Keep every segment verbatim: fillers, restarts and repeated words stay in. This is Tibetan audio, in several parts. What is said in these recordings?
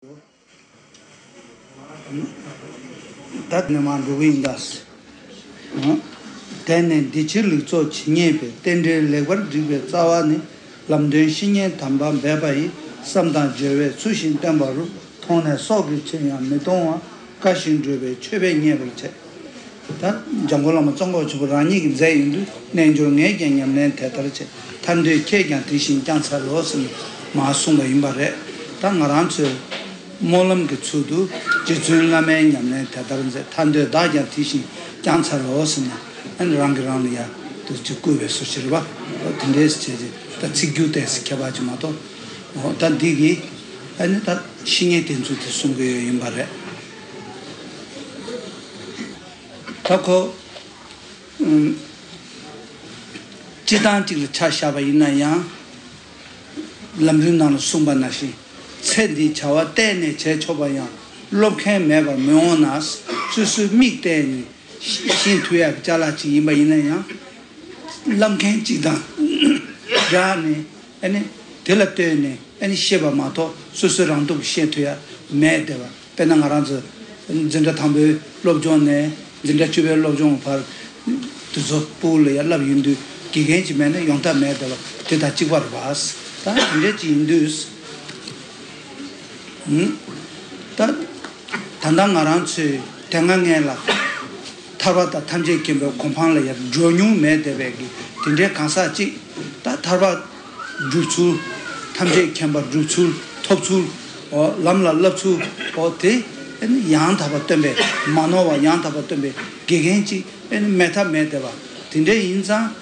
ད་ནས་མར་འགྲོ་གི་ཡིན་ད། དེ་ནས་འདི་ཕྱིར་ལེགས་ཚོགས་ཇི་སྙེད་པའི། རྟེན་འབྲེལ་ལེགས་པར་འགྲིག་པའི་རྩ་བ་ནི། ལམ་སྟོན་བཤེས་གཉེན་དམ་པ་འབད་པ་ཡིས། བསམ་དང་སྦྱོར་བས་ཚུལ་བཞིན་བསྟན་པ་རུ། མཐོང་ནས་སྲོག་གི་ཕྱིར་ཡང་མི་གཏོང་བ། དགའ་ཞིང་སྤྲོ་བའི་མཆོད་པས་མཉེས་པར་བྱས། ད་འཇམ་མགོན་བླ་མ་ཙོང་ཁ་པ་ཆེན་པོ་རང་ཉིད་ཀྱིས་མཛད་ཡོང་དུས། རྣལ་འབྱོར་ངས་ཀྱང་ཉམས་ལེན་དེ་ལྟར་བྱས། ཐར་འདོད་ཁྱེད་ཀྱང་དེ་བཞིན་བསྐྱང་འཚལ་ལོ་ཟེར་ནས་མར་གསུངས་པ་ཡིན་པ་རེད། ད་ང་རང་ཚོའི་སྨོན་ལམ་གྱི་ཚུལ་དུ། རྗེ་བཙུན་བླ་མའི་ཉམས་ལེན་དེ་ལྟར་མཛད། ཐར་འདོད་བདག་ཀྱང་དེ་བཞིན་བསྐྱང་འཚལ་ལོ་ཟེར་ནས། ཨ་ནི་རང་གིས་རང་ལ་ཡ་དུ་ཅིག་བསྐུལ་བའི་སོ་ཞིག་རེད་པ། དེ་འདྲས་བྱས་རྗེས་ད་ཚིག་སྒྱུར་ཏོག་ཙམ་ཁྱད་པར་ཅིག་མ་གཏོགས། འོ་ད་འདི་གིས་ཨ་ནི་ད་བཤེས་གཉེན་བསྟེན་ཚུལ་དེ་གསུང་གི་ཡོད་ཡིན་པ་རེད། ད་ཁོ། ཨུམ། སྤྱིར་བཏང་གཅིག་ལ་ཆ་བཞག་པ་ཡིན་ན་ཡང་། ལམ་རིམ་ནང་ལ་གསུངས་པ་ནང་བཞིན། ཚེ་འདིའི་བྱ་བ་གཏན་ནས་བྱས་ཆོག་པ་ཡང་། སློབ་མཁན་མེད་པར་མི་འོང་ན། སོ་སོའི་མིག་གཏད་ནས་ཤེས་ཐུབ་ཡག་གི་ཅ་ལག་ཅིག་ཡིན་པ་ཡིན་ན་ཡང་། སློབ་མཁན་གཅིག་དང་སྦྲགས་ནས། ཨ་ནི་དེ་ལ་ལྟོས་ནས་ཨ་ནི་ཤེས་པ་མ་གཏོགས། སོ་སོའི་རང་སྟོབས་ཀྱིས་ཤེས་ཐུབ་ཡ་མེད་བསྡད་པ། དཔེར་ན་ང་རང་ཚོ་འཛིན་གྲྭ་དང་པོའི་སློབ་སྦྱོང་ནས། འཛིན་གྲྭ་བཅུ་པའི་སློབ་སྦྱོང་བར་དེ་ཚོ་ཕྲུ་གུ་ལ་ཡ་བསླབ་ཡོང་དུས། དགེ་རྒན་ཅིག་མེད་ན་ཡོང་ཐབས་མེད་བསྡད་པ་དེ་དང་གཅིག་པ་རེད་པ། ད་དེ་འདྲ་ཅིག་ཡིན་དུས། ད་ད་ལྟ་ང་རང་ཚོས་དེ་སྔ་སྔོན་ལ་ཐར་པ་དང་ཐམས་ཅད་མཁྱེན་པའི་གོ་འཕང་ལ་ཡར་འགྲོ་མྱོང་མེད་བསྡད་པའི་གི་དེ་འདྲའི་གང་ཟག་ཅིག། ད་ཐར་པ་སྒྲུབ་ཚུལ། ཐམས་ཅད་མཁྱེན་པ་སྒྲུབ་ཚུལ། ཐོབ་ཚུལ། འོ་ལམ་ལ་བསླབ་ཚུལ། འོ་དེ་ཡང་དག་པ་སྟོན་པའི། མ་ནོར་བ་ཡང་དག་པ་སྟོན་པའི་དགེ་རྒན་ཅིག་མེད་ཐབས་མེད་བསྡད་པ་དེ་འདྲ་ཡིན་ཙང་།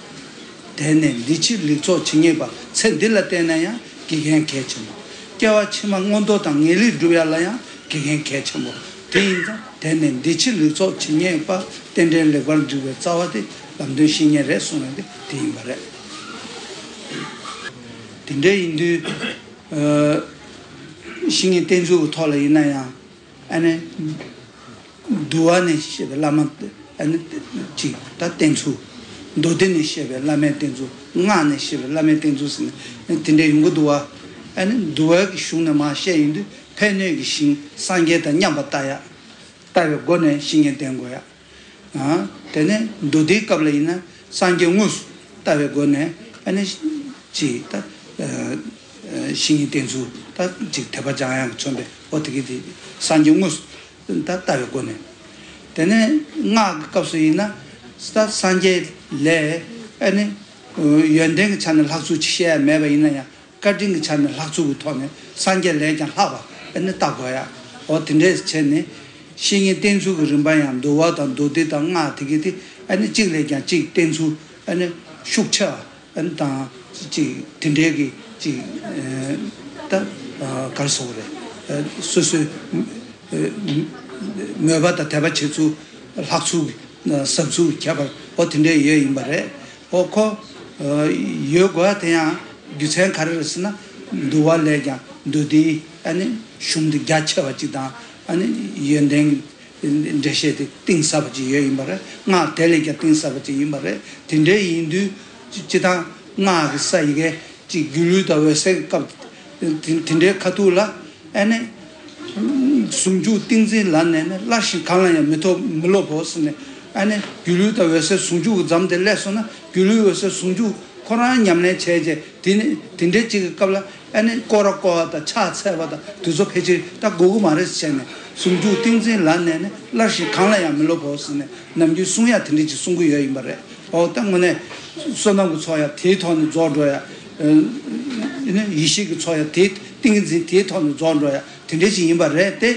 དེ་ནས་འདི་ཕྱིར་ལེགས་ཚོགས་ཇི་སྙེད་པ། ཚེ་འདི་ལ་བརྟེན་ན་ཡང་དགེ་རྒན་གལ་ཆེན་པོ། སྐྱེ་བ་ཕྱི་མ་མངོན་མཐོ་དང་ངེས་ལེགས་སྒྲུབ་ཡ་ལ་ཡང་དགེ་རྒན་གལ་ཆེན་པོ། དེ་ཡིན་ཙང་དེ་ནས་འདི་ཕྱིར་ལེགས་ཚོགས་ཇི་སྙེད་པ། རྟེན་འབྲེལ་ལེགས་པར་འགྲིག་པའི་རྩ་བ་དེ། ལམ་སྟོན་བཤེས་གཉེན་རེད་གསུངས་ཡ་དེ་དེ་ཡིན་པ་རེད། དེ་འདྲ་ཡིན་དུས། ཨ། བཤེས་གཉེན་བསྟེན་ཚུལ་གྱི་ཐོག་ལ་ཡིན་ན་ཡང་། ཨ་ནི། འདུལ་བ་ནས་བཤད་པའི་བླ་མ། ཨ་ནི་གཅིག་ད་བསྟེན་ཚུལ། མདོ་སྡེ་ནས་བཤད་པའི་བླ་མའི་བསྟེན་ཚུལ། སྔགས་ནས་བཤད་པའི་བླ་མའི་བསྟེན་ཚུལ་ཟེར་ནས་དེ་འདྲ་ཡོང་གི་འདུག་བ། ཨ་ནི་འདུལ་བ་གི་གཞུང་ནས་མར་བཤད་ཡོང་དུས། ཕན་གནོད་ཀྱི་ཞིང་སངས་རྒྱས་དང་མཉམ་པར་ལྟ་ཡ། ལྟ་བའི་སྒོ་ནས་བཤེས་གཉེན་བསྟེན་དགོས་ཡ། ཨ། དེ་ནས་མདོ་སྡེའི་སྐབས་ལ་ཡིན་ན་སངས་རྒྱས་དངོས་སུ་ལྟ་བའི་སྒོ་ནས། ཨ་ནི་གཅིག་ད། ཨ། བཤེས་གཉེན་བསྟེན་ཚུལ་ད་གཅིག་དད་པ་འཇམ་དབྱངས་ཀྱིས་མཚོན་པའི། འོ་དེ་གི་དེ་སངས་རྒྱས་དངོས་སུ་ད་ལྟ་བའི་སྒོ་ནས། དེ་ནས་སྔགས་ཀྱི་སྐབས་སུ་ཡིན་ན། ད་སངས་རྒྱས་ལས། ཨ་ནི་ཡོན་ཏན་གྱི་ཆ་ནས་ལྷག་ཚུལ་ཅིག་བཤད་ཡ་མེད་པ་ཡིན་ན་ཡང་། བཀའ་དྲིན་གྱི་ཆ་ནས་ལྷག་ཚུལ་གྱི་ཐོག་ནས་སངས་རྒྱས་ལས་ཀྱང་ལྷག་པ་ཨ་ནི་བལྟ་དགོས་ཡ། འོ་དེ་འདྲས་བྱས་ནས། བཤེས་གཉེན་བསྟེན་ཚུལ་གྱི་རིམ་པ་ཡང་འདུལ་བ་དང་མདོ་སྡེ་དང་སྔགས་དེ་གི་དེ། ཨ་ནི་གཅིག་ལས་ཀྱང་གཅིག་བསྟེན་ཚུལ་ཨ་ནི་ཤུགས་ཆེ་བ་ཨ་ནི་དང་། གཅིག་དེ་འདྲས་ཀྱི་གཅིག་ཨ། ད་ཨ། ག་རེ་ཟེར་དགོས་རེད། ཨ། སོ་སོའི་ཨ། མོས་པ་དང་དད་པ་བྱེད་ཚུལ། ལྷག་ཚུལ། ཟབ་ཚུལ་ཁྱད་པར་འོ་དེ་འདྲས་ཡོད་ཡིན་པ་རེད། འོ་ཁོ། ཨ། ཡོད་དགོས་ཡ་དེ་ཡང་རྒྱུ་མཚན་ག་རེ་རེད་ཟེར་ན། འདུལ་བ་ལས་ཀྱང་མདོ་སྡེའི་ཨ་ནི་གཞུང་དེ་རྒྱ་ཆེ་བ་ཅིག་དང་། ཨ་ནི་ཡོན་ཏན་འགྲེལ་བཤད་དེ་གཏིང་ཟབ་པ་ཅིག་ཡོད་ཡིན་པ་རེད། སྔགས་དེ་ལས་ཀྱང་གཏིང་ཟབ་པ་ཅིག་ཡིན་པ་རེད། དེ་འདྲས་ཡིན་དུས་སྤྱིར་བཏང་སྔགས་ཀྱི་ས་ཡི་གེ་ཅིག་སྒྱུ་ལུས་དང་འོད་གསལ་གྱི་སྐབས་དེ་དེ་འདྲའི་ཁ་ཐུག་ལ། ཨ་ནི། ཟུང་འཇུག་ཏིང་འཛིན་ལ་གནས་ནས། སླར་ཞིང་གང་ལ་ཡང་མི་ཐོབ་མི་སློབ་བོ་ཟེར་ནས། ཨ་ནི་སྒྱུ་ལུས་དང་འོད་གསལ་ཟུང་འཇུག་གི་འཛམ་དེ་སླེབས་སོང་ན། སྒྱུ་ལུས་འོད་གསལ་ཟུང་འཇུག་ཁོ་རང་ཉམས་ལེན་བྱས་རྗེས། དེ་ནི་དེ་འདྲའི་གཅིག་གི་སྐབས་ལ། ཨ་ནི་སྐོར་ར་བསྐོར་བ་དང་ཕྱག་འཚལ་བ་དང་དེ་ཚོ་ཕལ་ཆེར་ད་དགོས་ཀྱི་མ་རེད་ཟེར་ནས། ཟུང་འཇུག་ཏིང་འཛིན་ལ་གནས་ནས། སླར་ཞིང་གང་ལ་ཡང་མི་སློབ་བོ་ཟེར་ནས་ནམ་རྒྱུན་གསུང་ཡ་དེ་འདྲ་ཅིག་གསུང་གི་ཡོད་ཡིན་པ་རེད། འོ་ད་དངོས་གནས་བསོད་ནམས་ཀྱི་ཚོགས་ཡང་དེའི་ཐོག་ནས་རྫོགས་འགྲོ་ཡ། ཨ་ནི་ཡེ་ཤེས་ཀྱི་ཚོགས་ཡང་དེ་ཏིང་འཛིན་དེའི་ཐོག་ནས་རྫོགས་འགྲོ་ཡ་དེ་འདྲ་ཅིག་ཡིན་པ་རེད་དེ།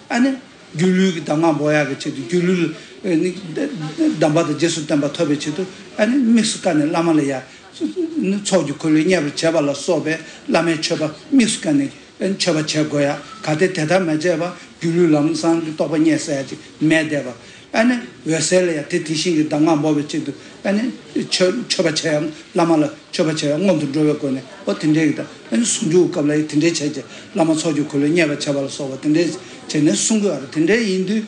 ཨ་ནི་སྒྱུ་ལུས་ཀྱི་གདམས་ངག་འབོག་ཡག་གི་ཆེད་དུ། སྒྱུ་ལུས་ལ་ནི་གདམས་པ་དང་རྗེས་སུ་བསྟན་པ་ཐོབ་པའི་ཆེད་དུ། ཨ་ནི་དམིགས་སུ་བཀར་ནས་བླ་མ་ལ་ཡ་ནི་ཚོགས་ཀྱི་འཁོར་ལོས་མཉེས་པར་བྱེད་པ་ལ་སོགས་པའི་བླ་མའི་མཆོད་པ། དམིགས་སུ་བཀར་ནས་ཨ་ནི་མཆོད་པ་བྱེད་དགོས་ཡ། གལ་ཏེ་དེ་ལྟར་མ་བྱས་པ། སྒྱུ་ལུས་ལམ་སང་གི་རྟོགས་པ་རྙེད་ས་ཡ་ཅིག་མེད་བསྡད་པ། ཨ་ནི་འོད་གསལ་ལ་ཡ་དེ་དེ་བཞིན་གྱི་གདམས་ངག་འབོག་པའི་ཆེད་དུ། ཨ་ནི་མཆོད་མཆོད་པ་བྱེད་ཡ། བླ་མ་ལ་མཆོད་པ་བྱེད་ཡ། སྔོན་དུ་འགྲོ་བའི་སྒོ་ནས། འོ་དེ་འདྲའི་གི་ད། ཨ་ནི་ཟུང་འཇུག་གི་སྐབས་ལ་ཡ་དེ་འདྲའི་བྱས་རྗེས། བླ་མ་ཚོགས་ཀྱི་འཁོར་ལོས་མཉེས་པར་བྱེད་པ་ལ་སོགས་པ་དེ་འདྲའི་བྱས་ནས་གསུང་གི་ཡོད་རེད། དེ་འདྲའི་ཡིན་དུས།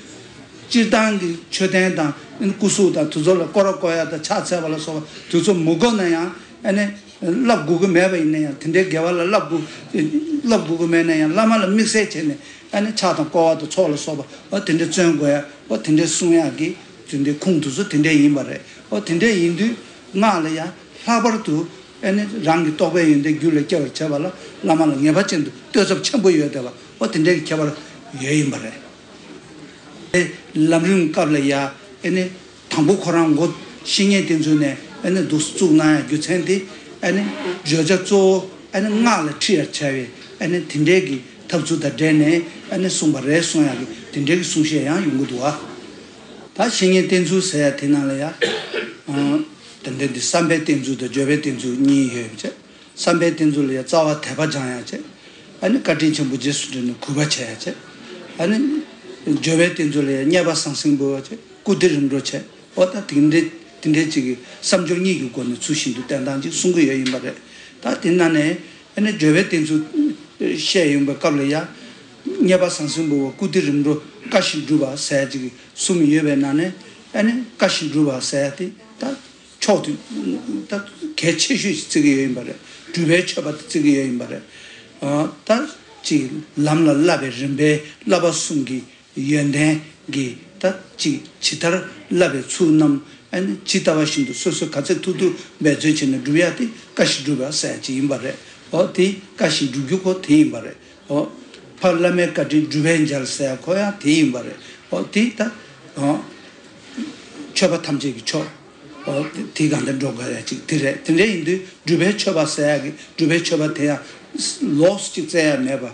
སྤྱིར་བཏང་གི་མཆོད་རྟེན་དང་། ཨ་ནི་སྐུ་གཟུགས་དང་དེ་ཚོ་ལ་སྐོར་ར་བསྐོར་ཡ་དང་ཕྱག་འཚལ་བ་ལ་སོགས་པ་དེ་ཚོ་མི་དགོས་ན་ཡང་། ཨ་ནི་བསླབ་དགོས་ཀྱི་མེད་པ་ཡིན་ན་ཡང་། དེ་འདྲའི་དགེ་བ་ལ་བསླབ་དགོས། བསླབ་དགོས་ཀྱི་མེད་ན་ཡང་། བླ་མ་ལ་དམིགས་བསལ་བྱས་ནས། ཨ་ནི་ཕྱག་དང་བསྐོར་བ་དང་ཚོགས་ལ་སོགས་པ་འོ་དེ་འདྲ་བརྩོན་དགོས་ཡ། འོ་དེ་འདྲ་གསུང་ཡག་གི་དེ་འདྲའི་ཁུངས་དེ་ཚོ་དེ་འདྲ་ཡིན་པ་རེད། འོ་དེ་འདྲ་ཡིན་དུས་སྔགས་ལ་ཡང་ལྷག་པར་དུ་ཨ་ནི་རང་གི་རྟོགས་པའི་ཡོན་ཏན་རྒྱུད་ལ་སྐྱེ་བར་བྱེད་པ་ལ་བླ་མ་ལ་ངེས་པ་ཅན་དུ་བསྟོད་ཚབས་ཆེན་པོ་ཡོད་བསྡད་པ་འོ་དེ་འདྲའི་ཁྱད་པར་ཡོད་ཡིན་པ་རེད། ལམ་རིམ་སྐབས་ལ་ཡ་ཨ་ནི་དང་པོ་ཁོ་རང་མགོ་བཤེས་གཉེན་བསྟེན་ཚུལ་ནས་ཨ་ནི་འདུག་བཙུགས་གནང་ཡ་རྒྱུ་མཚན་དེ་ཨ་ནི་བརྗོད་བྱ་གཙོ་བོ་ཨ་ནི་སྔགས་ལ་ཁྲིད་ཡར་བྱ་བའི་ཨ་ནི་དེ་འདྲའི་གི་ཐབས་ཚུལ་དང་འབྲེལ་ནས་ཨ་ནི་གསུངས་པ་རེད་གསུང་ཡ་གི་དེ་འདྲའི་གི་གསུང་བཤད་ཡང་ཡོང་གི་འདུག་ཨ། ད་བཤེས་གཉེན་བསྟེན་ཚུལ་ཟེར་ཡ་དེ་ནང་ལ་ཡ་ཨང་། ད་འདི་འདི་བསམ་པའི་བསྟེན་ཚུལ་དང་བརྗོད་པའི་བསྟེན་ཚུལ་གཉིས་ཡོད་པ་བྱས། བསམ་པའི་བསྟེན་ཚུལ་ལ་ཡང་རྩ་བ་དད་པ་སྦྱང་ཡ་བྱས། ཨ་ནི་བཀའ་དྲིན་ཆེན་པོ་རྗེས་སུ་དྲན་ནས་གུས་པ་བྱེད་ཡ་བྱས། ཨ་ནི་སྦྱོར་བའི་བསྟེན་ཚུལ་ལ་ཡང་མཉེས་པ་ཟང་ཟིང་འབུལ་བ་བྱས། བཀུར་སྟི་རིམ་གྲོ་བྱས། འོ་ད་དེ་འདྲའི་དེ་འདྲའི་ཅིག་གི་བསམ་སྦྱོར་གཉིས་ཀྱི་སྒོ་ནས་ཚུལ་བཞིན་དུ་བསྟེན་སྟངས་ཅིག་གསུང་གི་ཡོད་ཡིན་པ་རེད། ད་དེ་ནང་ནས་ཨ་ནི་སྦྱོར་བའི་བསྟེན་ཚུལ་བཤད་ཡོང་པའི་སྐབས་ལ་ཡང་མཉེས་པ་ཟང་ཟིང་འབུལ་བ། བཀུར་སྟི་རིམ་གྲོ། བཀའ་བཞིན་སྒྲུབ་པ་ཟེར་ཅིག་གསུམ་ཡོད་པའི་ནང་ནས་ཨ་ནི་བཀའ་བཞིན་སྒྲུབ་པ་ཟེར་དེ་ད། ཕྱོགས་དེ་ད་གལ་ཆེ་ཤོས་ཤིག་བརྩི་གི་ཡོད་ཡིན་པ་རེད། སྒྲུབ་པའི་མཆོད་པ་དེ་བརྩི་གི་ཡོད་ཡིན་པ་རེད། ཨ་ད་ཅིག་ལམ་ལ་བསླབ་པའི་རིམ་པའི་བསླབ་པ་གསུམ་གྱི་ཡོན་ཏན་གྱི་ད་ཅིག་ཇི་ལྟར་བསླབ་པའི་ཚུལ་རྣམས་ཨ་ནི་ཇི་ལྟ་བ་བཞིན་དུ་སོ་སོས་ག་ཚད་ཐུབ་ཐུབ་འབད་བརྩོན་བྱས་ནས་སྒྲུབ་ཡ་དེ་བཀའ་བཞིན་སྒྲུབ་པ་ཟེར་ཡ་ཅིག་ཡིན་པ་རེད། འོ་དེ་བཀའ་བཞིན་སྒྲུབ་རྒྱུ་ཁོ་དེ་ཡིན་པ་རེད། འོ། ཕར་བླ་མའི་བཀའ་དྲིན་སྒྲུབ་པས་འཇལ་ཟེར་ཡ་ཁོ་ཡང་དེ་ཡིན་པ་རེད། འོ་དེ་ད། འོ། མཆོད་པ་ཐམས་ཅད་ཀྱི་མཆོག་འོ་དེ་དེའི་སྒང་དུ་འགྲོ་དགོས་ཡ་ཅིག་དེ་རེད། དེ་འདྲ་ཡིན་དུས་སྒྲུབ་པའི་མཆོད་པ་ཟེར་ཡ་གི་སྒྲུབ་པའི་མཆོད་པ་དེ་ཡང་ལོགས་སུ་ཅིག་བཙལ་ཡ་མེད་པ།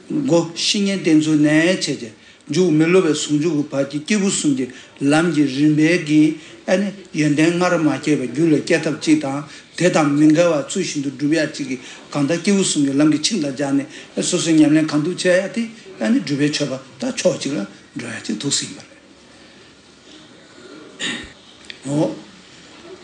མགོ་བཤེས་གཉེན་བསྟེན་ཚུལ་ནས་བྱས་རྗེས་མཇུག་མི་སློབ་པའི་ཟུང་འཇུག་གི་བར་གྱི་སྐྱེས་བུ་གསུམ་གྱི་ལམ་གྱི་རིམ་པའི་གི་ཨ་ནི་ཡོན་ཏན་སྔར་མ་སྐྱེས་པ་རྒྱུད་ལ་སྐྱེ་ཐབས་ཅིག་དང་། དེ་དང་མི་འགལ་བར་ཚུལ་བཞིན་དུ་སྒྲུབ་ཡ་གཅིག་གིས་གང་ལྟར་སྐྱེས་བུ་གསུམ་གྱི་ལམ་གྱི་ཆིངས་དང་སྦྱར་ནས་སོ་སོའི་ཉམས་ལེན་གང་ཐུབ་བྱེད་ཡ་དེ་ཨ་ནི་སྒྲུབ་པའི་མཆོད་པ་དང་ཕྱོགས་གཅིག་ལ་འགྲོ་ཡ་གཅིག་ཐུགས་སྲིད་ཡིན་པ་རེད། འོ།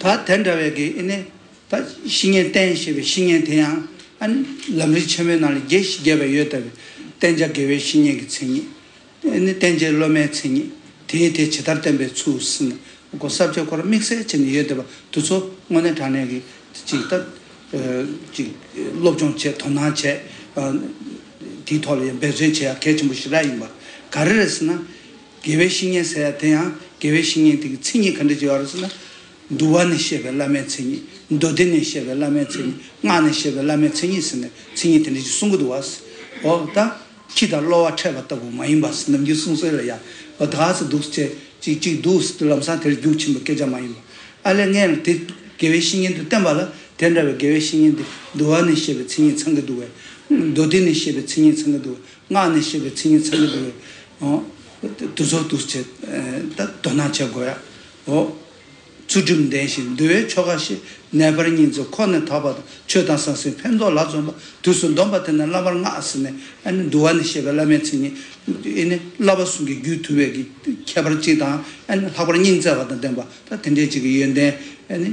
ད་དེ་འདྲ་བའི་གི་ཨ་ནི་ད་བཤེས་གཉེན་བསྟེན་ཞེས་པའི་བཤེས་གཉེན་དེ་ཡང་ཨ་ནི་ལམ་རིམ་ཆེན་མོའི་ནང་ལ་བརྒྱད་ཅིག་རྒྱས་པ་ཡོད་ལྟ་བུའི་བསྟེན་བྱ་དགེ་བའི་བཤེས་གཉེན་གྱི་མཚན་ཉིད། ནི་བསྟེན་བྱའི་སློབ་མའི་མཚན་ཉིད། དེའི་དེ་ཇི་ལྟར་བསྟེན་པའི་ཚུལ་ཟིན་ནས་གོ་ས་བཅད་སྐོར་དམིགས་བསལ་བྱས་ནས་ཡོད་བསྡད་པ་དེ་ཚོ་དངོས་གནས་དྲང་གནས་ཀྱི་ཅིག་ལྟ། ཅིག་སློབ་སྦྱོང་བྱས་དོ་སྣང་བྱས། དེའི་ཐོག་ལ་ཡང་འབད་བརྩོན་བྱེད་ཡ་གལ་ཆེན་པོ་ཞེ་དྲག་ཡིན་པ། ག་རེ་རེད་ཟེར་ན། དགེ་བའི་བཤེས་གཉེན་ཟེར་ཡ་དེ་ཡང་དགེ་བའི་བཤེས་གཉེན་དེ་གི་མཚན་ཉིད་ག་འདྲ་ཅིག་ཡོད་རེད་ཟེར་ན། འདུལ་བ་ནས་བཤད་པའི་བླ་མའི་མཚན་ཉིད། མདོ་སྡེ་ནས་བཤད་པའི་བླ་མའི་མཚན་ཉིད། སྔགས་ནས་བཤད་པའི་བླ་མའི་མཚན་ཉིད་ཟེར་ནས་མཚན་ཉིད་དེ་འདྲ་ཞིག་གསུང་གི་འདུག་བ། འོ་ད། ཁྱི་དང་གློ་བ་འཕྲད་པ་ལྟ་བུ་མ་ཡིན་པ་ཟེར་ནམ་རྒྱུན་གསུང་སྲོལ་ལ་ཡ། འོ་ད་ག་ཚོད་འདུག་ཟེར་ཅིག་ཅིག་འདུག་ཟེར་དུས་ལམ་སང་དེར་རྒྱུག་ཕྱིན་པའི་སྐད་ཆ་མ་ཡིན་པ། ཨ་ལས་ངས་ལ་དེ་དགེ་བའི་བཤེས་གཉེན་དུ་བསྟེན་པ་ལ་དེ་འདྲ་བའི་དགེ་བའི་བཤེས་གཉེན་དེ་འདུལ་བ་ནས་བཤད་པའི་མཚན་ཉིད་ཚང་གི་འདུག་བས། མདོ་སྡེ་ནས་བཤད་པའི་མཚན་ཉིད་ཚང་གི་འདུག་བས། སྔགས་ནས་བཤད་པའི་མཚན་ཉིད་ཚང་གི་འདུག་བས། འོ། དེ་ཚོ་འདུག་ཟེར་ད་དོ་སྣང་བྱེད་དགོས་ཡ། འོ། ཚུལ་ཁྲིམས་ལྡན་ཞིང་འདུལ་བའི་ཆོ་ག་ཞེས། ནད་པར་སྙིང་བརྩེ་ཁོ་ནས་དག་པ་དང་། ཆོས་དང་ཟང་ཟིང་ཕན་འདོགས་ལ་འཛོམས་པ། དུས་སུ་འདོམས་པ་དེ་ནི་བླ་མར་བསྔགས་ཟེར་ནས་ཨ་ནི་འདུལ་བ་ནས་བཤད་པའི་བླ་མའི་མཚན་ཉིད་ཨ་ནི་བསླབ་པ་གསུམ་གྱི་རྒྱུད་ཐུབ་པའི་གི་ཁྱད་པར་གཅིག་དང་ཨ་ནི་ལྷག་པར་སྙིང་བརྩེ་བ་དང་ལྡན་པ་ད་དེ་འདྲའི་གཅིག་གི་ཡོན་ཏན་ཨ་ནི་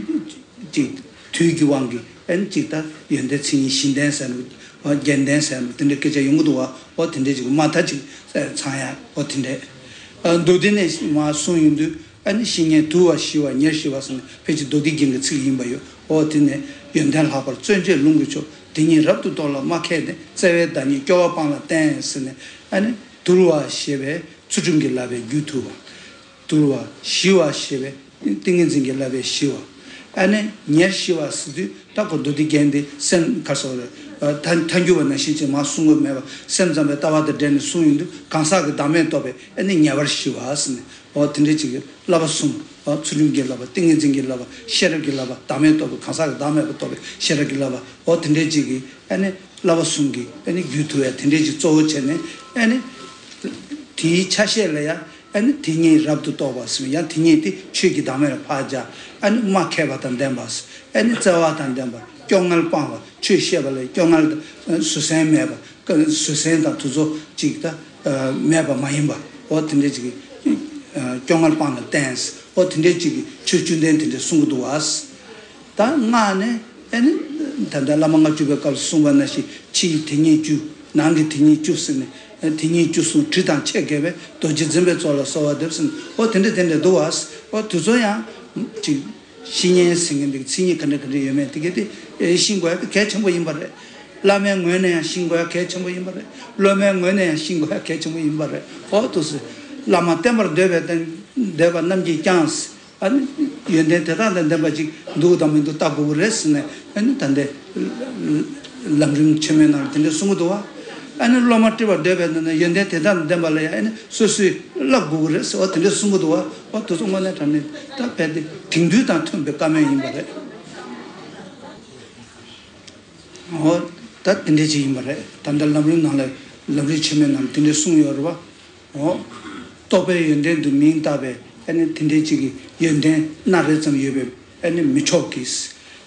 གཅིག་དུས་ཀྱི་དབང་གིས་ཨ་ནི་གཅིག་ད་ཡོན་ཏན་མཚན་ཉིད་བཞི་ལྡན་ཟེར་ནས་རྒྱན་ལྡན་ཟེར་ནས་དེ་འདྲའི་སྐད་ཆ་ཡོང་གི་འདུག་བ། འོ་དེ་འདྲའི་གཅིག་གི་མ་མཐའ་གཅིག་ཚང་ཡ་འོ་དེ་འདྲའི་མདོ་སྡེ་ནས་མར་གསུངས་ཡོང་དུས། ཨ་ནི་བཤེས་གཉེན་དུལ་བ་ཞི་བ་ཉེར་ཞི་བ་ཟེར་ནས་ཕལ་ཆེར་མདོ་སྡེ་རྒྱན་གྱི་ཚིག་ཡིན་པ་ཡོད། འོ་དེ་ནས་ཡོན་ཏན་ལྷག་པར་བརྩོན་བཅས་ལུང་གི་མཆོག་དེ་ཉིད་རབ་ཏུ་རྟོགས་ལ་མ་མཁས་ནས། བརྩེ་བའི་བདག་ཉིད་སྐྱོ་བ་སྤངས་ལ་བསྟེན་ཟེར་ནས་ཨ་ནི་དུལ་བ་ཞེས་པའི་ཚུལ་ཁྲིམས་ཀྱི་བསླབ་པའི་རྒྱུད་ཐུབ་པ། དུལ་བ་ཞི་བ་ཞེས་པའི་ཏིང་ངེ་འཛིན་གྱི་བསླབ་པའི་ཞི་བ། ཨ་ནི་ཉེར་ཞི་བ་ཟེར་དུས་ད་ཁོ་མདོ་སྡེ་རྒྱན་འདི་སེམས་ག་སོགས་རེད། ཐལ་འགྱུར་བ་ནང་བཞིན་ཅིག་མར་གསུང་དགོས་མེད་པ་སེམས་ཙམ་པའི་ལྟ་བ་དང་འབྲེལ་ནས་གསུངས་ཡོང་དུས་གང་ཟག་གི་བདག་མེད་རྟོགས་པའི་ཨ་ནི་ཉེ་བར་ཞི་བ་ཟེར་ནས། འོ་དེ་འདྲའི་ཅིག་གི་བསླབ་པ་གསུམ། འོ་ཚུལ་ཁྲིམས་ཀྱི་བསླབ་པ། ཏིང་ངེ་འཛིན་གྱི་བསླབ་པ། ཤེས་རབ་ཀྱི་བསླབ་པ། བདག་མེད་རྟོགས་པའི་གང་ཟག་གི་བདག་མེད་པ་རྟོགས་པའི་ཤེས་རབ་ཀྱི་བསླབ་པ། འོ་དེ་འདྲའི་ཅིག་གི་ཨ་ནི་བསླབ་པ་གསུམ་གྱི་ཨ་ནི་རྒྱུད་ཐུབ་ཡ་དེ་འདྲའི་ཅིག་གཙོ་བོ་བྱས་ནས་ཨ་ནི་དེའི་ཆ་ཤས་ལ་ཡང་ཨ་ནི་དེ་ཉིད་རབ་ཏུ་རྟོགས་པ་ཟེར་ཡང་དེ་ཉིད་དེ་ཆོས་ཀྱི་བདག་མེད་ལ་ཕར་སྦྱར། ཨ་ནི་མ་མཁས་པ་དང་ལྡན་པ་ཟེར། ཨ་ནི་བརྩེ་བ་དང་ལྡན་པ། སྐྱོ་ངལ་སྤངས་པ། ཆོས་བཤད་པ་ལ་སྐྱོ་ངལ་དང་བཟོད་བསྲན་མེད་པ། བཟོད་བསྲན་དང་དེ་ཚོ་ཅིག་ད་མེད་པ་མ་ཡིན་པ། འོ་དེ་འདྲའི་ཅིག་གི་སྐྱོ་ངལ་སྤངས་ལ་བསྟེན། འོ་དེ་འདྲའི་ཅིག་གི་ཆོས་བཅུ་ལྡན་དེ་འདྲ་གསུང་གི་འདུག་བ། ད་སྔགས་ནས་ཨ་ནི་ད་ལྟ་བླ་མ་ལྔ་བཅུ་པའི་སྐབས་སུ་གསུངས་པ་ནང་བཞིན་ཕྱི་ཡི་དེ་ཉིད་བཅུ། ནང་གི་དེ་ཉིད་བཅུ་ཟེར་ནས་དེ་ཉིད་བཅུ་གསུམ་དྲི་དང་ཆས་བརྒྱད་པས་རྡོ་རྗེ་འཛིན་པའི་ཚོགས་ལ་གསོལ་བ་འདེབས་ཟེར་ནས་འོ་དེ་འདྲ་དེ་འདྲ་འདུག་བ། འོ་དེ་ཚོ་ཡང་ཅིག་བཤེས་གཉེན་ཟེར་མཁན་འདི་མཚན་ཉིད་ག་འདྲ་ག་འདྲ་ཡོད་མེད་དེ་གས་དེ་ཤེས་དགོས་ཡ་དེ་གལ་ཆེན་པོ་ཡིན་པ་རེད། བླ་མའི་ངོས་ནས་ཡང་ཤེས་དགོས་ཡ་གལ་ཆེན་པོ་ཡིན་པ་རེད། སློབ་མའི་ངོས་ནས་ཡང་ཤེས་དགོས་ཡ་གལ་ཆེན་པོ་ཡིན་པ་རེད། འོ་དུ་སེ། བླ་མ་བསྟེན་པར་འདོད་པའི་བསྟེན་འདོད་པ་རྣམས་ཀྱིས་ཀྱང་། ཨ་ནི་ཡོན་ཏན་དེ་དག་དང་ལྡན་པ་ཅིག་འདུག་དང་མི་འདུག་བལྟ་དགོས་ཀྱི་རེད་ཟེར་ནས། ཨ་ནི་ད་ལྟའི་ལམ་རིམ་ཆེན་མོའི་ནང་ལ་དེ་འདྲ་གསུང་གི་འདུག་བ། ཨ་ནི་སློབ་མ་སྤྲུལ་པར་འདོད་པའི་ནང་ནས་ཡོན་ཏན་དེ་དག་དང་ལྡན་པ་ལ་ཡང་ཨ་ནི་སོ་སོས་བསླབ་དགོས་ཀྱི་རེད་ཟེར་བ་དེ་འདྲ་གསུང་གི་འདུག་བ། འོ་དེ་ཚོ་དངོས་གནས་དྲང་གནས་ད་རྦད་དེ་དེང་དུས་དང་མཐུན་པའི་བཀའ་མོལ་ཡིན་པ་རེད། འོ། ད་དེ་འདྲ་ཅིག་ཡིན་པ་རེད། ད་ལྟ་ལམ་རིམ་ནང་ལ་ལམ་རིམ་ཆེན་མོའི་ནང་དེ་འདྲ་གསུངས་ཡོད་རེད་བ། འོ། རྟོག་པའི་ཡོན་ཏན་དུ་མིང་བཏགས་པའི་ཨ་ནི་དེ་འདྲའི་ཅིག་གི་ཡོན་ཏན་སྣ་རེ་ཙམ་ཡོད་པའི་ཨ་ནི་མི་ཆོག་གི།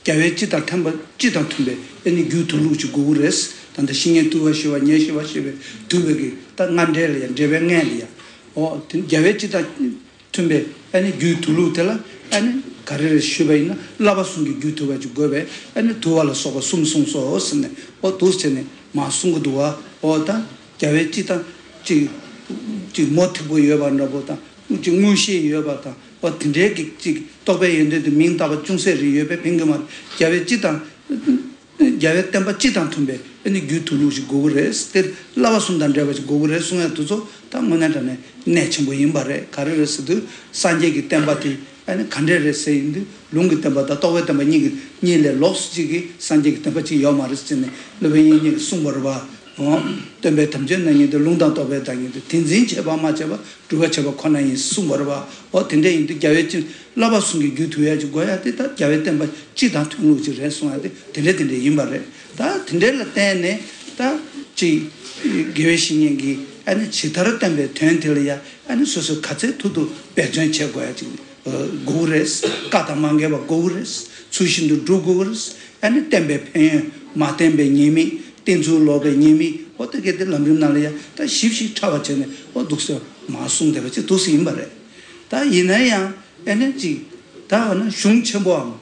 རྒྱལ་བའི་སྤྱི་དང་མཐུན་པ་སྤྱི་དང་མཐུན་པའི་ཨ་ནི་རྒྱུད་དུ་ལུགས་ཅིག་དགོས་ཀྱི་རེད། ད་ལྟ་བཤེས་གཉེན་དུལ་བ་ཞི་བ་ཉེར་ཞི་བ་ཞེས་པའི་དུལ་བའི་གི་ད་སྔ་འགྲེལ་ལ་ཡ་འགྲེལ་པའི་སྔོན་ལ་ཡ། འོ་དེ་རྒྱལ་བའི་སྤྱི་དང་མཐུན་པའི་ཨ་ནི་རྒྱུད་དུལ་ལུགས་དེ་ལ་ཨ་ནི་ག་རེ་རེད་ཞུས་པ་ཡིན་ན། བསླབ་པ་གསུམ་གྱི་རྒྱུད་དུལ་བ་ཅིག་དགོས་པས། ཨ་ནི་དུལ་བ་ལ་སོགས་པ་གསུམ་གསུངས་སོ་ཟེར་ནས། འོ་འདུག་བྱས་ནས་མར་གསུང་གི་འདུག་བ། འོ་ད་རྒྱལ་བའི་སྤྱི་དང་ཅིག་ཅིག་མོ་ཐིག་པོ་ཡོད་པ་འདྲ་པོ་དང་། ཅིག་མངོན་ཤེས་ཡོད་པ་དང་། འོ་དེ་འདྲའི་གི་ཅིག་རྟོགས་པའི་ཡོན་ཏན་དུ་མིང་བཏགས་པ་ཅུང་ཟད་རེ་ཡོད་པས་ཕན་གྱི་མ་རེད། རྒྱལ་བའི་སྤྱི་དང་། རྒྱལ་བའི་བསྟན་པ་སྤྱི་དང་མཐུན་པའི་ཨ་ནི་རྒྱུད་དུལ་ལུགས་ཤིག་དགོས་ཀྱི་རེད། དེ་བསླབ་པ་གསུམ་དང་འབྲེལ་བ་ཞིག་དགོས་ཀྱི་རེད་གསུང་ཡ་དེ་ཚོ་ད་དངོས་གནས་དྲང་གནས་གནད་ཆེན་པོ་ཡིན་པ་རེད། ག་རེ་རེད་ཟེར་དུས་སངས་རྒྱས་ཀྱི་བསྟན་པ་དེ་ཨ་ནི་ག་འདྲས་རེད་ཟེར་ཡིན་དུས། ལུང་གི་བསྟན་པ་དང་རྟོགས་པའི་བསྟན་པ་གཉིས་ཀྱི་གཉིས་ལས་ལོགས་སུ་གཅིག་གི་སངས་རྒྱས་ཀྱི་བསྟན་པ་གཅིག་ཡོད་མ་རེད་ཟེར་ནས་སློབ་དཔོན་དབྱིག་གཉེན་གྱིས་གསུངས་པ་རེད་བ། འོ། སྟོན་པའི་དམ་ཆོས་རྣམ་གཉིས་ཏེ། ལུང་དང་རྟོགས་པའི་བདག་ཉིད་དོ། དེ་འཛིན་བྱེད་པ་མ་བྱས་པ། སྒྲུབ་པ་བྱེད་པ་ཁོ་ན་ཡིན། གསུངས་པ་རེད་བ། འོ་དེ་འདྲ་ཡིན་དུས་རྒྱལ་བའི་སྤྱི་བསླབ་པ་གསུམ་གྱི་རྒྱུད་དུལ་ཡ་ཅིག་དགོས་ཡ་དེ་ད་རྒྱལ་བའི་བསྟན་པ་སྤྱི་དང་མཐུན་ལུགས་ཅིག་རེད་གསུང་ཡ་དེ་དེ་འདྲ་དེ་འདྲ་ཡིན་པ་རེད། ད་དེ་འདྲ་ལ་བརྟེན་ནས་ད་ཅིག་དགེ་བའི་བཤེས་གཉེན་གྱིས་ཨ་ནི་ཇི་ལྟར་བསྟན་པའི་དོན་དེ་ལ་ཡ་ཨ་ནི་སོ་སོས་ག་ཚད་ཐུབ་ཐུབ་འབད་བརྩོན་བྱེད་དགོས་ཡ་ཅིག་དགོས་ཀྱི་རེད། བཀའ་དང་མ་འགལ་བ་དགོས་ཀྱི་རེད། ཚུལ་བཞིན་དུ་སྒྲུབ་དགོས་ཀྱི་རེད། ཨ་ནི་བསྟན་པའི་ཕན་ཡོན་མ་བསྟན་པའི་ཉེས་དམིགས། བསྟེན་ཚུལ་ལོག་པའི་ཉེས་དམིགས། འོ་དེ་གས་དེ་ལམ་རིམ་ནང་ལ་ཡང་ད་ཞིབ་ཞིབ་ཕྲ་བ་བྱས་ནས་འོ་འདུག་སེ་མར་གསུངས་བསྡད་པ་ཅིག་འདུག་སེ་ཡིན་པ་རེད། ད་ཡིན་ན་ཡང་ཨ་ནི་ཅིག་ད་འོ་ན་གཞུང་ཆེན་པོའམ་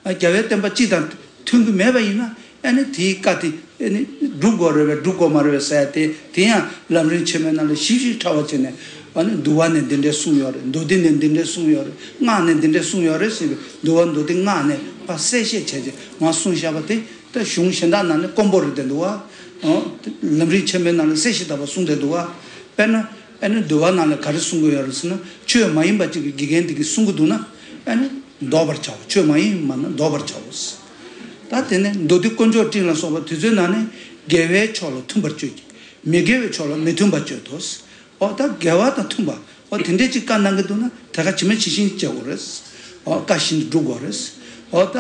རྒྱལ་བའི་བསྟན་པ་སྤྱི་དང་མཐུན་གྱི་མེད་པ་ཡིན་ན། ཨ་ནི་དེའི་བཀའ་དེ་ཨ་ནི་སྒྲུབ་དགོས་རེད་པས་སྒྲུབ་དགོས་མ་རེད་པས་ཟེར་ཡ་དེ། དེ་ཡང་ལམ་རིམ་ཆེན་མོའི་ནང་ལ་ཞིབ་ཞིབ་ཕྲ་བ་བྱས་ནས། ཨ་ནི་འདུལ་བ་ནས་འདི་འདྲས་གསུངས་ཡོད་རེད། མདོ་སྡེ་ནས་འདི་འདྲས་གསུངས་ཡོད་རེད། སྔགས་ནས་འདི་འདྲས་གསུངས་ཡོད་རེད་ཟེར་བའི་འདུལ་བ་མདོ་སྡེ་སྔགས་ནས་ཕར་གསལ་བཤད་བྱས་རྗེས་མར་གསུངས་བཞག་པ་དེ་ད་གཞུང་གཞན་དག་ནང་ནས་དཀོན་པོ་རེད་བསྡད་འདུག་བ། ཨོ། ལམ་རིམ་ཆེན་མོའི་ནང་ལ་གསལ་ཞིང་དག་པ་གསུངས་བསྡད་འདུག་བ། དཔེར་ན་ཨ་ནི་འདུལ་བ་ནང་ལ་ག་རེ་གསུང་གི་ཡོད་རེད་ཟེར་ན། ཆོས་མ་ཡིན་པ་གཅིག་གི་དགེ་རྒན་དེ་གིས་གསུང་གི་འདུག་ན། ཨ་ནི་ལྡོག་པར་བྱའོ། ཆོས་མ་ཡིན་མ་ན་ལྡོག་པར་བྱའོ། ད་དེ་ནས་མདོ་སྡེ་དཀོན་མཆོག་སྤྲིན་ལ་སོགས་པ་དེ་ཚོའི་ནང་ནས་དགེ་བའི་ཕྱོགས་ལ་མཐུན་པར་སྤྱོད་ཀྱི། མི་དགེ་བའི་ཕྱོགས་ལ་མི་མཐུན་པར་སྤྱོད་དོ། འོ་ད་དགེ་བ་དང་མཐུན་པ། འོ་དེ་འདྲས་ཅིག་བཀའ་གནང་གི་འདུག་ན་དེ་ག་ཇི་མ་ཇི་བཞིན་བྱེད་དགོས་རེད། འོ་བཀའ་བཞིན་དུ་སྒྲུབ་དགོས་རེད། འོ་ད་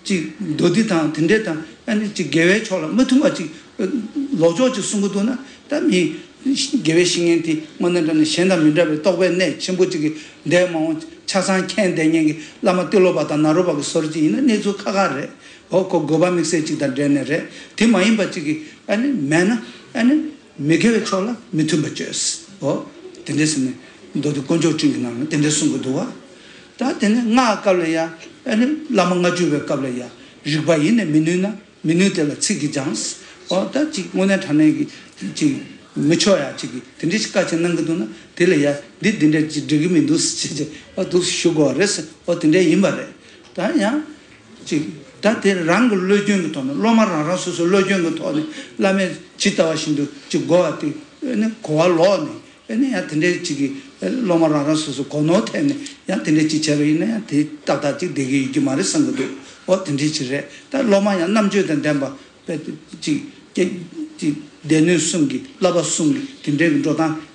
ཅིག་མདོ་སྡེ་དང་དེ་འདྲས་དང་ཨ་ནི་ཅིག་དགེ་བའི་ཕྱོགས་ལ་མི་མཐུན་པ་ཅིག་ལོག་ཕྱོགས་ཅིག་གསུང་གི་འདུག་ན། ད་མི་དགེ་བའི་བཤེས་གཉེན་དེ་དངོས་གནས་དྲང་གནས་གཞན་དང་མི་འདྲ་བའི་རྟོགས་པའི་གནད་ཆེན་པོ་ཅིག་གི་འདས་མ་འོངས་ཆ་ཚང་མཁྱེན་བསྡད་མཁན་གྱི་བླ་མ་ཏི་ལོ་པ་དང་ནཱ་རོ་པ་གི་བཟོ་འདྲ་ཅིག་ཡིན་ན་གནས་ཚུལ་ཁག་ཁག་རེད། འོ་ཁོ་དགོས་པ་དམིགས་བསལ་ཅིག་དང་འབྲེལ་ནས་རེད། དེ་མ་ཡིན་པ་ཅིག་གི་ཨ་ནི་མེད་ན་ཨ་ནི། མི་དགེ་བའི་ཕྱོགས་ལ་མི་མཐུན་པ་སྤྱོད། འོ། དེ་འདྲས་ཟེར་ནས་མདོ་སྡེ་དཀོན་མཆོག་སྤྲིན་གྱི་ནང་ལ་དེ་འདྲས་གསུང་གི་འདུག་བ། ད་དེ་ནས་སྔགས་སྐབས་ལ་ཡ། ཨ་ནི་བླ་མ་སྔགས་བརྗོད་པའི་སྐབས་ལ་ཡ། རིག་པ་ཡེ་ནས་མི་ནུས་ན་མི་ནུས་དེ་ལ་ཚིག་གིས་སྦྱངས། འོ་ད་ཅིག་དངོས་གནས་དྲང་གནས་ཀྱི་ཅིག་མི་ཆོག་ཡ་ཅིག་གི་དེ་འདྲས་ཅིག་བཀའ་ཅིག་གནང་གི་འདུག་ན་དེ་ལ་ཡ་འདི་འདི་འདྲས་ཅིག་འགྲིག་གི་མི་འདུག་ཟེར་བྱས་བྱས་འོ་འདུག་ཞུ་དགོས་རེད་ཟེར། འོ་དེ་འདྲས་ཡིན་པ་རེད། ད་ཡང་། ཅིག་ད་དེ་རང་གི་བློ་སྐྱོན་གྱི་ཐོག་ནས་སློབ་མ་རང་རང་སོ་སོའི་བློ་སྐྱོན་གྱི་ཐོག་ནས་བླ་མས་ཇི་ལྟ་བ་བཞིན་དུ་ཅིག་གོ་བ་དེ་ཨ་ནི་གོ་བ་ལོག་ནས་ཨ་ནི་ཡང་དེ་འདྲའི་ཅིག་གི་སློབ་མ་རང་རང་སོ་སོ་གོ་ནོར་ཐེབས་ནས་ཡང་དེ་འདྲའི་ཅིག་བྱས་པ་ཡིན་ན་ཡང་དེ་ཏག་ཏག་ཅིག་བསྡད་ཀྱི་ཡོད་ཀྱི་མ་རེད་བསམ་གྱི་འདུག་འོ་དེ་འདྲའི་ཅིག་རེད། ད་སློབ་མ་ཡང་རྣམ་དཔྱོད་དང་ལྡན་པ་དཔེ་ཅིག་སྡེ་སྣོད་གསུམ་གྱི་བསླབ་པ་གསུམ་གྱི་དེ་འདྲའི་གི་འགྲོ་སྟངས།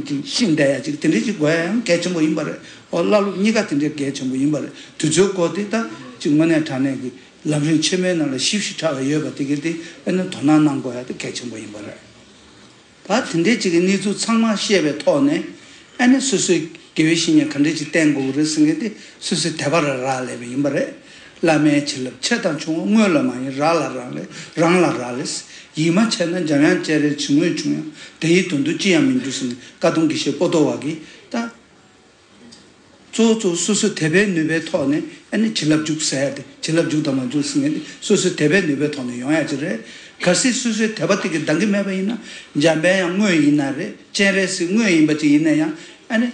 ཅིག་ཤེས་བསྡད་ཡ་ཅིག་དེ་འདྲ་ཅིག་དགོས་ཡ་ཡང་གལ་ཆེན་པོ་ཡིན་པ་རེད། འོ་བླ་སློབ་གཉིས་ཀ་དེ་འདྲ་གལ་ཆེན་པོ་ཡིན་པ་རེད། དུས་ཚོད་སྐོར་དེ་ད་ཅིག་དངོས་གནས་དྲང་གནས་ཀྱི་ལམ་རིམ་ཆེན་མོའི་ནང་ལ་ཞིབ་ཞིབ་ཕྲ་བ་ཡོད་པ་དེ་གས་དེ་ཨ་ནི་དོ་སྣང་གནང་དགོས་ཡ་དེ་གལ་ཆེན་པོ་ཡིན་པ་རེད། ད་དེ་འདྲ་ཅིག་གི་གནས་ཚུལ་ཚང་མ་ཤེས་པའི་ཐོག་ནས་ཨ་ནི་སོ་སོའི་དགེ་བའི་བཤེས་གཉེན་ག་འདྲ་ཅིག་བསྟེན་དགོས་ཀྱི་རེད་ཟེར་མཁན་དེ་སོ་སོའི་དད་པ་ར་རག་ལས་པ་ཡིན་པ་རེད། བླ་མའི་བྱིན་རླབས་ཆེ་དང་ཆུང་བ་དངོས་ལ་མ་ཡིན་རག་ལ་རག་ལས་རང་ལ་རག་ལས། ཡིད་མ་ཆེས་ན་འཇམ་དབྱངས་སྤྱན་རས་བྱིང་རྨུགས་བྱུང་ཡང་དེ་ཡི་དོན་དུ་ཅི་ཡང་མི་འགྱུར་ཟེར་ནས་བཀའ་གདམས་དགེ་བཤེས་པོ་ཏོ་བ་གིས་ད། གཙོ་བོ་གཙོ་བོ་སོ་སོའི་དད་པའི་ནུས་པའི་ཐོག་ནས་ཨ་ནི་བྱིན་རླབས་འཇུག་ཟེར་ཡ་དེ་བྱིན་རླབས་འཇུག་དང་མ་འཇུག་ཟེར་མཁན་དེ་སོ་སོའི་དད་པའི་ནུས་པའི་ཐོག་ནས་ཡོང་ཡ་ཅིག་རེད། གལ་སྲིད་སོ་སོའི་དད་པ་དེ་གིས་འདང་གི་མེད་པ་ཡིན་ན་འཇམ་དཔལ་ཡང་དངོས་ཡིན་ན་རེད། སྤྱན་རས་གཟིགས་དངོས་ཡིན་པ་ཅིག་ཡིན་ན་ཡང་ཨ་ནི།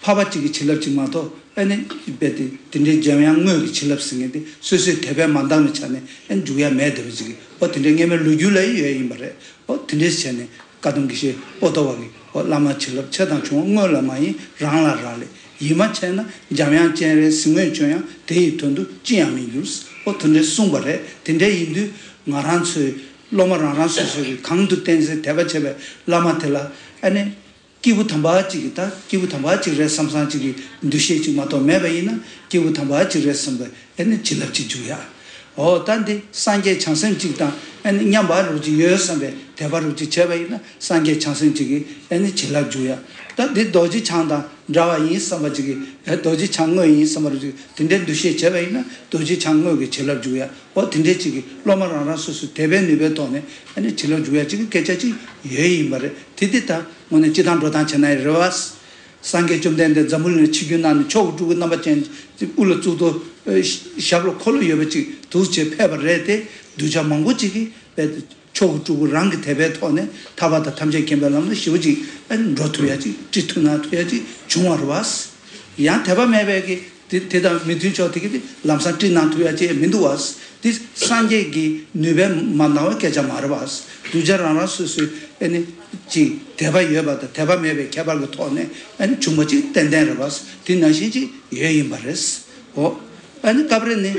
འཕགས་པ་གཅིག་གི་བྱིན་རླབས་གཅིག་མ་གཏོགས་ ཨ་ནི་རྦད་དེ་དེ་འདྲའི་འཇམ་དབྱངས་དངོས་ཀྱི་བྱིན་རླབས་ཟེར་མཁན་དེ་སོ་སོའི་དད་པས་མ་འདང་བའི་ཆ་ནས་ཨ་ནི་འཇུག་ཡ་མེད་བསྡད་པ་ཅིག་གི་ཨོ་དེ་འདྲའི་སྔ་མའི་ལོ་རྒྱུས་ལ་ཡོད་ཡིན་པ་རེད། ཨོ་དེ་འདྲས་བྱས་ནས་བཀའ་གདམས་དགེ་བཤེས་པོ་ཏོ་བ་གིས་ཨོ་བླ་མ་བྱིན་རླབས་ཆེ་དང་ཆུང་བ་དངོས་ལ་མ་ཡིན་རང་ལ་རག་ལས། ཡིད་མ་ཆེས་ན་འཇམ་དབྱངས་སྤྱན་རས་གཟིགས་དངོས་བྱོན་ཡང་དེ་ཡི་དོན་དུ་ཅི་ཡང་མི་འགྱུར། ཨོ་དེ་འདྲས་གསུངས་པ་རེད། དེ་འདྲས་ཡིན་དུས་ང་རང་ཚོའི་སློབ་མ་རང་རང་སོ་སོ་གིས་གང་དུ་བསྟེན་ཚེ་དད་པ་བྱས་པའི་བླ་མ་དེ་ལ་ཨ་ནི། སྐྱེས་བུ་དམ་པ་གཅིག་གིས་ད་སྐྱེས་བུ་དམ་པ་གཅིག་རེད་བསམ་བསམ་གཅིག་གི་འདུ་ཤེས་གཅིག་མ་གཏོགས་མེད་པ་ཡིན་ན་སྐྱེས་བུ་དམ་པ་གཅིག་རེད་བསམ་པའི་ཨ་ནི་བྱིན་རླབས་གཅིག་འཇུག་ཡ། འོ་ད་འདི་སངས་རྒྱས་བྱང་སེམས་གཅིག་དང་ཨ་ནི་མཉམ་པ་རུ་གཅིག་ཡོད་བསམ་པའི་དད་པ་རུ་གཅིག་བྱས་པ་ཡིན་ན་སངས་རྒྱས་བྱང་སེམས་གཅིག་གི་ཨ་ནི་བྱིན་རླབས་འཇུག་ཡ། ད་འདི་རྡོ་རྗེ་འཆང་དང་འདྲ་བ་ཡིན་བསམ་པ་གཅིག་གི་ཨ་རྡོ་རྗེ་འཆང་དངོས་ཡིན་བསམ་པ་རུ་གཅིག་དེ་འདྲའི་འདུ་ཤེས་བྱས་པ་ཡིན་ན་རྡོ་རྗེ་འཆང་དངོས་ཀྱི་བྱིན་རླབས་འཇུག་ཡ། འོ་དེ་འདྲའི་གཅིག་གི་སློབ་མ་རང་རང་སོ་སོའི་དད་པའི་ནུས་པའི་ཐོག་ནས་ཨ་ནི་བྱིན་རླབས་འཇུག་ཡ་གཅིག་གི་སྐད་ཆ་གཅིག་ཡོད་ཡིན་པ་རེད། དེ་འདི་ད་དངོས་གནས་སྤྱི་བཏང་འགྲོ་སྟངས་བྱས་ན་ཡང་རེད་བ། སངས་རྒྱས་བཅོམ་ལྡན་འདས་འཛམ་བུ་གླིང་ལ་ཆིབས་བསྒྱུར་གནང་ནས་མཆོག་གི་སྤྲུལ་སྐུ་རྣམ་པ་ཅན་དབུ་ལ་གཙུག་ཏོར་ཞབས་ལ་འཁོར་ལོ་ཡོད་པ་ཅིག་འདུག་བྱས་ཕེབས་པ་རེད་དེ། གདུལ་བྱ་མང་པོ་ཅིག་གིས་རྦད་དེ་མཆོག་གི་སྤྲུལ་སྐུ་རང་གི་དད་པའི་ཐོག་ནས་ཐར་པ་དང་ཐམས་ཅད་མཁྱེན་པའི་ལམ་ལ་ཞེ་པོ་ཅིག་འགྲོ་ཐུབ་ཡ་ཅིག་བཀྲི་ཐུབ་གནང་ཐུབ་ཡ་ཅིག་བྱུང་བ་རེད་བ། ཡང་དད་པ་མེད་པའི་གི་དེ་དེ་དང་མི་མཐུན་ཕྱོགས་དེ་གི་དེ་ལམ་སང་བཀྲི་གནང་ཐུབ་ཡ་ཅིག་མི་འདུག་བ། དེ་སངས་རྒྱས་ཀྱི་ནུས་པས་མ་འདང་བའི་སྐད་ཆ་མ་རེད་བ། གདུལ་བྱ་རང་རང་སོ་སོའི་ཨ་ནི་ཅིག་དད་པ་ཡོད་པ་དང་དད་པ་མེད་པའི་ཁྱད་པར་གྱི་ཐོག་ནས་ཨ་ནི་བྱུང་བ་ཅིག་ཏན་ཏན་རེད་བ། དེ་ནང་བཞིན་ཅིག་ཡོད་ཡིན་པ་རེད། འོ། ཨ་ནི་སྐབས་རེ་ནི་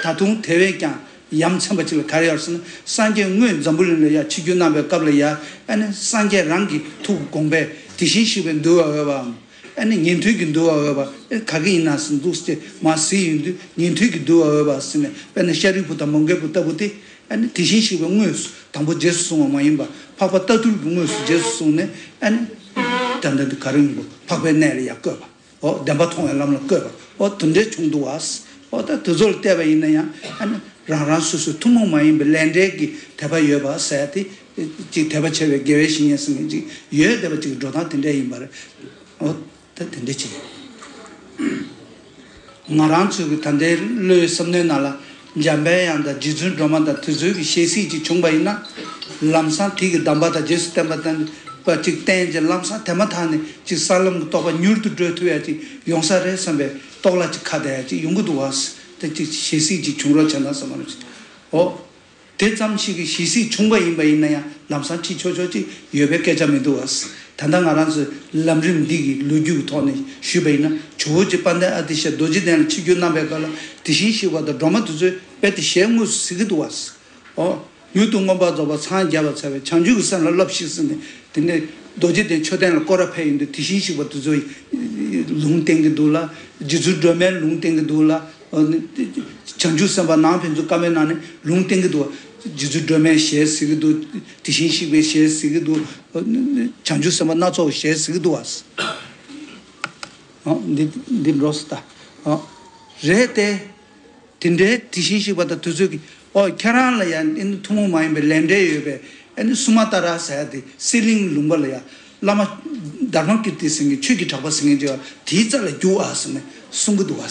ད་དུང་དེ་བས་ཀྱང་ཡ་མཚན་པ་ཅིག་ལ་ག་རེ་ཡོད་ཟེར་ན། སངས་རྒྱས་དངོས་འཛམ་བུ་གླིང་ལ་ཡ་ཆིབས་བསྒྱུར་གནང་བའི་སྐབས་ལ་ཡ་ཨ་ནི་སངས་རྒྱས་རང་གི་ཐུགས་དགོངས་པས་དེ་བཞིན་གཤེགས་པའི་འདུལ་བ་འོས་པའམ། ཨ་ནི་ཉན་ཐོས་ཀྱི་འདུལ་བ་འོས་པ་ཨེ་ག་གི་ཡིན་ན་ཟེར་འདུག་ཟེར་མ་གཟིགས་ཡོང་དུས་ཉན་ཐོས་ཀྱི་འདུལ་བ་འོས་པ་ཟེར་ནས། དཔེར་ན་ཤཱ་རིའི་བུ་དང་མོའུ་འགལ་བུ་ལྟ་བུ་སྟེ། ཨ་ནི་དེ་བཞིན་གཤེགས་པའི་དངོས་སུ་དང་པོ་རྗེས་སུ་བཟུང་བ་མ་ཡིན་པ་འཕགས་པ་རྟ་ཐུལ་གྱི་དངོས་སུ་རྗེས་སུ་བཟུང་ནས། ཨ་ནི་ད་ལྟ་འདི་ག་རེ་ཡིན་པོ་འཕགས་པའི་གནས་ལ་ཡ་བཀོད་པ། འོ་བདེན་པ་མཐོང་བའི་ལམ་ལ་བཀོད་པ། འོ་དེ་འདྲའི་བྱུང་འདུག་བ། འོ་ད་དེ་ཚོ་ལ་བལྟས་པ་ཡིན་ན་ཡང་ཨ་ནི་རང་རང་སོ་སོའི་ཐུན་མོང་མ་ཡིན་པའི་ལས་འབྲས་ཀྱི་དད་པ་ཡོད་པ་ཟེར་ཏེ། ཅིག་དད་པ་ཆེ་བའི་དགེ་བའི་བཤེས་གཉེན་ཟེར་མཁན་ཅིག་ཡོད་བསྡད་པ་ཅིག་གི་འགྲོ་སྟངས་དེ་འདྲ་ཡིན་པ་རེད། འོ་ད་དེ་འདྲ་ཅིག་ང་རང་ཚོའི་གི་ད་ལྟའི་བློའི་བསམ་མནོའི་ནང་ལ་འཇམ་པའི་དབྱངས་དང་རྗེ་བཙུན་སྒྲོལ་མ་དང་དེ་ཚོའི་གི་ཞལ་གཟིགས་ཅིག་བྱུང་བ་ཡིན་ན། ལམ་སང་དེ་གི་གདམས་པ་དང་རྗེས་སུ་བསྟན་པ་བསྟན་པ་ཅིག་བསྟན་ཅིང་ལམ་སང་དེ་མ་ཐག་ནས་ཅིག་ས་ལམ་གྱི་རྟོགས་པ་མྱུར་དུ་སྒྲོལ་ཐུབ་ཡ་ཅིག་ཡོང་ས་རེད་བསམ་པའི་རྟོགས་སླ་ཅིག་ཁ་བསྡད་ཡ་ཅིག་ཡོང་གི་འདུག་བ། དེ་ཅིག་ཞལ་གཟིགས་ཅིག་བྱུང་རོགས་བྱས་ན་བསམ་པ་རེད། འོ། དེ་ཙམ་ཞིག་གི་ཞལ་གཟིགས་བྱུང་བ་ཡིན་པ་ཡིན་ན་ཡང་ལམ་སང་ཁྲིད་ཆོག་ཆོག་ཅིག་ཡོད་པའི་སྐད་ཆ་མི་འདུག་བ། ད་ལྟ་ང་རང་ཚོའི་ལམ་རིམ་འདི་གི་ལོ་རྒྱུས་ཀྱི་ཐོག་ནས་ཞུས་པ་ཡིན་ན། ཇོ་བོ་རྗེ་དཔལ་ལྡན་ཨ་ཏི་ཤ་རྡོ་རྗེ་གདན་ལ་ཆིབས་བསྒྱུར་གནང་བའི་སྐབས་ལ་དེ་བཞིན་གཤེགས་པ་དང་སྒྲོལ་མ་དེ་ཚོས་རྦད་དེ་ཞལ་དངོས་སུ་གཟིགས་ཀྱི་འདུག་བ། ཨོ། མྱུར་དུ་མངོན་པར་རྫོགས་པར་འཚང་རྒྱ་བར་འཚལ་བའི་བྱང་ཆུབ་ཀྱི་སེམས་ལ་བསླབས་ཤིག་ཟེར་ནས། དེ་ནས་རྡོ་རྗེ་གདན་མཆོད་རྟེན་ལ་སྐོར་ར་ཕེབས་ཡོང་དུས་དེ་བཞིན་གཤེགས་པ་དེ་ཚོས་ལུང་བསྟན་གྱི་འདུག་ལ། རྗེ་བཙུན་སྒྲོལ་མའི་ལུང་བསྟན་གྱི་འདུག་ལ། བྱང་ཆུབ་སེམས་དཔའ་ནང་ཕན་ཚུན་བཀའ་མོལ་གནང་ནས་ལུང་བསྟན་གྱི་འདུག་རྗེ་བཙུན་སྒྲོལ་མའི་ཞལ་གཟིགས་ཀྱི་འདུག་དེ་བཞིན་གཤེགས་པའི་ཞལ་གཟིགས་ཀྱི་འདུག་བྱང་ཆུབ་སེམས་དཔའ་སྣ་ཚོགས་ཞལ་གཟིགས་ཀྱི་འདུག་བ། འདི་འདི་འགྲོ་སོང་ད། རེད་དེ། དེ་འདྲའི་དེ་བཞིན་གཤེགས་པ་དང་དེ་ཚོས་ཀྱིས། ཨོ་ཁྱེད་རང་ལ་ཡང་ཨ་ནི་ཐུན་མོང་མ་ཡིན་པའི་ལས་འབྲས་ཡོད་པས་ཨ་ནི་སུ་མ་ཏཱ་ར་ཟེར་ཡ་དེ་སི་ལིང་ལུང་པ་ལ་ཡང་བླ་མ་དྷརྨ་ཀིརྟི་ཟེར་མཁན་ཆོས་ཀྱི་གྲགས་པ་ཟེར་མཁན་ཅིག་ཡོད། དེའི་རྩ་ལ་རྒྱུགས་ཨ་ཟེར་ནས་གསུང་གི་འདུག་བ།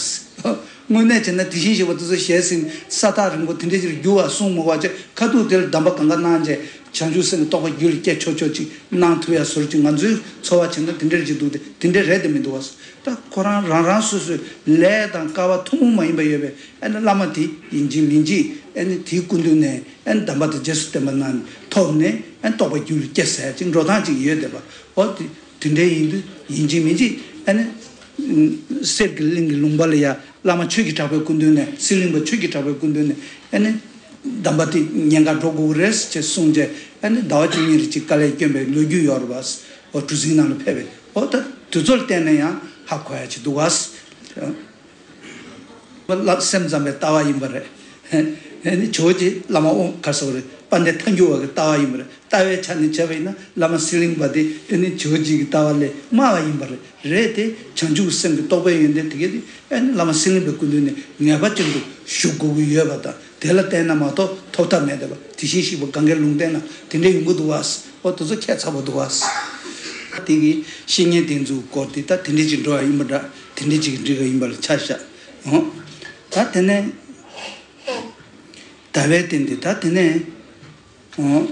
དངོས་གནས་བྱས་ན་དེ་བཞིན་གཤེགས་པ་དེ་ཚོ་ཞལ་གཟིགས་ས་ཐག་རིང་པོ་དེ་འདྲ་ཅིག་ལ་རྒྱུགས་ཨ་གསུང་མི་དགོས་བྱས། ཁ་ཐུག་དེ་ལ་གདམས་པ་གང་ག་གནང་བྱས། བྱང་ཆུབ་སེམས་ཀྱི་རྟོགས་པ་རྒྱུད་ལ་སྐྱེ་ཆོག་ཆོག་ཅིག་གནང་ཐུབ་ཡ་བཟོ་འདྲ་ཅིག་ང་ཚོའི་ཚོར་བ་བྱས་ན་དེ་འདྲ་ཅིག་འདུག་སྟེ། དེ་འདྲ་རེད་དེ་མི་འདུག་བ། ད་ཁོ་རང་རང་རང་སོ་སོའི་ལས་དང་སྐལ་བ་ཐུན་མོང་མ་ཡིན་པ་ཡོད་པས། ཨ་ནི་བླ་མ་དེ་ཡིན་གཅིག་མིན་གཅིག་ཨ་ནི་དེའི་སྐུ་མདུན་ནས་ཨ་ནི་གདམས་པ་དང་རྗེས་སུ་བསྟན་པ་གནང་ནས་ཐོབ་ནས། ཨ་ནི་རྟོགས་པ་རྒྱུད་ལ་སྐྱེ་ཟེར་ཅིག་འགྲོ་སྟངས་ཅིག་ཡོད་བསྡད་པ། འོ་དེ་དེ་འདྲའི་ཡིན་དུས་ཡིན་གཅིག་མིན་གཅིག་ཨ་ནི་གསེར་གྱི་གླིང་གི་ལུང་པ་ལ་ཡ་བླ་མ་ཆོས་ཀྱི་གྲགས་པའི་སྐུ་མདུན་ནས། སི་ལིང་པ་ཆོས་ཀྱི་གྲགས་པའི་སྐུ་མདུན་ནས་ཨ་ནི་གདམས་པ་དེ་ཉེན་ཁ་འགྲོ་དགོས་ཀྱི་རེད་ཅེས་གསུངས་རྗེས། ཨ་ནི་ཟླ་བ་བཅུ་གཉིས་རེ་ཅིག་དཀའ་ལས་བསྐྱོན་པའི་ལོ་རྒྱུས་ཡོད་རེད་པ། འོ་གྲུ་གཟིངས་ནང་ལ་ཕེབས་པའི། འོ་ད་དེ་ཚོ་ལ་བལྟས་ན་ཡང་ཧ་གོ་ཡ་ཅིག་འདུག་བ། བསླབ་སེམས་ཙམ་པའི་ལྟ་བ་ཡིན་པ་རེད། ཨ་ནི་ཇོ་བོ་རྗེ་བླ་མ་ཨོ་ག་རེ་ཟེར་བ་རེད། དཔལ་ལྡན་ཐལ་འགྱུར་བ་གི་ལྟ་བ་ཡིན་པ་རེད། ལྟ་བའི་ཆ་ནས་བྱས་པ་ཡིན་ན་བླ་མ་སི་ལིང་པ་དེ་ཨ་ནི་ཇོ་བོ་རྗེ་གི་ལྟ་བ་ལས་དམའ་བ་ཡིན་པ་རེད། རེད་དེ། བྱང་ཆུབ་སེམས་ཀྱི་རྟོགས་པའི་ཡོན་ཏན་དེ་གས་དེ་ཨ་ནི་བླ་མ་སི་ལིང་པའི་སྐུ་མདུན་ནས་ངེས་པ་ཅན་དུ་ཞུ་དགོས་ཀྱི་ཡོད་པ་དང་། དེ་ལ་བརྟེན་ན་མ་གཏོགས་ཐོབ་ཐབས་མེད་བསྡད་པ། དེ་བཞིན་གཤེགས་པ་གངྒཱའི་ལུང་བསྟན་ན་དེ་འདྲ་ཡོང་གི་འདུག་བ། འོ་དེ་ཚོ་ཁྱད་མཚར་པོ་འདུག་བ། དེ་གི་བཤེས་གཉེན་དེ་ཚོའི་སྐོར་དེ་ད་དེ་འདྲ་ཅིག་འགྲོ་བ་ཡིན་པ་འདྲ། དེ་འདྲ་ཅིག་འགྲིག་གི་ཡིན་པ་ལ་ཆ་བཞག། འོ་ད་དེ་ནས་ཟླ་བའི་སྟེང་དེ་ད་དེ་ནས། འོ།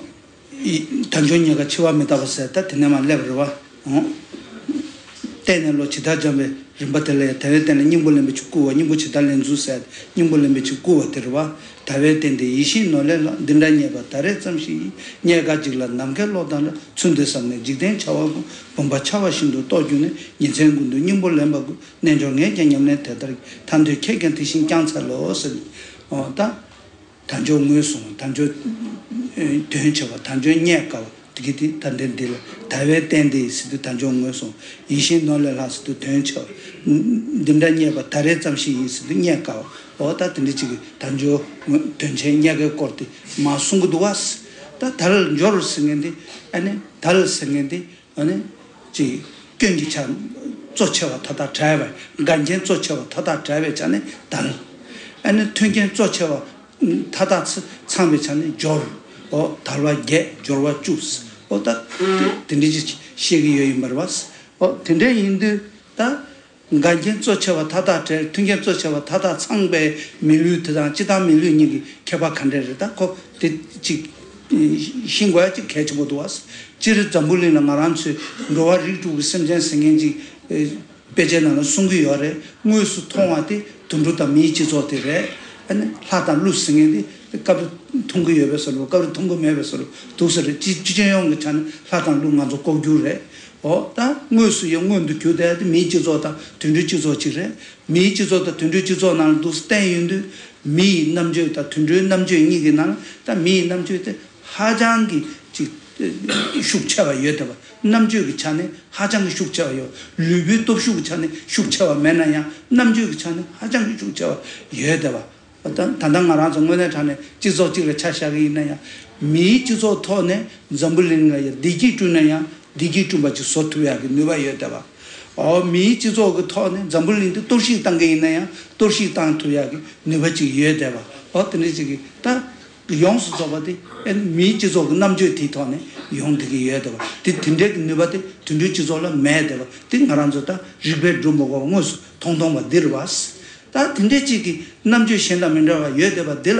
ཡི། དལ་འབྱོར་རྙེད་དཀའ་འཆི་བ་མི་རྟག་པ་ཟེར། ད་དེ་ནས་མར་སླེབས་རེད་བ། འོ། བལྟས་ནས་བློ་ཇི་ལྟར་འཇམ་པའི་ རིམ་པ་དེ་ལ་ཡང་དལ་བའི་རྟེན་ལ་སྙིང་པོ་ལེན་པའི་ཕྱིར་བསྐུལ་བ། སྙིང་པོ་ཇི་ལྟར་ལེན་ཚུལ་ཟེར་ཏེ་སྙིང་པོ་ལེན་པའི་ཕྱིར་བསྐུལ་བ་དེ་རེད་བ། དལ་བའི་རྟེན་དེ་ཡིད་བཞིན་ནོར་ལས་ལྷག་འདི་འདྲ་རྙེད་པ་ད་རེས་ཙམ་ཞིག་ཡིན། རྙེད་དཀའ་འཇིག་སླ་ནམ་མཁའི་གློག་ལྟར་ལ། ཚུལ་འདི་བསམས་ནས་འཇིག་རྟེན་བྱ་བ་ཀུན། བུམ་པ་འཆར་བ་བཞིན་དུ་རྟོགས་གྱུར་ནས། ཉིན་མཚན་ཀུན་ཏུ་སྙིང་པོ་ལེན་པ་ཀུན། རྣལ་འབྱོར་ངས་ཀྱང་ཉམས་ལེན་དེ་ལྟར་གྱིས། ཐར་འདོད་ཁྱེད་ཀྱང་དེ་བཞིན་བསྐྱང་འཚལ་ལོ་ཟེར། འོ་ད། དལ་འབྱོར་ངོས་བཟུང་། དལ་འབྱོར་དོན་ཆེ་བ། དལ་འབྱོར་རྙེད་དཀའ་བ་དེ་གི་དེ་ད་འདི་འདི་ལ་དལ་བའི་རྟེན་དེ་ཟེར་དུས་དལ་འབྱོར་ངོས་བཟུང་། ཡིད་བཞིན་ནོར་ལས་ལྷག་ཟེར་དུས་དོན་ཆེ་བ། འདི་འདྲ་རྙེད་པ་ད་རེས་ཙམ་ཞིག་ཡིན་ཟེར་དུས་རྙེད་དཀའ་བ། འོ་ད་དེ་འདྲ་ཅིག་གི་དལ་འབྱོར་དོན་ཆེན་རྙེད་དཀའི་སྐོར་དེ་མར་གསུང་གི་འདུག་བ། ད་དལ་འབྱོར་ཟེར་མཁན་དེ་ཨ་ནི་དལ་ཟེར་མཁན་དེ། ཨ་ནི། ཅིག་སྐྱོན་གྱི་ཆ། གཙོ་ཆེ་བ་མཐའ་དག་བྲལ་བས། འགལ་རྐྱེན་གཙོ་ཆེ་བ་མཐའ་དག་བྲལ་བའི་ཆ་ནས་དལ། ཨ་ནི་མཐུན་རྐྱེན་གཙོ་ཆེ་བ་མཐའ་དག་ཚང་བའི་ཆ་ནས་འབྱོར། འོ་དལ་བ་བརྒྱད་འབྱོར་བ་བཅུ། འོ་ད་དེ་འདྲ་ཅིག་བཤད་ཀྱི་ཡོད་ཡིན་པ་རེད་བ། འོ་དེ་འདྲ་ཡིན་དུས་ད། འགལ་རྐྱེན་གཙོ་ཆེ་བ་མཐའ་དག་བྲལ། མཐུན་རྐྱེན་གཙོ་ཆེ་བ་མཐའ་དག་ཚང་པའི་མི་ལུས་དེ་དང་སྤྱིར་བཏང་མི་ལུས་གཉིས་ཀྱི་ཁྱད་པར་ག་འདྲ་རེད། ད་ཁོ་དེ་ཅིག་ཤེས་དགོས་ཡ་ཅིག་གལ་ཆེན་པོ་འདུག་བ། སྤྱིར་འཛམ་བུ་གླིང་ལ་ང་རང་ཚོའི་འགྲོ་བ་རིགས་དྲུག་གི་སེམས་ཅན་ཟེར་མཁན་ཅིག་དཔེ་ཆའི་ནང་ལ་གསུང་གི་ཡོད་རེད། དངོས་སུ་མཐོང་བ་དེ་དུད་འགྲོ་དང་མིའི་སྤྱི་ཚོགས་དེ་རེད། ཨ་ནི་ལྷ་དང་ཀླུ་ཟེར་མཁན་དེ་སྐབས་རེ་མཐོང་གི་ཡོད་པའི་བཟོ་འདྲ། སྐབས་རེ་མཐོང་གི་མེད་པའི་བཟོ་འདྲ་འདུག་ས་རེད། སྤྱི་སྤྱི་ཁྱོན་ཡོངས་ཀྱི་ཆ་ནས་ལྷ་དང་ཀླུ་ང་ཚོ་ལྐོག་གྱུར་རེད། འོ་ད་དངོས་སུ་ཡང་མངོན་དུ་གྱུར་བསྡད་དེ་མིའི་སྤྱི་ཚོགས་དང་དུད་འགྲོའི་སྤྱི་ཚོགས་གཅིག་རེད། མིའི་སྤྱི་ཚོགས་དང་དུད་འགྲོའི་སྤྱི་ཚོགས་ནང་ལ་འདུག་སེ་བསྟན་ཡོང་དུས། མི་ཡི་རྣམ་དཔྱོད་དང་དུད་འགྲོའི་རྣམ་དཔྱོད་གཉིས་ཀྱི་ནང་ད་མི་ཡི་རྣམ་དཔྱོད་དེ་ཧ་ཅང་གི་ཅིག་ཤུགས་ཆེ་བ་ཡོད་བསྡད་པ། རྣམ་དཔྱོད་ཀྱི་ཆ་ནས་ཧ་ཅང་གི་ཤུགས་ཆེ་བ་ཡོད། ལུས་པོའི་སྟོབས་ཤུགས་ཀྱི་ཆ་ནས་ཤུགས་ཆེ་བ་མེད་ན་ཡང་རྣམ་དཔྱོད་ཀྱི་ཆ་ནས་ཧ་ཅང་གི་ཤུགས་ཆེ་བ་ཡོད་བསྡད་པ། ད་ད་ལྟ་ང་རང་ཚོ་དངོས་གནས་དྲང་གནས་སྤྱི་ཚོགས་གཅིག་ལ་ཆ་བཞག་གི་ཡིན་ན་ཡང་། མིའི་སྤྱི་ཚོགས་ཐོག་ནས་འཛམ་བུ་གླིང་ལ་ཡང་བདེ་སྐྱིད་བསྐྲུན་ན་ཡང་བདེ་སྐྱིད་བསྐྲུན་པ་ཅིག་བཟོ་ཐུབ་ཡག་གི་ནུས་པ་ཡོད་བསྡད་པ། འོ་མིའི་སྤྱི་ཚོགས་ཀྱི་ཐོག་ནས་འཛམ་བུ་གླིང་འདི་གཏོར་བཤིག་བཏང་གི་ཡིན་ན་ཡང་གཏོར་བཤིག་བཏང་ཐུབ་ཡག་གི་ནུས་པ་ཅིག་ཡོད་བསྡད་པ། འོ་དེ་འདྲ་ཅིག་གི་ད་ཡོངས་སུ་རྫོགས་པ་དེ་ཨེ་མིའི་སྤྱི་ཚོགས་ཀྱི་རྣམ་དཔྱོད་དེའི་ཐོག་ནས་ཡོང་བསྡད་ཀྱི་ཡོད་བསྡད་པ། དེ་དེ་འདྲའི་གི་ནུས་པ་དེ་དུད་འགྲོའི་སྤྱི་ཚོགས་ལ་མེད་བསྡད་པ་དེ་ང་རང་ཚོ་ད་རིགས་པས་སྒྲུབ་མ་དགོས་པ་དངོས་སུ་མཐོང་མཐོང་བ་འདི་རེད་བ། ད་དེ་འདྲའི་ཅིག་གི་རྣམ་དཔྱོད་གཞན་དང་མི་འདྲ་བ་ཡོད་བསྡད་པ་འདི་ལ།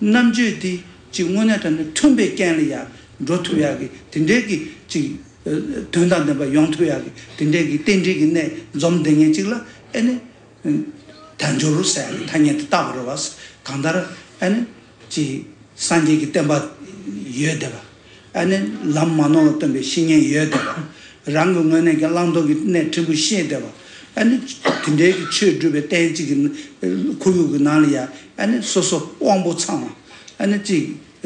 རྣམ་དཔྱོད་འདི་ཅིག་དངོས་གནས་དྲང་གནས་མཐུན་པའི་རྐྱེན་ལ་ཡང་འགྲོ་ཐུབ་ཡག་གི་དེ་འདྲའི་གི་ཅིག་དོན་དང་ལྡན་པ་ཡོང་ཐུབ་ཡག་གི་དེ་འདྲའི་གི་རྟེན་འབྲེལ་གྱི་གནད་འཛོམས་བསྡད་མཁན་ཅིག་ལ་ཨེ་ནི་དལ་འབྱོར་ཟེར་ཡག་གི་ཐ་སྙད་དེ་བཏགས་པ་རེད་བ། གང་ལྟར་ཨེ་ནི་ཅིག་སངས་རྒྱས་ཀྱི་བསྟན་པ་ཡོད་བསྡད་པ། ཨ་ནི་ལམ་མ་ནོར་བ་སྟོན་པའི་བཤེས་གཉེན་ཡོད་བསྡད་པ། རང་གི་ངོས་ནས་ཀྱང་བླང་དོར་གྱི་གནད་ཕྲན་བུ་ཤེས་བསྡད་པ། ཨ་ནི་དེ་འདྲའི་གི་ཆོས་སྒྲུབ་པའི་རྟེན་གཅིག་གི་ཁོར་ཡུག་གི་ནང་ལ་ཡང་ཨ་ནི་སོ་སོ་དབང་པོ་ཚང་བ། ཨ་ནི་གཅིག་ག་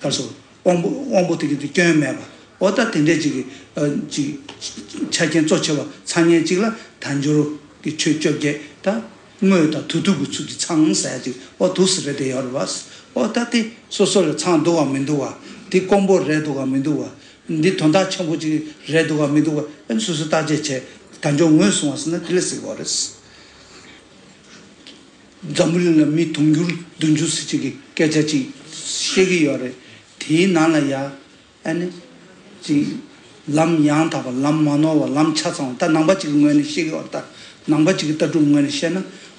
རེ་ཟེར། དབང་པོ་དབང་པོ་དེ་གི་དེ་སྐྱོན་མེད་པ། འོ་ད་དེ་འདྲའི་གཅིག་གི་གཅིག་ཆ་རྐྱེན་གཙོ་ཆེ་བ་ཚང་མཁན་གཅིག་ལ་དལ་འབྱོར་གྱི་ཆོས་བཅོ་བརྒྱད་ད། དངོས་དང་དུ་ཐུག་གི་ཚུལ་གྱིས་ཚང་ཟེར་ཅིག་འོ་འདུག་སེ་རེད་དེ་ཡོད་རེད་བ། འོ་ད་དེ་སོ་སོ་ལ་ཚང་འདུག་བ་མི་འདུག་བ། དེ་དཀོན་པོ་རེད་འདུག་བ་མི་འདུག་བ། འདི་དོན་དག་ཆེན་པོ་ཅིག་རེད་འདུག་བ་མི་འདུག་བ། ཨ་ནི་སོ་སོས་བརྟག་དཔྱད་བྱས་དལ་འབྱོར་ངོས་བཟུང་བ་ཟེར་ན་དེ་ལ་ཟེར་གྱི་ཡོད་རེད། འཛམ་བུ་གླིང་ལ་མི་དུང་ཕྱུར་བདུན་ཅུ་ཟེར་ཅིག་གི་སྐད་ཆ་ཅིག་བཤད་ཀྱི་ཡོད་རེད། དེའི་ནང་ལ་ཡ། ཨ་ནི། ཅིག་ལམ་ཡང་དག་པ། ལམ་མ་ནོར་བ། ལམ་ཆ་ཚང་བ། ད་ནང་པ་ཅིག་གི་ངོས་ནས་བཤད་ཀྱི་ཡོད་རེད། ད་ནང་པ་ཅིག་གི་ལྟ་གྲུབ་ངོས་ནས་བཤད་ན།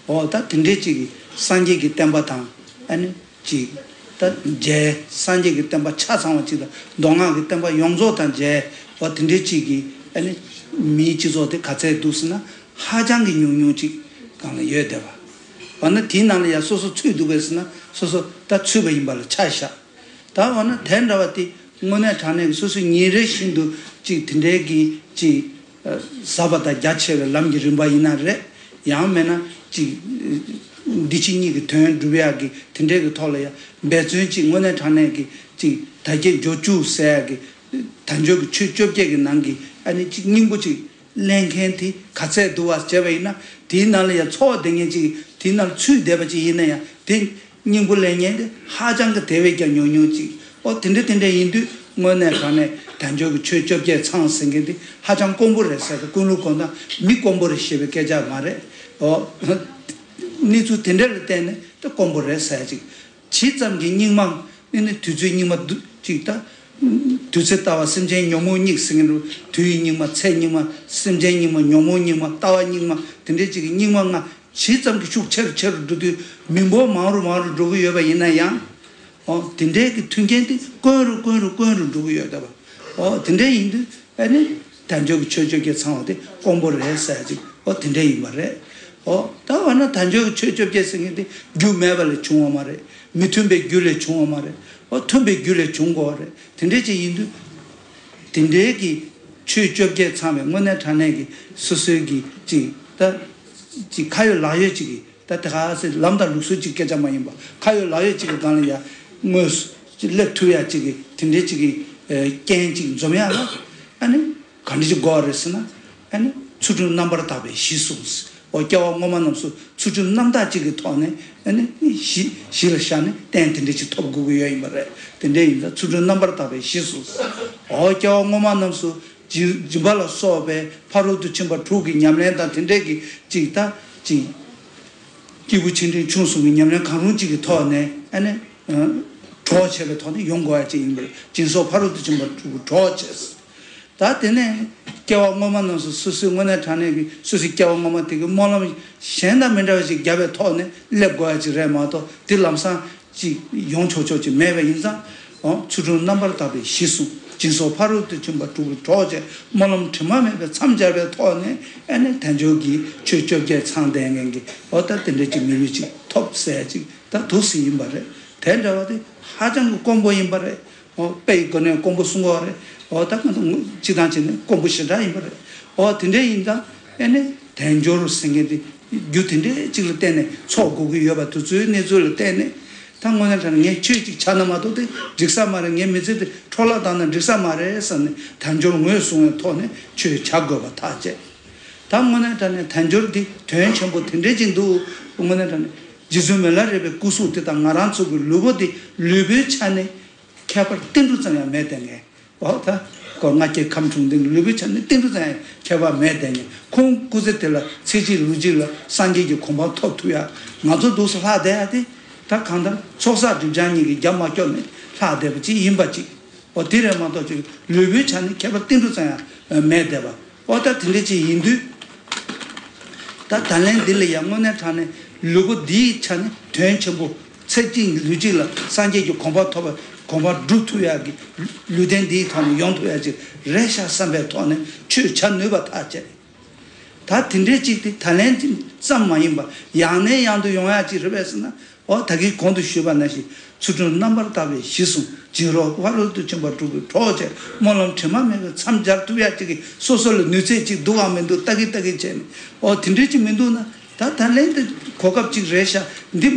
འོ་ད་དེ་འདྲའི་ཅིག་གི་སངས་རྒྱས་ཀྱི་བསྟན་པ་དང་། ཨ་ནི། ཅིག་ད་མཇལ། སངས་རྒྱས་ཀྱི་བསྟན་པ་ཆ་ཚང་བ་ཅིག་དང་། མདོ་སྔགས་ཀྱི་བསྟན་པ་ཡོངས་རྫོགས་དང་མཇལ། འོ་དེ་འདྲའི་ཅིག་གི་ཨ་ནི། མིའི་སྤྱི་ཚོགས་དེ་ག་ཚད་འདུག་ཟེར་ན། ཧ་ཅང་གི་ཉུང་ཉུང་ཅིག་སྒང་ལ་ཡོད་བསྡད་པ། འོ་ན་དེའི་ནང་ལ་ཡང་སོ་སོ་ཚུད་འདུག་གས་ཟེར་ན། སོ་སོ་ད་ཚུད་པ་ཡིན་པ་ལ་ཆ་བཞག་ད་འོ་ན་དེ་འདྲ་བ་དེ་དངོས་གནས་དྲང་གནས་ཀྱི་སོ་སོའི་ཉིན་རེ་བཞིན་དུ་ཅིག་དེ་འདྲའི་གི་ཅིག་ཟབ་པ་དང་རྒྱ་ཆེ་བའི་ལམ་གྱི་རིམ་པ་ཡིན་ན་རེད། ཡང་མིན་ན་ཅིག་འདི་ཕྱི་གཉིས་ཀྱི་དོན་སྒྲུབ་ཡག་གི་དེ་འདྲའི་གི་ཐོག་ལ་ཡང་འབད་བརྩོན་ཅིག་དངོས་གནས་དྲང་གནས་ཀྱི་ཅིག་དལ་བརྒྱད་འབྱོར་བཅུ་ཟེར་ཡག་གི་དལ་འབྱོར་གྱི་ཆོས་བཅོ་བརྒྱད་ཀྱི་ནང་གི་ཨ་ནི་ཅིག་སྙིང་པོ་ཅིག་ལེན་མཁན་དེ་ག་ཚད་འདུག་བ་བྱས་པ་ཡིན་ན། དེའི་ནང་ལ་ཡང་འཚོ་བ་སྡོད་མཁན་ཅིག་དེའི་ནང་ཚུད་བསྡད་པ་ཅིག་ཡིན་ན་ཡང་དེ་སྙིང་པོ་ལེན་མཁན་དེ་ཧ་ཅང་གི་དེ་བས་ཀྱང་ཉུང་ཉུང་ཅིག་འོ་དེ་འདྲ་དེ་འདྲ་ཡིན་དུས་དངོས་གནས་དྲང་གནས་དལ་འབྱོར་གྱི་ཆོས་བཅོ་བརྒྱད་ཚང་ཟེར་མཁན་དེ་ཧ་ཅང་དཀོན་པོ་རེད་ཟེར་ཏེ། ཀུན་སློང་གོ་ན་མི་དཀོན་པོ་རེད་ཞེས་པའི་སྐད་ཆ་མ་རེད། འོ་གནས་ཚུལ་དེ་འདྲ་ལ་བརྟེན་ནས་དེ་དཀོན་པོ་རེད་ཟེར་ཅིག་ཇི་ཙམ་གྱི་སྙིགས་མ། ཨ་ནི་དུས་ཚོད་སྙིགས་མ་འདུག་ཅིག་ད། དུས་ཚོད་ལྟ་བ་སེམས་ཅན་ཉོན་མོངས་སྙིགས་ཟེར་མཁན་རུ། དུས་ཡི་སྙིགས་མ། ཚེ་སྙིགས་མ། སེམས་ཅན་སྙིགས་མ། ཉོན་མོངས་སྙིགས་མ། ལྟ་བ་སྙིགས་མ། དེ་འདྲའི་ཅིག་གི་སྙིགས་མ་ལྔ་ཇི་ཙམ་གྱི་ཤུགས་ཆེ་རུ་ཆེ་རུ་འགྲོ་དུས་མི་འབོར་མང་རུ་མང་རུ་འགྲོ་གི་ཡོད་པ་ཡིན་ན་ཡང་། འོ་དེ་འདྲའི་གི་མཐུན་རྐྱེན་དེ་དཀོན་རུ་དཀོན་རུ་དཀོན་རུ་འགྲོ་གི་ཡོད་བསྡད་པ། འོ་དེ་འདྲ་ཡིན་དུས་ཨ་ནི། དལ་འབྱོར་གྱི་ཆོས་བཅོ་བརྒྱད་ཚང་བ་དེ་དཀོན་པོ་རེད་ཟེར་ཅིག་འོ་དེ་འདྲ་ཡིན་པ་རེད། འོ་ད་འོ་ན་དལ་འབྱོར་གྱི་ཆོས་བཅོ་བརྒྱད་ཟེར་མཁན་དེ་རྒྱུ་མེད་པ་ལས་བྱུང་བ་མ་རེད། མི་མཐུན་པའི་རྒྱུ་ལས་བྱུང་བ་མ་རེད། འོ་མཐུན་པའི་རྒྱུ་ལས་བྱུང་དགོས་པ་རེད། དེ་འདྲ་ཅིག་ཡིན་དུས། དེ་འདྲའི་གི་ཆོས་བཅོ་བརྒྱད་ཚང་བའི་དངོས་གནས་དྲང་གནས་ཀྱི་སོ་སོའི་གི་ཅིག་ད་ཅིག་ཁ་ཡོད་ལག་ཡོད་ཅིག་གི་ད་དེ་ག་ཟེར་ལམ་དང་ལུགས་སྲོལ་ཅིག་སྐད་ཆ་མ་ཡིན་པ་ཁ་ཡོད་ལག་ཡོད་ཅིག་གི་སྒང་ལ་ཡ་དངོས་སུ་ཅིག་སླེབས་ཐུབ་ཡ་ཅིག་གི་དེ་འདྲའི་ཅིག་གི་རྐྱེན་ཅིག་འཛོམས་ཡ་ལ་ཨ་ནི་ག་འདྲ་ཅིག་དགོས་རེད་ཟེར་ན། ཨ་ནི་ཚུལ་ཁྲིམས་རྣམ་པར་དག་པའི་གཞི་བཟུང་། འོ་སྐྱེ་བ་སྔོན་མ་རྣམས་སུ་ཚུལ་ཁྲིམས་རྣམ་དག་ཅིག་གི་ཐོག་ནས་ཨ་ནི་གཞི་གཞི་ལ་བཞག་ནས་རྟེན་དེ་འདྲ་ཅིག་ཐོབ་དགོས་ཀྱི་ཡོད་ཡིན་པ་རེད། དེ་འདྲ་ཡིན་ཙང་ཚུལ་ཁྲིམས་རྣམ་པར་དག་པའི་གཞི་བཟུང་། འོ་སྐྱེ་བ་སྔོན་མ་རྣམས་སུ་སྦྱིན་སྦྱིན་པ་ལ་སོགས་པའི་ཕ་རོལ་ཏུ་ཕྱིན་པ་དྲུག་གི་ཉམས་ལེན་དང་དེ་འདྲས་ཀྱི་ཅིག་ད་ཅིག་སྐྱེས་བུ་ཆེ་འབྲིང་ཆུང་གསུམ་གྱི་ཉམས་ལེན་གང་རུང་ཅིག་གི་ཐོག་ནས་ཨ་ནི་གྲོགས་བྱས་པའི་ཐོག་ནས་ཡོང་དགོས་ཡ་ཅིག་ཡིན་པ་རེད། སྦྱིན་སོགས་ཕ་རོལ་ཏུ་ཕྱིན་པ་དྲུག་གི་གྲོགས་བྱས། ད་དེ་ནས་སྐྱེ་བ་སྔོན་མ་རྣམས་སུ་སོ་སོའི་དངོས་གནས་དྲང་གནས་ཀྱི་སོ་སོའི་སྐྱེ་བ་སྔོན་མ་དེ་གི་སྨོན་ལམ་གཞན་དང་མི་འདྲ་བ་ཞིག་བརྒྱབ་པའི་ཐོག་ནས་སླེབས་དགོས་ཡ་ཅིག་རེད་མ་གཏོགས་དེ་ལམ་སང་ཅིག་ཡོང་ཆོག་ཆོག་ཅིག་མེད་པ་ཡིན་ཙང་། འོ་ཚུལ་ཁྲིམས་རྣམ་པར་དག་པའི་གཞི་བཟུང་། སྦྱིན་སོགས་ཕ་རོལ་ཏུ་ཕྱིན་པ་དྲུག་གི་གྲོགས་བྱས། སྨོན་ལམ་དྲི་མ་མེད་པའི་མཚམས་སྦྱར་བའི་ཐོག་ནས་ཨ་ནི་དལ་འབྱོར་གྱི་ཆོས་བཅོ་བརྒྱད་ཚང་ལྡན་མཁན་གྱི་འོ་ད་དེ་འདྲ་ཅིག་མི་ལུས་ཅིག་ཐོབ་ཟེར་ཅིག་ད་འདུག་སེ་ཡིན་པ་རེད། དེ་འདྲ་བ་དེ་ཧ་ཅང་གི་དཀོན་པོ་ཡིན་པ་རེད། འོ་དཔེ་ཡི་སྒོ་ནས་དཀོན་པོ་གསུང་གི་ཡོད་རེད། འོ་ད་ང་ཚོ་སྤྱིར་བཏང་བྱས་ནས་དཀོན་པོ་ཞེ་དྲག་ཡིན་པ་རེད། འོ་དེ་འདྲ་ཡིན་ཙང་ཨ་ནི་དལ་འབྱོར་ཟེར་མཁན་དེ་རྒྱུ་དེ་འདྲའི་གཅིག་ལ་བརྟེན་ནས་ཚོགས་དགོས་ཀྱི་ཡོད་པ་དེ་ཚོའི་གནས་ཚུལ་ལ་བརྟེན་ནས་ད་དངོས་གནས་དྲང་གནས་ངས་ཆོས་གཅིག་བྱས་ན་མ་གཏོགས་དེ་འགྲིག་ས་མ་རེད། ངའི་མི་ཚེ་དེ་འཕྲོ་བརླག་བཏང་ན་འགྲིག་ས་མ་རེད་བསམ་ནས་དལ་འབྱོར་ངོས་བཟུང་བའི་ཐོག་ནས་ཆོས་བྱ་དགོས་པ་ཐག་བཅད། ད་དངོས་གནས་དྲང་གནས་དལ་འབྱོར་འདི་དོན་ཆེན་པོ་དེ་འདྲའི་ཅིག་འདུག་དངོས་གནས་དྲང་གནས་རྗེ་བཙུན་མི་ལ་རས་པའི་སྐུ་གཟུགས་དེ་དང་ང་རང་ཚོ་གི་ལུས་པོ་དེ་ལུས་པོའི་ཆ་ནས་ཁྱད་པར་ཏིལ་འབྲུ་ཙམ་ཡང་མེད་དེ་ངས། འོ་ད། སྐོར་ལྔ་བརྒྱའི་ཁམས་དྲུང་འདི་ལུས་པོའི་ཆ་ནས་ཏིལ་འབྲུ་ཙམ་ཡང་ཁྱད་པར་མེད་དེ་ངས་ཁོང་སྐུ་ཚེ་དེ་ལ་ཚེ་གཅིག་ལུས་གཅིག་ལ་སངས་རྒྱས་ཀྱི་གོ་འཕང་ཐོབ་ཐུབ་ཡ། ང་ཚོ་འདུག་སེ་ལྷག་བསྡད་ཡ་དེ། ད་གང་ལྟར་ཚོགས་བསགས་སྒྲིབ་སྦྱང་གཉིས་ཀྱིས་རྒྱབ་མ་སྐྱོར་ནས་ལྷག་བསྡད་པ་ཅིག་ཡིན་པ་ཅིག་འོ་དེ་རེད་མ་གཏོགས་ཅིག་ལུས་པོའི་ཆ་ནས་ཁྱད་པར་ཏིལ་འབྲུ་ཙམ་ཡང་མེད་བསྡད་པ། ཨོ་ད་དེ་འདྲ་ཅིག་ཡིན་དུས། ད་ད་ལན་འདི་ལ་ཡང་དངོས་གནས་དྲང་གནས་ལུས་པོ་འདིའི་ཆ་ནས་དོན་ཆེན་པོ་ཚེ་གཅིག་ལུས་གཅིག་ལ་སངས་རྒྱས་ཀྱི་གོ་འཕང་ཐོབ་པ་གོ་འཕང་སྒྲུབ་ཐུབ་ཡག་གི་ལུས་རྟེན་འདིའི་ཐོག་ནས་ཡོང་ཐུབ་ཡག་ཅིག་རེད་ཤག་བསམ་པའི་ཐོག་ནས་ཆོས་བྱ་ནུས་པ་ཐག་བཅད། ད་དེ་འདྲའི་ཅིག་དེ་ད་ལན་ཙམ་མ་ཡིན་པ་ཡང་ནས་ཡང་དུ་ཡོང་ཡག་ཅིག་རེད་པས་ཟེར་ན། འོ་ད་གིན་གོང་དུ་ཞུས་པ་ནང་བཞིན་ཚུལ་ཁྲིམས་རྣམ་པར་དག་པའི་གཞི་བཟུང་། སྦྱིན་སོགས་ཕ་རོལ་ཏུ་ཕྱིན་པ་དྲུག་གི་གྲོགས་བྱས། སྨོན་ལམ་དྲི་མ་མེད་པའི་མཚམས་སྦྱར་ཐུབ་ཡག་ཅིག་གི་སོ་སོ་ལ་ནུས་ཚད་ཅིག་འདུག་གམ་མི་འདུག་ལྟ་གི་ལྟ་གི་བྱས་ནས། འོ་དེ་འདྲའི་ཅིག་མི་འདུག་ན་ད་ད་ལན་དེ་གོ་སྐབས་ཅིག་རེད་ཤག་འདི་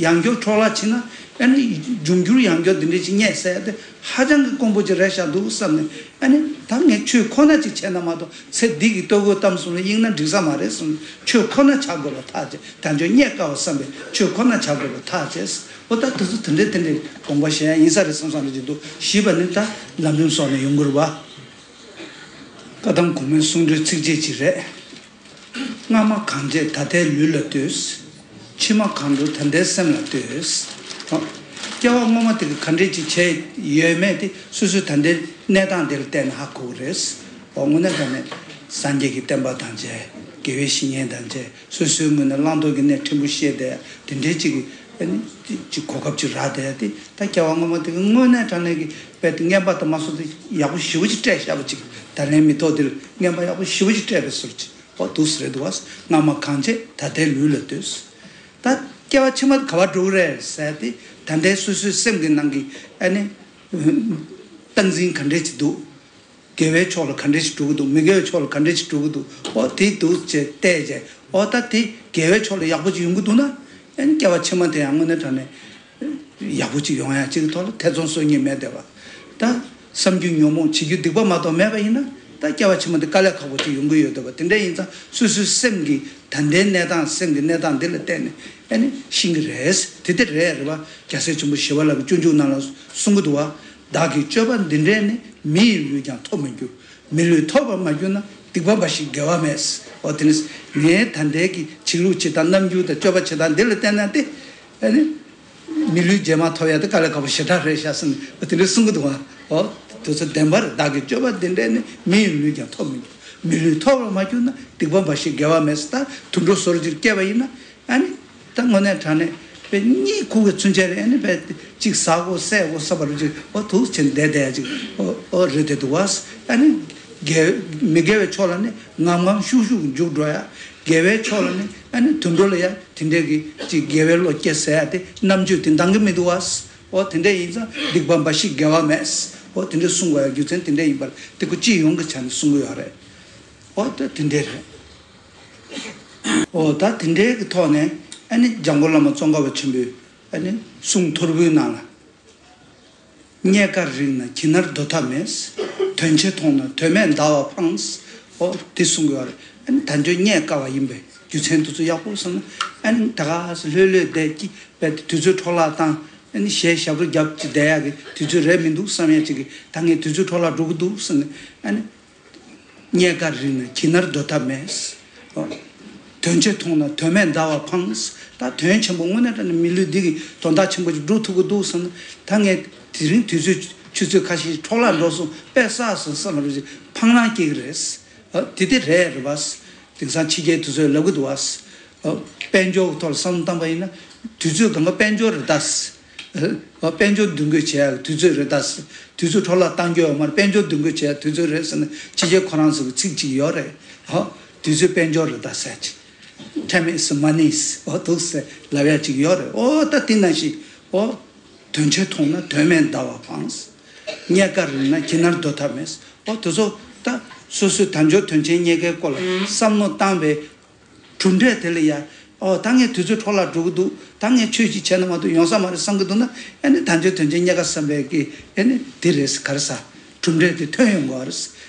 ཡང་བསྐྱར་འཕྲོ་བརླག་བྱས་ན་ཨ་ནི་འབྱུང་འགྱུར་ཡང་བསྐྱར་འདི་འདྲའི་ཅིག་རྙེད་ཟེར་ཡ་དེ་ཧ་ཅང་གི་དཀོན་པོ་ཅིག་རེད་ཤག་འདུག་བསམ་ནས། ཨ་ནི་ད་ངས་ཆོས་ཁོ་ན་ཅིག་བྱས་ན་མ་གཏོགས་ཚེ་འདི་གི་ལྟོ་གོས་གཏམ་གསུམ་ལ་གཡེང་ན་འགྲིག་ས་མ་རེད་གསུངས་ནས་ཆོས་ཁོ་ན་བྱ་དགོས་པ་ཐག་བཅད། དལ་འབྱོར་རྙེད་དཀའ་བ་བསམ་པའི་ཆོས་ཁོ་ན་བྱ་དགོས་པ་ཐག་བཅད། འོ་ད་དེ་ཚོ་དེ་འདྲའི་དེ་འདྲའི་དགོངས་པ་བཞེས་ཡ་ཡིན་ས་རེད་བསམ་བསམ་རེ་ཅིག་འདུག་ཞེས་པ་ནི་ད་ལམ་རིམ་སོགས་ནས་ཡོང་གི་རེད་བ། བཀའ་གདམས་གོང་མའི་གསུང་སྒྲོས་ཚིགས་བཅད་ཅིག་རེད། སྔ་མ་གང་བྱས་ད་ལྟའི་ལུས་ལ་ལྟོས། ཕྱི་མ་གང་འགྲུབ་ད་ལྟའི་སེམས་ལ་ལྟོས། སྐྱེ་བ་སྔོན་མ་དེ་གི་ག་འདྲས་ཅིག་བྱས་ཡོད་མེད་དེ་སོ་སོའི་ད་ལྟའི་གནས་སྟངས་དེ་ལ་བལྟས་ནས་ཧ་གོ་གི་རེད། འོ་དངོས་གནས་དྲང་གནས་སངས་རྒྱས་ཀྱི་བསྟན་པ་དང་བཅས་དགེ་བའི་བཤེས་གཉེན་དང་བཅས་སོ་སོའི་ངོས་ནས་བླང་དོར་གྱི་གནས་ཕྲན་བུ་ཤེས་བསྡད་དེ་འདྲའི་ཅིག་གི་ཨ་ནི་ཅིག་གོ་སྐབས་ཅིག་རག་བསྡད་དེ་ད་སྐྱེ་བ་སྔོན་མ་དེ་གི་དངོས་གནས་དྲང་གནས་ཀྱི་དཔེ་དེ་རྔན་པ་དང་མ་སོགས་དེ་ཡག་པོ་ཞེ་པོ་ཅིག་སྤྲད་བཞག་པ་ཅིག་ད་ལན་མི་ཐོག་དེ་ལ་རྔན་པ་ཡག་པོ་ཞེ་པོ་ཅིག་སྤྲད་པའི་ཟུར་ཅིག་འོ་འདུག་སེ་རེད་འདུག་བ། སྔ་མ་གང་བྱས་ད་ལྟའི་ལུས་ལ་ལྟོས། ད་སྐྱེ་བ་ཕྱི་མ་ག་པར་འགྲོ་གི་རེད་ཟེར་ཏེ་ད་ལྟའི་སོ་སོའི་སེམས་ཀྱི་ནང་གི་ཨ་ནི་སྟངས་འཛིན་ག་འདྲས་ཅིག་འདུག་དགེ་བའི་ཕྱོགས་ལ་ག་འདྲས་ཅིག་འགྲོ་གི་འདུག་མི་དགེ་བའི་ཕྱོགས་ལ་ག་འདྲས་ཅིག་འགྲོ་གི་འདུག་འོ་དེ་འདུག་ཅེས་བལྟས་བྱས་འོ་ད་དེ་དགེ་བའི་ཕྱོགས་ལ་ཡག་པོ་ཅིག་ཡོང་གི་འདུག་ན་ཨ་ནི་སྐྱེ་བ་ཕྱི་མ་དེ་ཡང་དངོས་གནས་དྲང་གནས། ཡག་པོ་ཅིག་ཡོང་ཡ་ཅིག་གི་ཐོག་ལ་ཐེ་ཚོམ་གསོ་སྙིང་མེད་བསྡད་པ། ད་བསམ་རྒྱུ་ཉོན་མོངས་བྱེད་རྒྱུ་སྡིག་པ་མ་གཏོགས་མེད་པ་ཡིན་ན་ད་སྐྱེ་བ་ཕྱི་མ་འདི་དཀའ་ལས་ཁག་པོ་ཅིག་ཡོང་གི་ཡོད་བསྡད་པ་དེ་འདྲ་ཡིན་ཙང་སོ་སོའི་སེམས་ཀྱི་ད་ལྟའི་གནས་སྟངས་སེམས་ཀྱི་གནས་སྟངས་འདི་ལ་བལྟས་ནས་ཨ་ནི་ཤེས་ཀྱི་རེད། དེ་དེ་རེད་རེད་བ། རྒྱལ་སྲས་ཆེན་པོ་ཞི་བ་ལྷ་གི་སྤྱོད་འཇུག་ནང་ལ་གསུང་གི་འདུག་བ། བདག་གི་སྤྱོད་པ་འདི་འདྲས་ནི་མི་ཡི་ལུས་ཀྱང་ཐོབ་མི་འགྱུར། མི་ལུས་ཐོབ་པར་མ་གྱུར་ན་སྡིག་པ་འབའ་ཞིག་དགེ་བ་མེད། འོ་དེ་ནི་ངའི་ད་ལྟའི་གི་བྱེད་ལུགས་བྱེད་སྟངས་རྣམ་འགྱུར་དང་སྤྱོད་པ་བྱེད་སྟངས་འདི་ལ་བལྟས་ན་ཏེ། ཨ་ནི། མི་ལུས་རྗེས་མ་ཐོབ་ཡ་དེ་དཀའ་ལས་ཁག་པོ་ཞེ་དྲག་རེད་ཤག་ཟེར་ནས་དེ་འདྲ་གསུང་གི་འདུག་བ། འོ། དེ་ཚོ་བདེན་པར་བདག་གི་སྤྱོད་པ་འདི་འདྲས་ནི་མི་ཡི་ལུས་ཀྱང་ཐོབ་མི་འགྱུར། མི་ལུས་ཐོབ་པར་མ་གྱུར་ན་སྡིག་པ་འབའ་ཞིག་དགེ་བ་མེད་ཟེར། ད་དུད་འགྲོ་བཟོ་འདྲ་ཅིག་སྐྱེས་པ་ཡིན་ན་ཨ་ནི། ད་དངོས་གནས་དྲང་གནས་དཔེ་གཉིད་ཁུག་གི་ཚུན་ཆད་ལ་ཨ་ནི་དཔེ་གཅིག་ཟ་དགོས་བསད་དགོས་བསམ་པ་རུ་ཅིག་འོ་ཐུག་ཆེན་བསྡད་བསྡད་ཅིག་འོ་འོ་རེད་དེ་འདུག་བ། ཨ་ནི། དགེ་མི་དགེ་བའི་ཕྱོགས་ལ་ནི་ངམ་ངམ་ཤུགས་ཤུགས་འཇུག་འགྲོ་ཡ། དགེ་བའི་ཕྱོགས་ལ་ནི་ཨ་ནི་དུད་འགྲོ་ལ་ཡ་དེ་འདྲས་ཀྱི་ཅིག་དགེ་བའི་བློ་སྐྱེ་ཟེར་ཡ་དེ་རྣམ་དཔྱོད་དེ་འདང་གི་མི་འདུག་བ། འོ་དེ་འདྲས་ཡིན་ཙང་སྡིག་པ་འབའ་ཞིག་དགེ་བ་མེད། འོ་དེ་འདྲས་གསུང་དགོས་ཡ་རྒྱུ་མཚན་དེ་འདྲས་ཡིན་པར་དེ་ཀོ་སྤྱི་ཡོངས་ཀྱི་ཆ་ནས་གསུང་གི་ཡོད་རེད། འོ་ད་དེ་འདྲས་རེད། འོ་ད་དེ་འདྲའི་གི་ཐོག་ནས་ཨ་ནི་འཇམ་མགོན་བླ་མ་ཙོང་ཁ་པ་ཆེན་པོས་ཨ་ནི་གསུང་ཐོར་བུའི་ནང་ལ། རྙེད་དཀའ་རིག་ན་གྱི་ནར་འདོར་ཐབས་མེད། དོན་ཆེ་མཐོང་ན་དོན་མེད་འདའ་བ་ཕངས། འོ་དེ་གསུང་གི་ཡོད་རེད། ཨ་ནི་དལ་འབྱོར་རྙེད་དཀའ་བ་ཡིན་པའི་རྒྱུ་མཚན་དེ་ཚོ་ཡག་པོ་བསམ་ན་ཨ་ནི་ད་ག་སེ་ལྷོད་ལྷོད་བསྡད་ཀྱི་བས་དུས་ཚོད་འཕྲོ་བརླག་བཏང་། ཨ་ནི་གཞས་ཞབས་བྲོ་རྒྱབ་ཀྱི་བསྡད་ཡག་གི་དུས་ཚོད་རེད་མི་འདུག་བསམ་ཡ་ཅིག་གི་ད་ངས་དུས་ཚོད་འཕྲོ་བརླག་འགྲོ་གི་འདུག་བསམ་ནས་ཨ་ནི། རྙེད་དཀའ་རིག་ན་གྱི་ནར་འདོར་ཐབས་མེད། དོན་ཆེ་མཐོང་ན་དོན་མེད་འདའ་བ་ཕངས། ད་དོན་ཆེན་པོ་དངོས་གནས་དྲང་གནས་མི་ལུས་འདི་གི་དོན་དག་ཆེན་པོ་ཅིག་སྒྲུབ་ཐུབ་ཀྱི་འདུག་བསམ་ན་ད་ངས་དེ་རིང་དུས་ཚོད་ཆུ་ཚོད་ཁ་ཤས་འཕྲོ་བརླག་འགྲོ་སོང་པས་བསགས་སོང་བསམ་རུ་ཅིག་ཕངས་རང་སྐྱེ་གི་རེད། དེ་དེ་རེད་རེད་བ། དེང་སང་ཕྱི་རྒྱལ་དུས་ཚོད་ལབ་གི་འདུག་བ། དཔལ་འབྱོར་གྱི་ཐོག་ལ་བསམ་བློ་བཏང་པ་ཡིན་ན་དུས་ཚོད་སྒང་ག་དཔལ་འབྱོར་རེད་ད། དཔལ་འབྱོར་འདུ་འགོད་བྱེད་ཡག་དུས་ཚོད་རེད་ད། དུས་ཚོད་འཕྲོ་བརླག་གཏང་རྒྱུ་ཡོད་མ་རེད། དཔལ་འབྱོར་འདུ་འགོད་བྱེད་ཡག་དུས་ཚོད་རེད་ཟེར་ན་ཕྱི་རྒྱལ་ཁོ་རང་ཚོ་གི་ཚིག་ཅིག་ཡོད་རེད། ཧོ། དུས་ཚོད་དཔལ་འབྱོར་རེད་ད་ཟེར་ཅིག Time is money། ཨོ་འདུག་ཟེར་ལབ་ཡག་ཅིག་ཡོད་རེད། ཨོ་ད་དེ་ནང་བཞིན་ཨོ། དོན་ཆེ་མཐོང་ན་དོན་མེད་འདའ་བ་ཕངས། རྙེད་དཀའ་རིག་ན་གྱི་ནར་འདོར་ཐབས་མེད། ཨོ་དེ་ཚོ་ད་སོ་སོའི་དལ་འབྱོར་དོན་ཆེན་རྙེད་དཀའི་སྐོར་ལ་བསམ་བློ་བཏང་བའི་གྲུབ་འབྲས་དེ་ལ་ཡ། ཨོ་ད་ངས་དུས་ཚོད་འཕྲོ་བརླག་འགྲོ་གི་འདུག་ད་ངས་ཆོས་ཅིག་བྱས་ན་མ་གཏོགས་ཡོང་ས་མ་རེད་བསམ་གི་འདུག་ན་ཨ་ནི་དལ་འབྱོར་དོན་ཆེན་རྙེད་དཀའ་བསམ་པའི་གི་ཨ་ནི་དེ་རེད་ག་རེ་ཟ། གྲུབ་འབྲས་དེ་ཐོན་ཡོང་གི་རེད།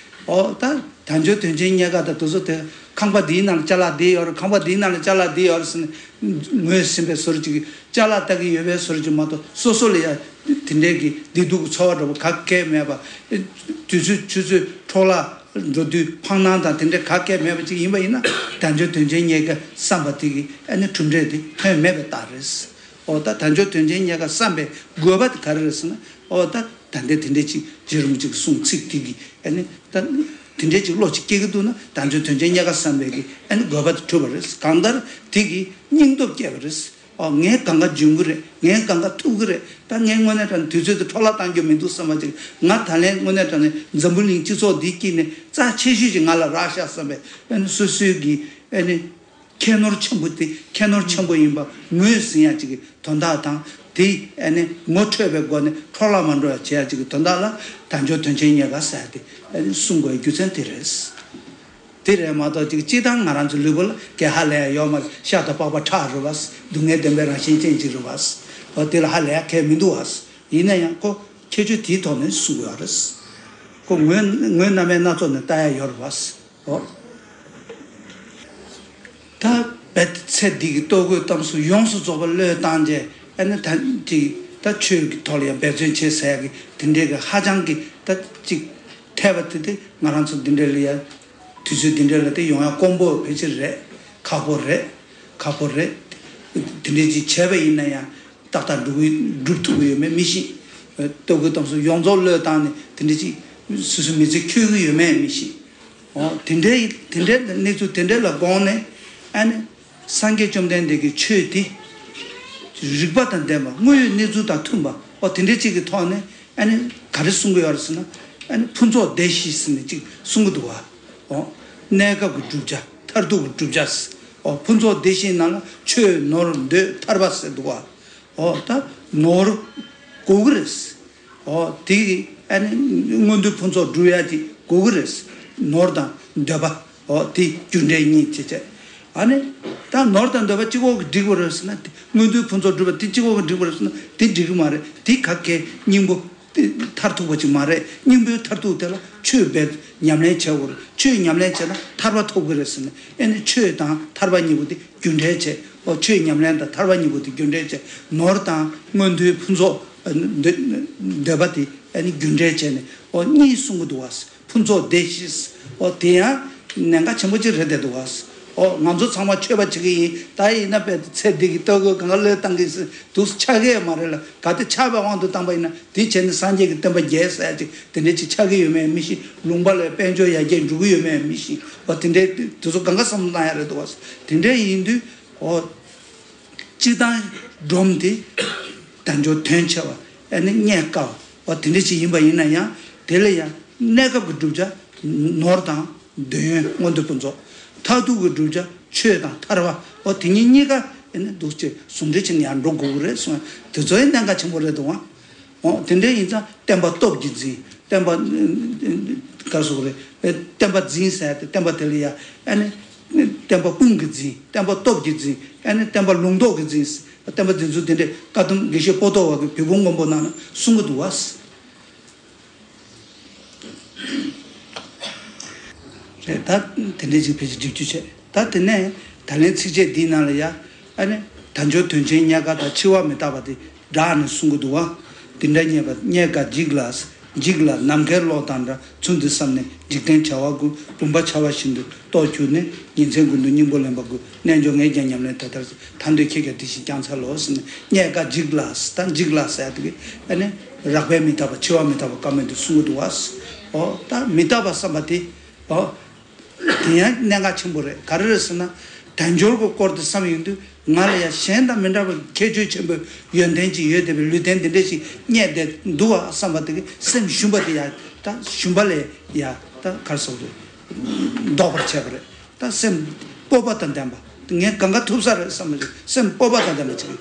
ཨོ་ད་དལ་འབྱོར་དོན་ཆེན་རྙེད་དཀའ་ད་དེ་ཚོ་དེ་ཁང་པ་འདིའི་ནང་ལ་ཅ་ལག་འདི་ཡོད་རེད། ཁང་པ་འདིའི་ནང་ལ་ཅ་ལག་འདི་ཡོད་རེད་ཟེར་ནས་ངོས་ཟིན་པའི་བཟོ་འདྲ་ཅིག་ཅ་ལག་ལྟ་གི་ཡོད་པའི་བཟོ་འདྲ་ཅིག་མ་གཏོགས་སོ་སོ་ལ་ཡ་དེ་འདྲའི་གི་བདེ་སྡུག་གི་ཚོར་བ་འདྲ་པོ་ག་གེ་མེད་པ། དུས་ཚོད་ཆུ་ཚོད་འཕྲོ་བརླག་འགྲོ་དུས་ཕངས་སྣང་དང་དེ་འདྲ་ག་གེ་མེད་པ་ཅིག་ཡིན་པ་ཡིན་ན་དལ་འབྱོར་དོན་ཆེན་རྙེད་དཀའ་བསམ་པ་དེ་གི་ཨ་ནི་གྲུབ་འབྲས་དེ་ཐོན་མེད་པའི་རྟགས་རེད། ཨོ་ད་དལ་འབྱོར་དོན་ཆེན་རྙེད་དཀའ་བསམ་པའི་དགོས་པ་དེ་ག་རེ་རེད་ཟེར་ན་ཨོ་ད་ད་ལྟའི་དེ་འདྲས་ཅིག་རྗེ་རིན་པོ་ཆེ་གི་གསུང་ཚིག་དེ་གི་ཨ་ནི་ད་དེ་འདྲས་ཅིག་བློ་ཅིག་སྐྱེ་གི་འདུག་ན་དལ་འབྱོར་དོན་ཆེན་རྙེད་དཀའ་བསམ་པའི་གི་ཨ་ནི་དགོས་པ་དེ་གྲུབ་པ་རེད། གང་ལྟར་དེ་གི་སྙིང་སྟོབས་སྐྱེས་པ་རེད། ཨོ་ངས་གང་ག་འཇོན་གི་རེད། ངས་གང་ག་ཐུབ་གི་རེད། ད་ངས་དངོས་གནས་དྲང་གནས་དུས་ཚོད་དེ་འཕྲོ་བརླག་གཏང་རྒྱུ་མི་འདུག་བསམ་པ་ཅིག་ང་ད་ལན་དངོས་གནས་དྲང་གནས་འཛམ་བུ་གླིང་སྤྱི་ཚོགས་འདིའི་དཀྱིལ་ནས་རྩ་ཆེ་ཤོས་ཅིག་ང་ལ་རག་ཤག་བསམ་པའི་ཨ་ནི་སོ་སོའི་གི་ཨ་ནི། ཁྱད་ནོར་ཆེན་པོ་དེ་ཁྱད་ནོར་ཆེན་པོ་ཡིན་པ་ངོས་ཟིན་ཡ་གཅིག་གི་དོན་དག་དང་དེ་ཨ་ནི་ངོ་འཕྲོད་པའི་སྒོ་ནས་འཕྲོ་བརླག་མ་འགྲོ་ཡ་བྱེད་ཡ་གཅིག་གི་དོན་དག་ལ་དལ་འབྱོར་དོན་ཆེན་རྙེད་དཀའ་ཟེར་ཡ་དེ་ཨ་ནི་གསུང་དགོས་རྒྱུ་མཚན་དེ་རེད། དེ་རེད་མ་གཏོགས་གཅིག་སྤྱིར་བཏང་ང་རང་ཚོའི་ལུས་པོ་ལ་ག་ཧ་ལས་ཡ་ཡོད་མ་རེད། ཤ་དང་པགས་པ་ཁྲག་རེད་བ། སྡུག་བསྔལ་བདེན་པའི་རང་བཞིན་ཅན་གཅིག་རེད་བ། འོ་དེ་ལ་ཧ་ལས་ཡ་གལ་མི་འདུག་བ། ཡིན་ན་ཡང་ཁོ་ཁྱད་ཆོས་དེའི་ཐོག་ནས་གསུང་དགོས་པ་རེད། ཁོ་ངོས་ངོས་སྣ་མིན་སྣ་ཚོགས་ནས་ལྟ་ཡ་ཡོད་རེད་བ། ཨོ། ད་རྦད་དེ་ཚེ་འདི་གི་ལྟོ་གོས་གཏམ་གསུམ་ཡོངས་སུ་རྫོགས་པ་བློས་བཏང་རྗེས་ཨ་ནི་ད་ཅིག་ད་ཆོས་ཀྱི་ཐོག་ལ་ཡང་འབད་བརྩོན་བྱེད་ཟེར་ཡ་གི་དེ་འདྲའི་གི་ཧ་ཅང་གི་ད་ཅིག་འཐད་པ་དེ་དེ་ང་རང་ཚོ་འདི་འདྲ་ལ་ཡ་དུས་ཚོད་འདི་འདྲ་ལ་དེ་ཡོང་ཡ་དཀོན་པོ་ཕལ་ཆེར་རེད། ཁག་པོ་རེད། ཁག་པོ་རེད། དེ་འདྲའི་ཅིག་བྱས་པ་ཡིན་ན་ཡང་། ཏག་ཏག་འགྲུབ་ཀྱི་འགྲུབ་ཐུབ་ཀྱི་ཡོད་མེད་མི་ཤེས། ལྟོ་གོས་གཏམ་གསུམ་ཡོངས་རྫོགས་བློས་བཏང་ནས་དེ་འདྲ་ཅིག་སོ་སོའི་མི་ཚེ་འཁྱོལ་གྱི་ཡོད་མེད་མི་ཤེས། འོ་དེ་འདྲའི་དེ་འདྲའི་གནས་ཚུལ་དེ་འདྲའི་ལ་དགོངས་ནས་ཨ་ནི་སངས་རྒྱས་བཅོམ་ལྡན་འདས་ཀྱི་ཆོས་དེ་རིགས་པ་དང་ལྡན་པ་དངོས་ཡོད་གནས་ཚུལ་དང་མཐུན་པ་འོ་དེ་འདྲའི་ཅིག་གི་ཐོག་ནས་ཨ་ནི་ག་རེ་གསུང་གི་ཡོད་རེད་ཟེར་ན་ཨ་ནི་ཕུན་ཚོགས་སྡེ་བཞི་ཟེར་ནས་ཅིག་གསུང་གི་འདུག་བ། འོ་གནས་སྐབས་ཀྱི་བསྒྲུབ་བྱ་མཐར་ཐུག་གི་བསྒྲུབ་བྱ་ཟེར། འོ་ཕུན་ཚོགས་སྡེ་བཞིའི་ནང་ལ་ཆོས་ནོར་འདོད་ཐར་པ་ཟེར་འདུག་བ། འོ་ད་ནོར་དགོས་ཀྱི་རེད། འོ་དེ་ཨ་ནི་མངོན་མཐོའི་ཕུན་ཚོགས་སྒྲུབ་ཡ་དེ་དགོས་ཀྱི་རེད། ནོར་དང་འདོད་པ་འོ་དེ་རྒྱུ་འབྲས་གཉིས་བྱེད་བྱེད། ཨ་ནི་ད་ནོར་དང་འདོད་པ་གཅིག་པོ་གིས་འགྲིག་པ་རེད་ཟེར་ན་དེ་མངོན་མཐོའི་ཕུན་ཚོགས་སྒྲུབ་པ་དེ་གཅིག་པོ་གིས་འགྲིག་པ་རེད་ཟེར་ན་དེ་འགྲིག་གི་མ་རེད། དེ་ག་གེ་སྙིང་པོ། དེ་མཐར་ཐུག་པ་ཅིག་མ་རེད། སྙིང་པོའི་མཐར་ཐུག་དེ་ལ་ཆོས་འབད་ཉམས་ལེན་བྱེད་དགོས་རེད། ཆོས་ཉམས་ལེན་བྱས་ན་ཐར་པ་ཐོབ་ཀྱི་རེད་ཟེར་ནས་ཨེ་ནི་ཆོས་དང་ཐར་པ་གཉིས་པོ་དེ་རྒྱུ་འབྲས་བྱས། ཨོ་ཆོས་ཉམས་ལེན་དང་ཐར་པ་གཉིས་པོ་དེ་རྒྱུ་འབྲས་བྱས། ནོར་དང་མངོན་མཐོའི་ཕུན་ཚོགས་འདོད་འདོད་པ་དེ་ཨེ་ནི་རྒྱུ་འབྲས་བྱས་ནས་ཨོ་གཉིས་གསུང་གི་འདུག་བ། ཕུན་ཚོགས་སྡེ་བཞི། ཨོ་དེ་ཡང་གནད་འགག་ཆེན་པོ་ཅིག་རེད་བསྡད་འདུག་བ། ཨོ་ང་ཚོ་ཚང་མ་ཆོས་པ་བྱེད་ཀྱི་ཡིན། ད་ཡིན་ན་དཔེ་ཚེ་འདི་གི་ལྟོ་གོས་གང་ག་བློས་བཏང་གི་འདུག་ཆགས་ཀྱི་ཡོད་མ་རེད་ལ། གལ་ཏེ་ཆགས་པའི་དབང་དུ་བཏང་པ་ཡིན་ན་དེ་བྱས་ནས་སངས་རྒྱས་ཀྱི་བསྟན་པ་རྒྱས་ཟེར་ཡ་ཅིག་དེ་འདྲས་ཅིག་ཆགས་ཀྱི་ཡོད་མེད་མི་ཤེས། ལུང་པ་ལ་དཔལ་འབྱོར་ཡར་རྒྱས་འགྲོ་གི་ཡོད་མེད་མི་ཤེས། ཨོ་དེ་འདྲས་དེ་ཚོ་གང་ག་བསམ་བློ་བཏང་ཡ་རེད་འདུག་བ། དེ་འདྲས་ཡིན་དུས་ཨོ། སྤྱིར་བཏང་སྒྲོམ་དེ་དལ་འབྱོར་དོན་ཆེ་བ་ཨ་ནི་རྙེད་དཀའ་བ་དེ་འདྲ་ཅིག་ཡིན་པ་ཡིན་ན་ཡང་དེ་ལ་ཡང་གནས་སྐབས་ཀྱི་བསྒྲུབ་བྱ་ ནོར་དང་འདོད་ཡོན་མངོན་མཐོ་ཕུན་ཚོགས། མཐར་ཐུག་གི་བསྒྲུབ་བྱ་ཆོས་དང་ཐར་པ། འོ་དེ་གཉིས་གཉིས་ཀ་ཨེ་ནི་འདུག་ཅེས་ཟུང་འབྲེལ་བྱས་ནས་ཡར་འགྲོ་དགོས་ཀྱི་རེད་གསུངས། དེ་ཚོ་ཡང་གནད་འགག་ཆེན་པོ་རེད་འདུག་ཨང་། འོ་དེ་འདྲ་ཡིན་ཙང་བསྟན་པ་སྟོབས་ཀྱིས་འཛིན། བསྟན་པ་ག་རེ་ཟེར་དགོས་རེད། བསྟན་པ་འཛིན་ཟེར་ཏེ་བསྟན་པ་དེ་ལ་ཡ་ཨེ་ནི་བསྟན་པ་དཔུང་གིས་འཛིན། བསྟན་པ་སྟོབས་ཀྱིས་འཛིན། ཨེ་ནི་བསྟན་པ་ལུང་རྟོགས་ཀྱིས་འཛིན། བསྟན་པ་འཛིན་ཚུལ་དེ་འདྲས་བཀའ་གདམས་དགེ་བཤེས་པོ་ཏོ་བ་གིས་བོད་ཕུང་མགོན་པོ་ནང་ན་གསུང་གི་འདུག་བ། རེད། ད་དེ་འདྲའི་ཅིག་ཕལ་ཆེར་སྒྲིག་རྒྱུ་བྱས། ད་དེ་ནས་ད་ལན་ཚིགས་བཅད་འདིའི་ནང་ལ་ཡ། ཨ་ནི་དལ་འབྱོར་དོན་ཆེན་རྙེད་དཀའ་དང་འཆི་བ་མི་རྟག་པ་དེ་སྦྲགས་ནས་གསུང་གི་འདུག་བ། འདི་འདྲ་རྙེད་པ་རྙེད་དཀའ་འཇིག་ལ། འཇིག་ལ་ནམ་མཁའི་གློག་དང་འདྲ། ཚུལ་འདི་བསམས་ནས་འཇིག་རྟེན་བྱ་བ་ཀུན། བུམ་པ་འཆར་བ་བཞིན་དུ་རྟོགས་གྱུར་ནས། ཉིན་མཚན་ཀུན་ཏུ་སྙིང་པོ་ལེན་པ་དགོས། རྣལ་འབྱོར་ངས་ཀྱང་ཉམས་ལེན་དེ་ལྟར་མཛད། ཐར་འདོད་ཁྱེད་ཀྱང་དེ་བཞིན་བསྐྱང་འཚལ་ལོ་ཟེར་ནས། རྙེད་དཀའ་འཇིག་ལ། ད་འཇིག་ལ་ཟེར་ཡ་དེ་གི་ཨ་ནི་རགས་པས་མི་རྟག་པ་འཆི་བ་མི་རྟག་པ་བཀའ་མོལ་དུ་གསུང་གི་འདུག་བ། ཨོ་ད་མི་རྟག་པ་བསམ་པ་དེ། ཨོ་དེ་ཡང་གནད་འགག་ཆེན་པོ་རེད། ག་རེ་རེད་ཟེར་ན། དལ་འབྱོར་གྱི་སྐོར་དེ་བསམ་ཡོང་དུས་ང་ལ་ཡང་གཞན་དང་མི་འདྲ་བའི་ཁྱད་ཆོས་ཆེན་པོའི་ཡོན་ཏན་ཅིག་ཡོད་བསྡད་པའི་ལུས་རྟེན་འདི་འདྲ་ཞིག་རྙེད་བསྡད་འདུག་བ་བསམ་པ་དེ་གི་སེམས་ཞུམ་པ་དེ་ཡང་ད་ཞུམ་པ་ལས་ཡང་ད་ག་རེ་ཟེར་དགོས་རེད། ལྡོག་པར་བྱས་པ་རེད། ད་སེམས་སྤོབས་པ་དང་ལྡན་པ། ངས་གང་ག་ཐུབ་ས་རེད་བསམ་པ་ཅིག་སེམས་སྤོབས་པ་དང་ལྡན་པ་ཅིག་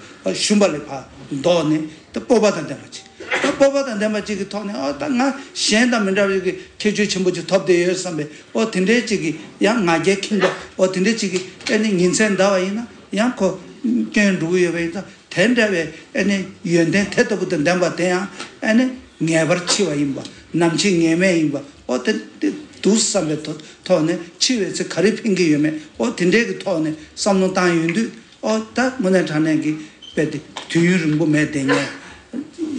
ཞུམ་པ་ལས་ཕར་ལྡོག་ནས་ད་སྤོབས་པ་དང་ལྡན་པ་ཅིག་ད་སྤོབས་པ་དང་ལྡན་པ་ཅིག་གི་ཐོག་ནས། ཨ་ད་ང་གཞན་དང་མི་འདྲ་བའི་གི་ཁྱད་ཆོས་ཆེན་པོ་ཅིག་ཐོབ་བསྡད་ཡོད་བསམ་པའི། ཨོ་དེ་འདྲའི་ཅིག་གི་ཡང་ང་རྒྱལ་ཁེངས་པ། ཨོ་དེ་འདྲའི་ཅིག་གི་ཨེ་ནི་ཉིན་མཚན་འདའ་བ་ཡིན་ན་ཡང་ཁོ་སྐྱོན་འགྲོ་གི་ཡོད་པ་ཡིན་ཙང་། དེ་འདྲ་བའི་ཨེ་ནི་ཡོན་ཏན་དེ་ལྟ་བུ་དང་ལྡན་པ་དེ་ཡང་ཨེ་ནི་ངེས་པར་འཆི་བ་ཡིན་པ། ནམ་འཆི་ངེས་མེད་ཡིན་པ། ཨོ་དེ་དེ་འདུག་བསམ་པའི་ཐོག་ཐོག་ནས་འཆི་བའི་ཚེ་ག་རེ་ཕན་གྱི་ཡོད་མེད། ཨོ་དེ་འདྲའི་གི་ཐོག་ནས་བསམ་བློ་བཏང་ཡོང་དུས། ཨོ་ད་དངོས་གནས་དྲང་གནས་ཀྱི་དཔེ་དེ་དུས་ཡུན་རིང་པོ་མེད་དེ་ངས་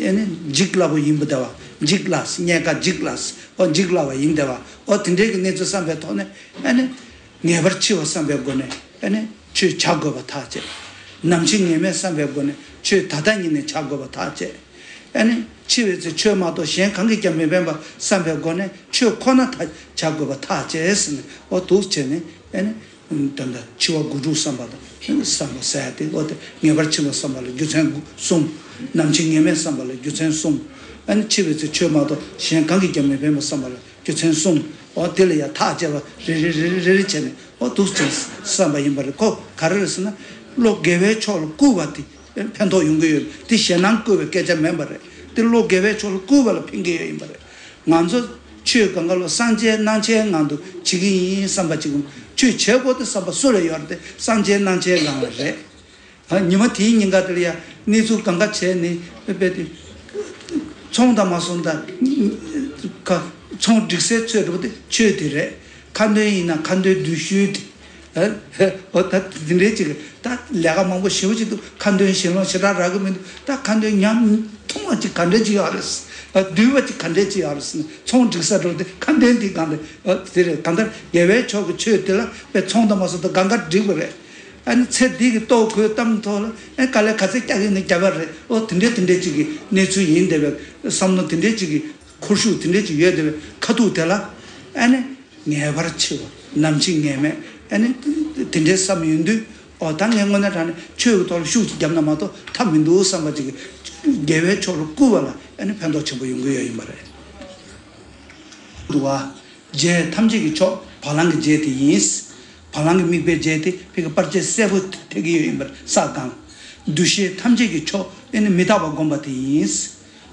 ཨེ་ནི་འཇིག་སླ་པོ་ཡིན་པ་དེ་བ། འཇིག་སླ་རྙེད་དཀའ་འཇིག་སླ། ཨོ་འཇིག་སླ་བ་ཡིན་དེ་བ། ཨོ་དེ་འདྲའི་གི་གནས་ཚུལ་བསམ་པའི་ཐོག་ནས་ཨེ་ནི་ངེས་པར་འཆི་བ་བསམ་པའི་སྒོ་ནས་ཨེ་ནི་ཆོས་བྱ་དགོས་པ་ཐག་བཅད། ནམ་འཆི་ངེས་མེད་བསམ་པའི་སྒོ་ནས་ཆོས་ད་ལྟ་ཉིད་ནས་བྱ་དགོས་པ་ཐག་བཅད། ཨེ་ནི་འཆི་བའི་ཚེ་ཆོས་མ་གཏོགས་གཞན་གང་གིས་ཀྱང་མི་ཕན་པ་བསམ་པའི་སྒོ་ནས་ཆོས་ཁོ་ན་ད་བྱ་དགོས་པ་ཐག་བཅད་ཟེར་ནས། ཨོ་འདུག་བྱས་ནས་ཨེ་ནི། ད་ལྟ་འཆི་བ་དགུ་ཕྲུགས་བསམ་པ་དང་བསམ་པ་ཟེར་ཏེ། ཨོ་དེ་ངེས་པར་འཆི་བ་བསམ་པ་ལ་རྒྱུ་མཚན་དགུ་གསུམ། ནམ་འཆི་ངེས་མེད་བསམ་པ་ལ་རྒྱུ་མཚན་གསུམ། ཨ་ནི་འཆི་བའི་ཚེ་ཆོས་མ་གཏོགས་གཞན་གང་གིས་ཀྱང་མི་ཕན་པ་བསམ་པ་ལ་རྒྱུ་མཚན་གསུམ། ཨོ་དེ་ལ་ཡང་ཐག་བཅད་པ་རེ་རེ་རེ་རེ་རེ་རེ་བྱས་ནས། ཨོ་འདུག་ཅིང་བསམ་པ་ཡིན་པ་རེད། ཁོ་ག་རེ་རེད་ཟེར་ན། བློ་དགེ་བའི་ཕྱོགས་ལ་བསྐུལ་བ་དེ་ཕན་ཐོགས་ཡོང་གི་ཡོད། དེ་ཞེད་སྣང་བསྐུལ་བའི་སྐད་ཆ་མིན་པ་རེད། དེ་བློ་དགེ་བའི་ཕྱོགས་ལ་བསྐུལ་བ་ལ་ཕན་གྱི་ཡོད་ཡིན་པ་རེད། ང་ཚོ་ཆོས་གང་ག་ལ་སངས་རྒྱས་སྣང་བྱེད་ངང་དུ་བྱེད་ཀྱི་ཡིན་བསམ་པ་ཅིག་ཆོས་བྱེད་དགོས་དེ་བསམ་པ་སུ་ལ་ཡོད་རེད་དེ། སངས་རྒྱས་སྣང་བྱེད་ངང་ལ་རེད། ཨ་ཉི་མ་དེའི་ཉིན་ཀ་དེ་ལ་ཡང་གནས་ཚུལ་གང་ག་བྱས་ནས་དཔེ་དེ། ཚོང་དང་མ་སོང་དང་། ཁ་ཚོང་སྒྲིག་སའི་ཚོད་འགྲོ་དེ་ཆོས་དེ་རེད། ཁ་འདོན་ཡིན་ན་ཁ་འདོན་བསྡུས་ཤོས་དེ། ཨོ་ད་འདི་འདྲའི་ཅིག་ད་ལས་ཀ་མང་པོ་ཞེ་པོ་ཅིག་འདུག་ཁ་འདོན་ཞེ་ལོང་ཞེ་དྲག་རག་གི་མི་འདུག་ད་ཁ་འདོན་ཉམ་ཐུང་བ་ཅིག་ག་འདྲ་ཅིག་ཡོད་རེད། བསྡུས་པ་ཅིག་ག་འདྲ་ཅིག་ཡོད་རེད། ཚོང་སྒྲིག་ས་འགྲོ་དེ་ཁ་འདོན་དེ་གང་འདྲ་དེ་རེད། གང་ལྟར་དགེ་བའི་ཕྱོགས་ཀྱི་ཆོས་དེ་ལ་དཔེ་ཚོང་དང་མ་སོང་དང་གང་ག་འགྲིག་པ་རེད། ཨ་ནི་ཚེ་འདི་གི་ལྟོ་གོས་གཏམ་ཐོག་ལ་ཨ་དཀའ་ལས་ག་ཚད་རྒྱག་གི་ནི་རྒྱག་པ་རེད། ཨོ་དེ་འདྲ་དེ་འདྲ་ཅིག་གི་གནས་ཚུལ་ཡིན་བསྡད་པའི་བསམ་བློ་དེ་འདྲ་ཅིག་གི་འཁོར་ཤུགས་དེ་འདྲ་ཅིག་ཡོད་བསྡད་པའི་ཁ་ཐུག་དེ་ལ་ཨ་ནི། ངེས་པར་འཆི་བ། ནམ་འཆི་ངེས་མེད། ཨ་ནི་དེ་འདྲའི་བསམ་ཡོང་དུས། ཨོ་ད་ངས་དངོས་གནས་དྲང་གནས་ཆོས་ཀྱི་ཐོག་ལ་ཤུགས་ཅིག་བརྒྱབ་ན་མ་གཏོགས་ཐབས་མི་འདུག་བསམ་པ་ཅིག་གི་དགེ་བའི་ཕྱོགས་ལ་བསྐུལ་བ་ལ་ཨ་ནི་ཕན་ཐོགས་ཆེན་པོ་ཡོང་གི་ཡོད་ཡིན་པ་རེད། འདུག་བ། རྗེ་ཐམས་ཅད་ཀྱི་མཆོག་བ་ལང་གི་རྗེ་དེ་ཡིན། བ་ལང་གི་དམིགས་པའི་རྗེ་དེ་ཕ་གི་པར་ཆས་སེར་པོ་ཐེག་གི་ཡོད་ཡིན་པར་ས་གང་། འདུ་ཤེས་ཐམས་ཅད་ཀྱི་མཆོག་ཨ་ནི་མི་རྟག་པ་བསྒོམ་པ་དེ་ཡིན།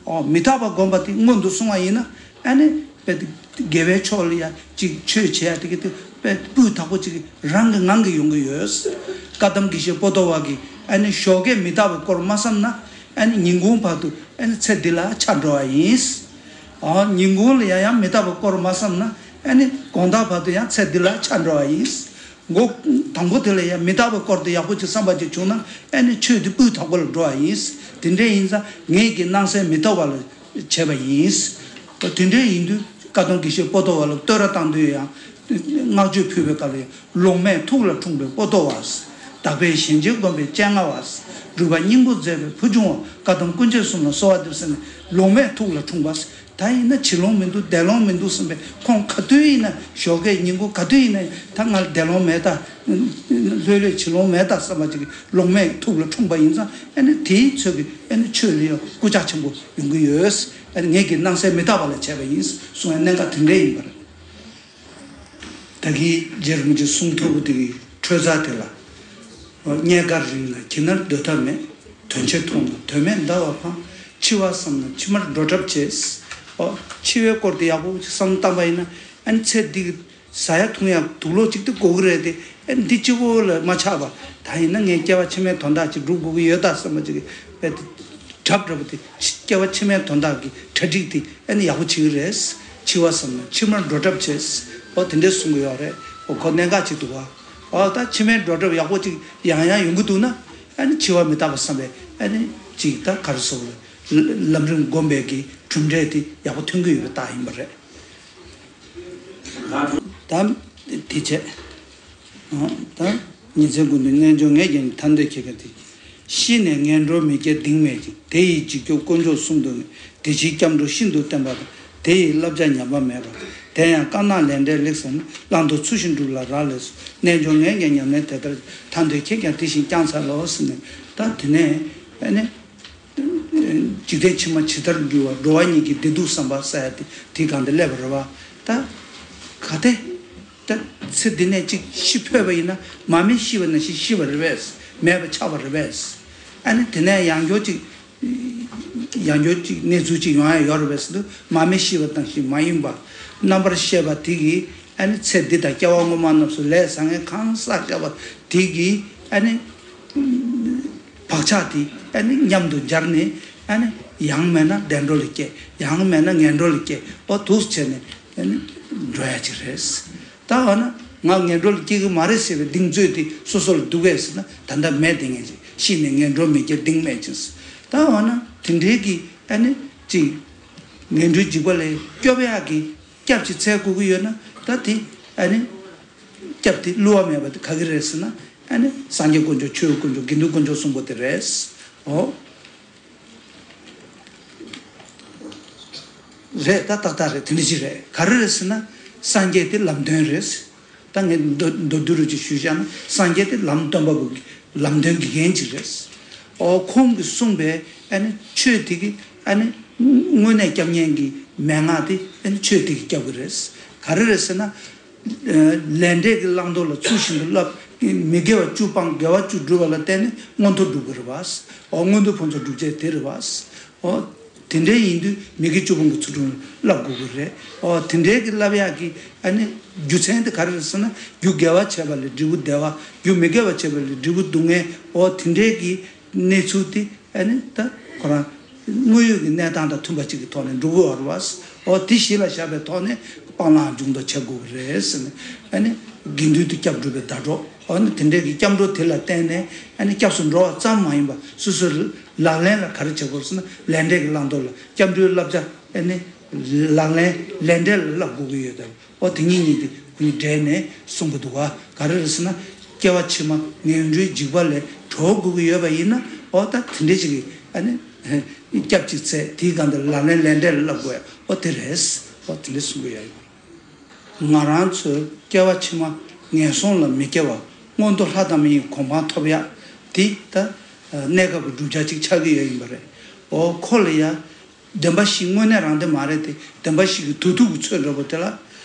ཨོ་མི་རྟག་པ་བསྒོམ་པ་དེ་སྔོན་དུ་སོང་བ་ཡིན་ན་ཨ་ནི་དཔེ་དེ་དགེ་བའི་ཕྱོགས་ལ་ཡ་ཅིག་ཆོས་བྱེད་ཡ་དེ་གི་དེ་དཔེ་སྤུས་དག་པོ་ཅིག་རང་གི་ངང་གིས་ཡོང་གི་ཡོད། བཀའ་གདམས་དགེ་བཤེས་པོ་ཏོ་བ་གིས་ཨ་ནི་ཞོགས་ཀས་མི་རྟག་པའི་སྐོར་མ་བསམ་ན་ཨ་ནི་ཉིན་གུང་བར་དུ་ཨ་ནི་ཚེ་འདི་ལ་ཆགས་འགྲོ་བ་ཡིན། ཨོ་ཉིན་གུང་ལ་ཡང་ཡང་མི་རྟག་པའི་སྐོར་མ་བསམ་ན་ཨ་ནི་དགོང་དག་བར་དུ་ཡང་ཚེ་འདི་ལ་ཆགས་འགྲོ་བ་ཡིན། མགོ་དང་པོ་དེ་ལ་ཡང་མི་རྟག་པའི་སྐོར་དེ་ཡག་པོ་ཅིག་བསམ་པ་ཅིག་བྱུང་ན་ཨ་ནི་ཆོས་དེ་སྤུས་དག་པོ་ལ་འགྲོ་བ་ཡིན། དེ་འདྲ་ཡིན་ཙང་ངེད་ཀྱི་སྣང་གསལ་མི་རྟག་པ་ལ་བྱས་པ་ཡིན། དེ་འདྲ་ཡིན་དུས་བཀའ་གདམས་དགེ་བཤེས་པོ་ཏོ་བ་ལ་བསྟོད་ར་བཏང་དུས་ཡང་བསྔགས་བརྗོད་ཕུལ་བའི་སྐབས་ལ་ཡང་ལོང་མེད་ཐུགས་ལ་འཁྲུངས་པའི་པོ་ཏོ་བ། དག་པའི་ཞིང་ཆེན་བསྒོམ་པའི་སྤྱན་སྔ་བ། སྒྲུབ་པ་སྙིང་པོ་མཛད་པའི་ཕུར་བྱུང་བ། བཀའ་གདམས་ཀུན་མཁྱེན་གསུམ་ལ་གསོལ་བ་འདེབས་ཟེར་ནས་ལོང་མེད་ཐུགས་ལ་འཁྲུངས་པ། ད་ཡིན་ན་བྱི་ལོང་མི་འདུག་འདས་ལོང་མི་འདུག་བསམ་པའི་ཁོང་ག་དུས་ཡིན་ན་ཞོགས་ཀས་ཉིན་གུང་ག་དུས་ཡིན་ན་ད་ང་ལ་འདས་ལོང་མེད་ད། ལྷོད་ལྷོད་བྱི་ལོང་མེད་ད་བསམ་པ་ཅིག་གི་ལོང་མེད་ཐུགས་ལ་འཁྲུངས་པ་ཡིན་ཙང་ཨ་ནི་དེའི་ཚོད་ཀྱི་ཨ་ནི་ཆོས་ལ་ཡང་སྐུལ་ལྕག་ཆེན་པོ་ཡོང་གི་ཡོད། ཨ་ནི་ངེད་ཀྱི་སྣང་གསལ་མི་རྟག་པ་ལ་བྱས་པ་ཡིན་གསུང་བའི་གནད་འགག་དེ་འདྲ་ཡིན་པ་རེད། ད་གིན་རྗེ་རིན་པོ་ཆེས་གསུང་ཐུབ་པ་དེ་གི་འཕྲོས་རྩ་དེ་ལ། རྙེད་དཀའ་རིང་ན་གྱི་ནར་སྡོད་ཐབས་མེད། དོན་ཆེ་མཐོང་ན་དོན་མེད་འདའ་བ་ཕངས། འཆི་བ་བསམ་ན་ཕྱི་མར་འགྲོ་གྲབས་བྱེད། འོ། འཆི་བའི་སྐོར་དེ་ཡག་པོ་བསམ་བཏང་པ་ཡིན་ན། ཨ་ནི་ཚེ་འདི་གི་ཟ་ཡ་འཐུང་ཡ་དུག་ལོག་ཅིག་ཏུ་དགོས་ཀྱི་རེད་དེ། ཨ་ནི་འདི་གཅིག་པོ་ལ་མ་ཆགས་པ། ད་ཡིན་ན་ངས་སྐྱེ་བ་ཕྱི་མའི་དོན་དག་ཅིག་སྒྲུབ་དགོས་ཀྱི་ཡོད་ད་བསམ་པ་ཅིག་གི་དཔེ་དེ། གྲབས་འདྲ་པོ་དེ། སྐྱེ་བ་ཕྱི་མའི་དོན་དག་གི་གྲ་སྒྲིག་དེ་ཨ་ནི་ཡག་པོ་བྱེད་ཀྱི་རེད། འཆི་བ་བསམ་ན་ཕྱི་མར་འགྲོ་གྲབས་བྱེད། འོ་དེ་འདྲས་གསུང་གི་ཡོད་རེད། འོ་ཁོ་གནད་འགག་ཅིག་འདུག་བ། འོ་ད་ཕྱི་མའི་འགྲོ་གྲབས་ཡག་པོ་ཅིག་ཡང་ཡང་ཡོང་གི་འདུག་ན། ཨ་ནི་འཆི་བ་མི་རྟག་པ་བསམ་པས་ཨ་ནི་ཅིག་ད་ག་རེ་ཟེར་དགོས་རེད། ལམ་རིམ་སྒོམ་པའི་གི་གྲུབ་འབྲས་དེ་ཡག་པོ་ཐོན་གྱི་ཡོད་པའི་རྟགས་ཡིན་པ་རེད། ད་དེ་བྱས། ད་ཉིན་མཚན་ཀུན་ཏུ་རྣལ་འབྱོར་ངས་ཀྱང་ཐར་འདོད་ཁྱེད་ཀྱང་དེ། ཤི་ནས་ངན་འགྲོར་མི་སྐྱེ་གདེང་མེད་ཅིང་། དེ་ཡི་འཇིགས་སྐྱོབ་དཀོན་མཆོག་གསུམ་དུ་ངེས། དེ་ཕྱིར་སྐྱབས་འགྲོ་ཤིན་ཏུ་བརྟན་པ་དང་། དེ་ཡི་བསླབ་བྱ་ཉམས་པ་མེད་པ། དེ་ཡང་དཀར་ནག་ལས་འབྲས་ལེགས་བསམ་ནས། བླང་དོར་ཚུལ་བཞིན་སྒྲུབ་ལ་རག་ལས་སོ། རྣལ་འབྱོར་ངས་ཀྱང་ཉམས་ལེན་དེ་ལྟར། ཐར་འདོད་ཁྱེད་ཀྱང་དེ་བཞིན་བསྐྱང་འཚལ་ལོ་ཟེར་ནས། ད་དེ་ནས་ཨ་ནི། འཇིག་རྟེན་ཕྱི་མ་ཇི་ལྟར་འགྱུར་བ། འགྲོ་བ་ཉིད་ཀྱི་བདེ་སྡུག་བསམ་པ་ཟེར་ཡ་དེ་དེའི་སྒང་དུ་སླེབས་པ་རེད་བ། ད་ག་དེ། ད་ཚེ་འདི་ནས་ཅིག་ཤི་འཕོས་པ་ཡིན་ན་མ་མི་ཤི་བ་ནང་བཞིན་ཤི་བ་རེད་པས། མེད་པ་ཆགས་པ་རེད་པས། ཨ་ནི་དེ་ནས་ཡང་བསྐྱར་ཅིག་ཡང་བསྐྱར་ཅིག་གནས་ཚུལ་ཅིག་ཡོང་ཡ་ཡོད་རེད་པས་ཟེར་དུས། མ་མི་ཤི་བ་ནང་བཞིན་མ་ཡིན་པ། རྣམ་པར་ཤེས་པ་དེ་གིས་ཨ་ནི་ཚེ་འདི་དང་སྐྱེ་བ་སྔོན་མ་རྣམས་སུ་ལས་བཟང་ངན་གང་བསགས་བཞག་པ་དེ་གིས་ཨ་ནི། བག་ཆགས་དེ་ཨ་ནི་མཉམ་དུ་སྦྱར་ནས། ཨ་ནི་ཡང་མེད་ན་བདེ་འགྲོ་ལ་སྐྱེ། ཡང་མེད་ན་ངན་འགྲོ་ལ་སྐྱེ། འོ་འདུག་བྱས་ནས་ཨ་ནི་འགྲོ་ཡ་ཅིག་རེད། ད་འོ་ན་ང་ངན་འགྲོ་ལ་སྐྱེ་གི་མ་རེད་ཟེར་བའི་གདེང་ཚོད་དེ་སོ་སོ་ལ་འདུག་གས་ཟེར་ན། ད་ལྟ་མེད་དེ་ངས་ཅིག་ཤི་ནས་ངན་འགྲོར་མི་སྐྱེ་གདེང་མེད་ཅིང་ཟེར། ད་འོ་ན་དེ་འདྲའི་གི་ཨ་ནི་ཅིག་ངན་འགྲོའི་འཇིགས་པ་ལས་སྐྱོབ་ཡག་གི་སྐྱབས་ཅིག་འཚོལ་དགོས་ཀྱི་ཡོད་ན། ད་དེ་ཨ་ནི་སྐྱབས་དེ་བསླུ་བ་མེད་པ་དེ་ག་གི་རེད་ཟེར་ན། ཨ་ནི་སངས་རྒྱས་དཀོན་མཆོག་ཆོས་དཀོན་མཆོག་དགེ་འདུན་དཀོན་མཆོག་གསུམ་པོ་དེ་རེད། འོ། རེད། ད་ཏག་ཏག་རེད། དེ་འདྲ་ཅིག་རེད། ག་རེ་རེད་ཟེར་ན། སངས་རྒྱས་དེ་ལམ་སྟོན་རེད། ད་ངས་མདོར་མདོར་བསྡུས་རུ་ཅིག་ཞུས་བཞག་ན། སངས་རྒྱས་དེ་ལམ་སྟོན་པ་བོ། ལམ་སྟོན་དགེ་རྒན་ཅིག་རེད། འོ་ཁོང་གིས་གསུངས་པའི་ཨ་ནི་ཆོས་དེ་གིས་ཨ་ནི་དངོས་གནས་སྐྱབས་མཁན་གྱི་མན་ངག་དེ་ཨ་ནི་ཆོས་དེ་གིས་སྐྱོབ་གི་རེད། ག་རེ་རེད་ཟེར་ན། ལས་འབྲས་ཀྱི་བླང་དོར་ལ་ཚུལ་བཞིན་དུ་བསླབ། མི་དགེ་བ་བཅུ་སྤང་དགེ་བ་བཅུ་སྒྲུབ་པ་ལ་བརྟེན་ནས་མངོན་མཐོ་སྒྲུབ་དགོས་རེད་བ། འོ་མངོན་མཐོ་ཕུན་ཚོགས་སྒྲུབ་བྱེད་དེ་རེད་བ། འོ་དེ་འདྲའི་ཡིན་དུས་མི་དགེ་བཅུ་སྤོང་གི་ཚུལ་ཁྲིམས་བསླབ་དགོས་ཀྱི་རེད། འོ་དེ་འདྲའི་གི་བསླབ་ཡག་གི་ཨ་ནི་རྒྱུ་མཚན་དེ་ག་རེ་རེད་ཟེར་ན། རྒྱུ་དགེ་བ་བྱས་པ་ལས་འབྲས་བུ་བདེ་བ། རྒྱུ་མི་དགེ་བ་བྱས་པ་ལས་འབྲས་བུ་སྡུག་བསྔལ། འོ་དེ་འདྲའི་གི་གནས་ཚུལ་དེ། ཨ་ནི་ད་ཁོ་རང་དངོས་ཡོད་ཀྱི་གནས་སྟངས་དང་མཐུན་པ་ཅིག་གི་ཐོག་ནས་འགྲོ་དགོས་པ་རེད་བ། འོ་དེ་གཞི་ལ་བཞག་པའི་ཐོག་ནས་སྤང་བླང་སྦྱོང་བརྡར་བྱེད་དགོས་ཀྱི་རེད་ཟེར་ནས། ཨ་ནི་དགེ་འདུན་དུ་སྐྱབས་སྒྲུབ་པའི་ཟླ་གྲོགས། འོ་ན་དེ་འདྲའི་གི་སྐྱབས་འགྲོ་དེ་ལ་བརྟེན་ནས་ཨ་ནི་སྐྱབས་སུ་འགྲོ་བ་ཙམ་མ་ཡིན་པ་སོ་སོའི་ལག་ལེན་ལ་ག་རེ་བྱེད་དགོས་ཟེར་ན། ལས་འབྲས་ཀྱི་བླང་དོར་ལ་སྐྱབས་འགྲོའི་བསླབ་བྱ་ཨ་ནི་ལག་ལེན་ལས་འབྲས་ལ་བསླབ་དགོས་ཀྱི་ཡོད་དམ། འོ་དེ་གཉིས་གཉིས་དེ་ཁོ་གཉིས་འབྲེལ་ནས་གསུང་གི་འདུག་ག་ག་རེ་རེད་ཟེར་ན། སྐྱེ་བ་ཕྱི་མ་ངན་འགྲོའི་འཇིགས་པ་ལས་གྲོལ་དགོས་ཀྱི་ཡོད་པ་ཡིན་ན། འོ་ད་དེ་འདྲ་ཅིག་གི་ཨ་ནི་སྐྱབས་ཅིག་འཚོལ། དེའི་སྒང་དུ་ལག་ལེན་ལས་འབྲས་ལ་བསླབ་དགོས་ཡ། འོ་དེ་རེད། འོ་དེ་འདྲ་གསུང་གི་ཡོད། ང་རང་ཚོས་སྐྱེ་བ་ཕྱི་མ་ངན་སོང་ལ་མི་སྐྱེ་བ། མངོན་མཐོ་ལྷ་དང་མི་ཡི་གོ་འཕང་ཐོབ་ཡ་དེ་ད་གནས་སྐབས་ཀྱི་བསྒྲུབ་བྱ་ཅིག་ཆགས་ཀྱི་ཡོད་ཡིན་པ་རེད། འོ་ཁོ་ལ་ཡ། བདེན་པ་བཞི་དངོས་གནས་རང་བདེན་མ་རེད་དེ། བདེན་པ་བཞི་གི་དུས་ཐུང་གི་ཚོད་འདྲ་པོ་དེ་ལ།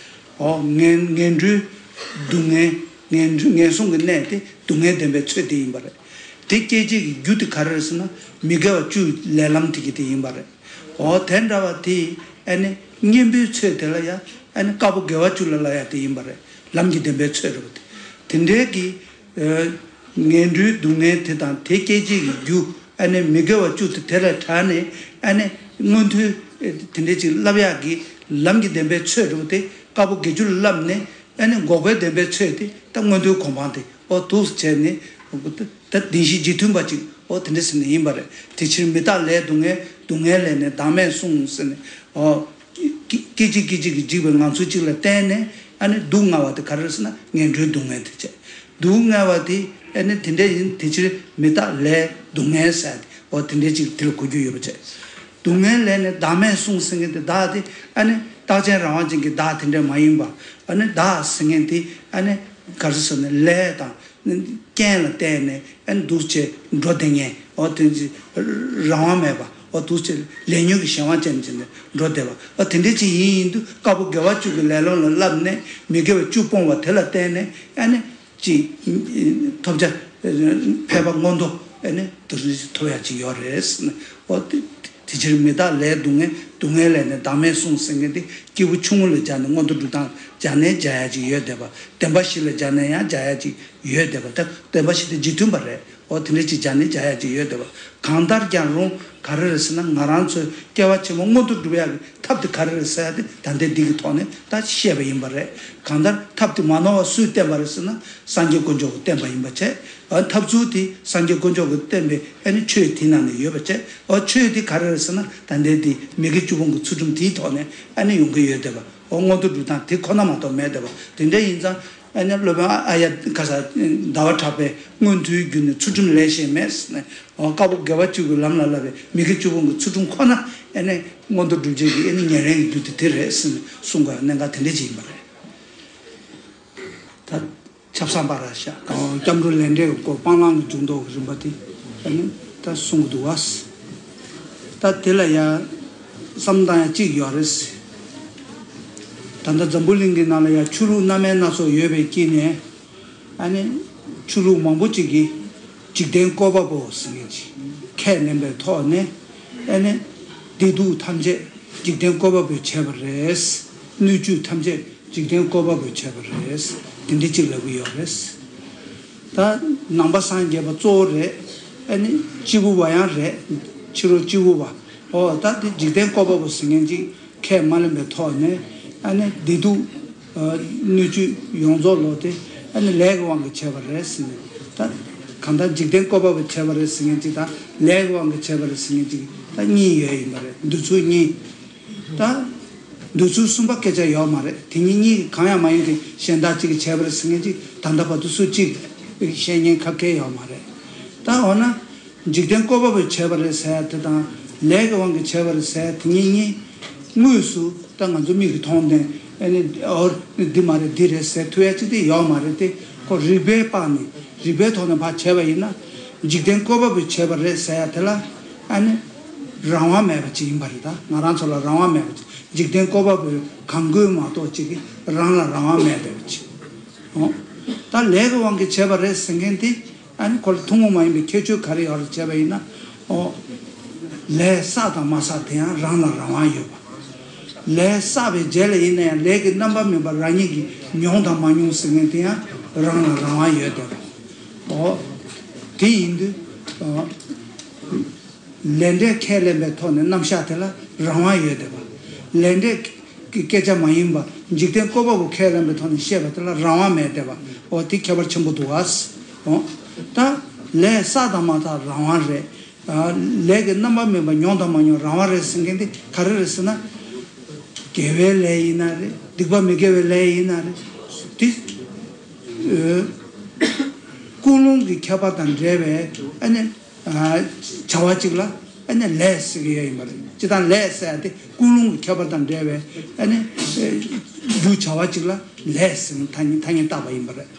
འོ་ངན་ངན་འགྲོའི་སྡུག་བསྔལ། ངན་འགྲོ་ངན་སོང་གི་གནས་དེ་སྡུག་བསྔལ་བདེན་པའི་ཚོད་དེ་ཡིན་པ་རེད། དེ་སྐྱེད་བྱེད་ཀྱི་རྒྱུ་དེ་ག་རེ་རེད་ཟེར་ན། མི་དགེ་བ་བཅུ་ལས་ལམ་དེ་གི་དེ་ཡིན་པ་རེད། འོ་དེ་འདྲ་བ་དེ་ཨ་ནི་གཉེན་པོའི་ཚོད་དེ་ལ་ཡ། ཨ་ནི་དཀར་པོ་དགེ་བ་བཅུ་ལ་བསླབ་ཡ་དེ་ཡིན་པ་རེད། ལམ་གྱི་བདེན་པའི་ཚོད་འདྲ་པོ་དེ། དེ་འདྲའི་གི། ངན་འགྲོའི་སྡུག་བསྔལ་དེ་དང་དེ་སྐྱེད་བྱེད་ཀྱི་རྒྱུ། ཨ་ནི་མི་དགེ་བ་བཅུ་དེ་དེ་ལས་དྲག་ནས། ཨ་ནི་མངོན་མཐོའི་དེ་འདྲའི་ཅིག་བསླབ་ཡག་གི་ལམ་གྱི་བདེན་པའི་ཚོད་འདྲ་པོ་དེ་དཀར་པོ་དགེ་བཅུ་ལ་བསླབས་ནས། ཨ་ནི་འགོག་པའི་བདེན་པའི་ཚོད་དེ་ད་མངོན་མཐོའི་གོ་འཕང་དེ། འོ་འདུག་བྱས་ནས་ད་བདེན་བཞི་རྗེས་མཐུན་པ་ཅིག་འོ་དེ་འདྲ་ཟེར་ནས་ཡིན་པ་རེད། དེ་ཕྱིར་མི་རྟག་ལས་སྡུག་བསྔལ། སྡུག་བསྔལ་ལས་ནི་བདག་མེད་གསུངས་ཟེར་ནས། འོ། སྐད་ཅིག་སྐད་ཅིག་གིས་འཇིག་པའི་ངང་ཚུལ་གཅིག་ལ་བརྟེན་ནས། ཨ་ནི་སྡུག་བསྔལ་བ་དེ་ག་རེ་རེད་ཟེར་ན། ངན་འགྲོའི་སྡུག་བསྔལ་དེ་བྱས། སྡུག་བསྔལ་བ་དེ་ཨ་ནི་དེ་འདྲ་ཡིན། དེ་ཕྱིར་མི་རྟག་ལས་སྡུག་བསྔལ་ཟེར་ཏེ། འོ་དེ་འདྲ་ཅིག་དེ་ལ་གོ་རྒྱུ་ཡོད་པ་བྱས། སྡུག་བསྔལ་ལས་ནི་བདག་མེད་གསུངས་ཟེར་མཁན་དེ། བདག་དེ་ཨ་ནི་རྟག་ཅན་རང་དབང་ཅན་གྱི་བདག་དེ་འདྲ་མ་ཡིན་པ། ཨ་ནི་བདག་ཟེར་མཁན་དེ་ཨ་ནི་ག་རེ་ཟེར་ན། ལས་དང་རྐྱེན་ལ་བརྟེན་ནས་ཨ་ནི་འདུག་བྱས་འགྲོ་བསྡད་མཁན། འོ་དེ་ཚོ་རང་དབང་མེད་པ། འོ་འདུག་སེ་ལས་ཉོན་གྱི་གཞན་དབང་ཅན་བྱས་ནས་འགྲོ་བསྡད་པ། འོ་དེ་འདྲ་ཅིག་ཡིན་ཡིན་དུས་དཀར་པོ་དགེ་བ་བཅུ་གི་ལས་སློང་ལ་བསླབས་ནས་མི་དགེ་བ་བཅུ་སྤོང་བ་དེ་ལ་བརྟེན་ནས་ཨ་ནི་ཅིག་ཐོབ་བྱ་ཕལ་པ་མངོན་མཐོ་ཨ་ནི་དེ་འདྲ་ཅིག་ཐོབ་ཡ་ཅིག་ཡོད་རེད་ཟེར་ནས། འོ་དེ་དེ་ཕྱིར་མི་བདག་ལས་སྡུག་བསྔལ། སྡུག་བསྔལ་ལས་ནི་བདག་མེད་གསུངས་ཟེར་མཁན་དེ་སྐྱེས་བུ་ཆུང་ངུ་ལ་སྦྱར་ནས་མངོན་མཐོ་གྲུབ་སྟངས་སྦྱར་ནས་སྦྱར་ཡ་ཅིག་ཡོད་བསྡད་པ། བདེན་པ་བཞི་ལ་སྦྱར་ནས་ཡང་སྦྱར་ཡ་ཅིག་ཡོད་བསྡད་པ། ད་བདེན་པ་བཞི་དེ་རྗེས་མཐུན་པ་རེད། འོ་དེ་འདྲ་ཅིག་སྦྱར་ནས་སྦྱར་ཡ་ཅིག་ཡོད་བསྡད་པ། གང་ལྟར་ཀྱང་རུང་ག་རེ་རེད་ཟེར་ན། ང་རང་ཚོའི་སྐྱེ་བ་ཕྱི་མ་མངོན་མཐོ་སྒྲུབ་ཡག་གི་ཐབས་དེ་ག་རེ་རེད་ཟེར་ཡ་དེ་ད་ལྟའི་འདི་གི་ཐོག་ནས་ད་བཤད་པ་ཡིན་པ་རེད། གང་ལྟར་ཐབས་དེ་མ་ནོར་བ་སུས་བསྟན་པ་རེད་ཟེར་ན། སངས་རྒྱས་དཀོན་མཆོག་གིས་བསྟན་པ་ཡིན་པ་བྱས། འོ་ཐབས་ཚུལ་དེ་སངས་རྒྱས་དཀོན་མཆོག་གིས་བསྟན་པའི་ཨ་ནི་ཆོས་དེའི་ནང་ནས་ཡོད་པ་བྱས། འོ་ཆོས་དེ་ག་རེ་རེད་ཟེར་ན། ད་ལྟའི་འདི་མི་དགེ་བཅུ་སྤོང་གི་ཚུལ་ཁྲིམས་དེའི་ཐོག་ནས་ཨ་ནི་ཡོང་གི་ཡོད་བསྡད་པ། འོ་མངོན་མཐོ་སྒྲུབ་སྟངས་དེ་ཁོ་ན་མ་གཏོགས་མེད་བསྡད་པ། དེ་འདྲ་ཡིན་ཙང་ཨ་ནི་སློབ་དཔོན་ཨ་ཡ་ག་ས་ཟླ་བ་གྲགས་པས་མངོན་མཐོའི་རྒྱུ་ནི་ཚུལ་ཁྲིམས་ལས་གཞན་མེད་ཟེར་ནས། འོ་དཀར་པོ་དགེ་བ་བཅུ་གི་ལམ་ལ་བསླབ་པའི་མི་དགེ་བཅུ་སྤོང་གི་ཚུལ་ཁྲིམས་ཁོ་ན་ཨ་ནི་མངོན་མཐོ་སྒྲུབ་བྱེད་ཀྱི་ཨ་ནི་ཉེ་རིང་གི་རྒྱུ་དེ་དེ་རེད་ཟེར་ནས་གསུང་དགོས་ཡ་གནད་འགག་དེ་འདྲ་ཅིག་ཡིན་པ་རེད། ད། ཆབ་གསང་པ་ར་ཤ། སྐྱབས་འགྲོ་ལས་འབྲས་ཀྱི་སྐོར་སྤང་བླང་གི་འཇུག་ལྡོག་གི་རིམ་པ་དེ་ཨ་ནི་ད་གསུང་གི་འདུག་བ། ད་དེ་ལ་ཡ་བསམ་བཏང་ཡ་གཅིག་ཡོད་རེད། ད་ལྟ་འཛམ་བུ་གླིང་གི་ནང་ལ་ཡ་ཆོས་ལུགས་སྣ་མིན་སྣ་ཚོགས་ཡོད་པའི་དཀྱིལ་ནས་ཨ་ནི་ཆོས་ལུགས་མང་པོ་ཅིག་གིས་འཇིག་རྟེན་བཀོད་པ་པོ་ཟེར་མཁན་ཅིག་ཁས་ལེན་པའི་ཐོག་ནས་ཨ་ནི་བདེ་སྡུག་ཐམས་ཅད་འཇིག་རྟེན་བཀོད་པ་པོས་བྱས་པ་རེད། སྣོད་བཅུད་ཐམས་ཅད་འཇིག་རྟེན་བཀོད་པ་པོས་བྱས་པ་རེད། དེ་འདྲ་ཅིག་ལབ་ཀྱི་ཡོད་རེད། ད་ནང་པ་སངས་རྒྱས་པ་གཙོ་བོ་རེད། ཨ་ནི་སྐྱེས་བུ་བ་ཡང་རེད། ཕྱི་རོལ་སྐྱེས་བུ་བ། འོ་ད་དེ་འཇིག་རྟེན་བཀོད་པ་པོ་ཟེར་མཁན་ཅིག་ཁས་མ་ལེན་པའི་ཐོག་ནས་ཨ་ནི་བདེ་སྡུག་སྣོད་བཅུད་ཡོངས་རྫོགས་ལོག་དེ་ཨ་ནི་ལས་ཀྱི་དབང་གིས་བྱས་པ་རེད་ཟེར་ནས། ད་གང་ལྟར་འཇིག་རྟེན་བཀོད་པ་པོས་བྱས་པ་རེད་ཟེར་མཁན་ཅིག་དང་། ལས་ཀྱི་དབང་གིས་བྱས་པ་རེད་ཟེར་མཁན་ཅིག་ད་གཉིས་ཡོད་ཡིན་པ་རེད། འདོད་ཚུལ་གཉིས། ད་འདོད་ཚུལ་གསུམ་པ་སྐད་ཆ་ཡོད་མ་རེད། དེ་གཉིས་གཉིས་གང་ཡང་མ་ཡིན་ཏེ་གཞན་དག་ཅིག་གིས་བྱས་པ་རེད་ཟེར་མཁན་ཅིག་ད་ལྟ་བར་དུ་སུ་གཅིག་བཤད་མཁན་ཁ་སྐད་ཡོད་མ་རེད། ད་འོ་ན་འཇིག་རྟེན་བཀོད་པ་པོས་བྱས་པ་རེད་ཟེར་ཡ་དེ་དང་ལས་ཀྱི་དབང་གིས་བྱས་པ་རེད་ཟེར་ཡ་དེ་གཉིས་གཉིས་དངོས་སུ་ད་ང་ཚོ་མིག་གིས་མཐོང་ནས་ཨ་ནི་འོ་འདི་མ་རེད་འདི་རེད་ཟེར་ཐུབ་ཡ་ཅིག་དེ་ཡོད་མ་རེད་དེ། ཁོ་རིགས་པའི་དཔག་ནས་རིགས་པའི་ཐོག་ནས་ཕར་བྱས་པ་ཡིན་ན་འཇིག་རྟེན་བཀོད་པ་པོས་བྱས་པ་རེད་ཟེར་ཡ་དེ་ལ་ཨ་ནི་རང་དབང་མེད་པ་ཅིག་ཡིན་པ་རེད། ད་ང་རང་ཚོ་ལ་རང་དབང་མེད་པ་ཅིག་འཇིག་རྟེན་བཀོད་པ་པོས་གང་དགོས་མ་གཏོགས་ཅིག་གིས་རང་ལ་རང་དབང་མེད་བསྡད་པ་ཅིག་འོ། ད་ལས་ཀྱི་དབང་གིས་བྱས་པ་རེད་ཟེར་མཁན་དེ་ཨ་ནི་ཁོ་ལ་ཐུན་མོང་མ་ཡིན་པའི་ཁྱད་ཆོས་ག་རེ་ཡོད་རེད་བྱས་པ་ཡིན་ན། འོ། ལས་བསགས་དང་མ་བསགས་དེ་ཡང་རང་ལ་རང་དབང་ཡོད་པ། ལས་བསགས་པའི་རྗེས་ལ་ཡིན་ན་ཡང་ལས་ཀྱི་རྣམ་པར་སྨིན་པ་རང་ཉིད་ཀྱིས་མྱོང་དང་མ་མྱོང་ཟེར་མཁན་དེ་ཡང་རང་ལ་རང་དབང་ཡོད་བསྡད་པ། འོ། དེ་ཡིན་དུས། འོ། ལས་འབྲས་ཁས་ལེན་པའི་ཐོག་ནས་རྣམ་གཞག་དེ་ལ་རང་དབང་ཡོད་བསྡད་པ། ལས་འབྲས་ཀྱི་སྐད་ཆ་མ་ཡིན་པ་འཇིག་རྟེན་བཀོད་པ་པོ་ཁས་ལེན་པའི་ཐོག་ནས་བཤད་པ་དེ་ལ་རང་དབང་མེད་བསྡད་པ། འོ་དེ་ཁྱད་པར་ཆེན་པོ་འདུག་ག་འོ། ད་ལས་བསགས་དང་མ་བསགས་རང་དབང་རེད། ལས་ཀྱི་རྣམ་པར་སྨིན་པ་མྱོང་དང་མ་མྱོང་རང་དབང་རེད་ཟེར་མཁན་དེ་ག་རེ་རེད་ཟེར་ན། དགེ་བའི་ལས་ཡིན་ན་རེད། སྡིག་པ་མི་དགེ་བའི་ལས་ཡིན་ན་རེད། དེ། ཀུན་སློང་གི་ཁྱད་པར་དང་འབྲེལ་བའི་ཨ་ནི། བྱ་བ་གཅིག་ལ་ཨ་ནི་ལས་ཟེར་གྱི་ཡོད་ཡིན་པ་རེད། སྤྱིར་བཏང་ལས་ཟེར་ཡ་དེ་ཀུན་སློང་གི་ཁྱད་པར་དང་འབྲེལ་བའི་ཨ་ནི་རྒྱུ་བྱ་བ་གཅིག་ལ་ལས་ཟེར་ནས་ཐ་སྙད་ཐ་སྙད་བཏགས་པ་ཡིན་པ་རེད།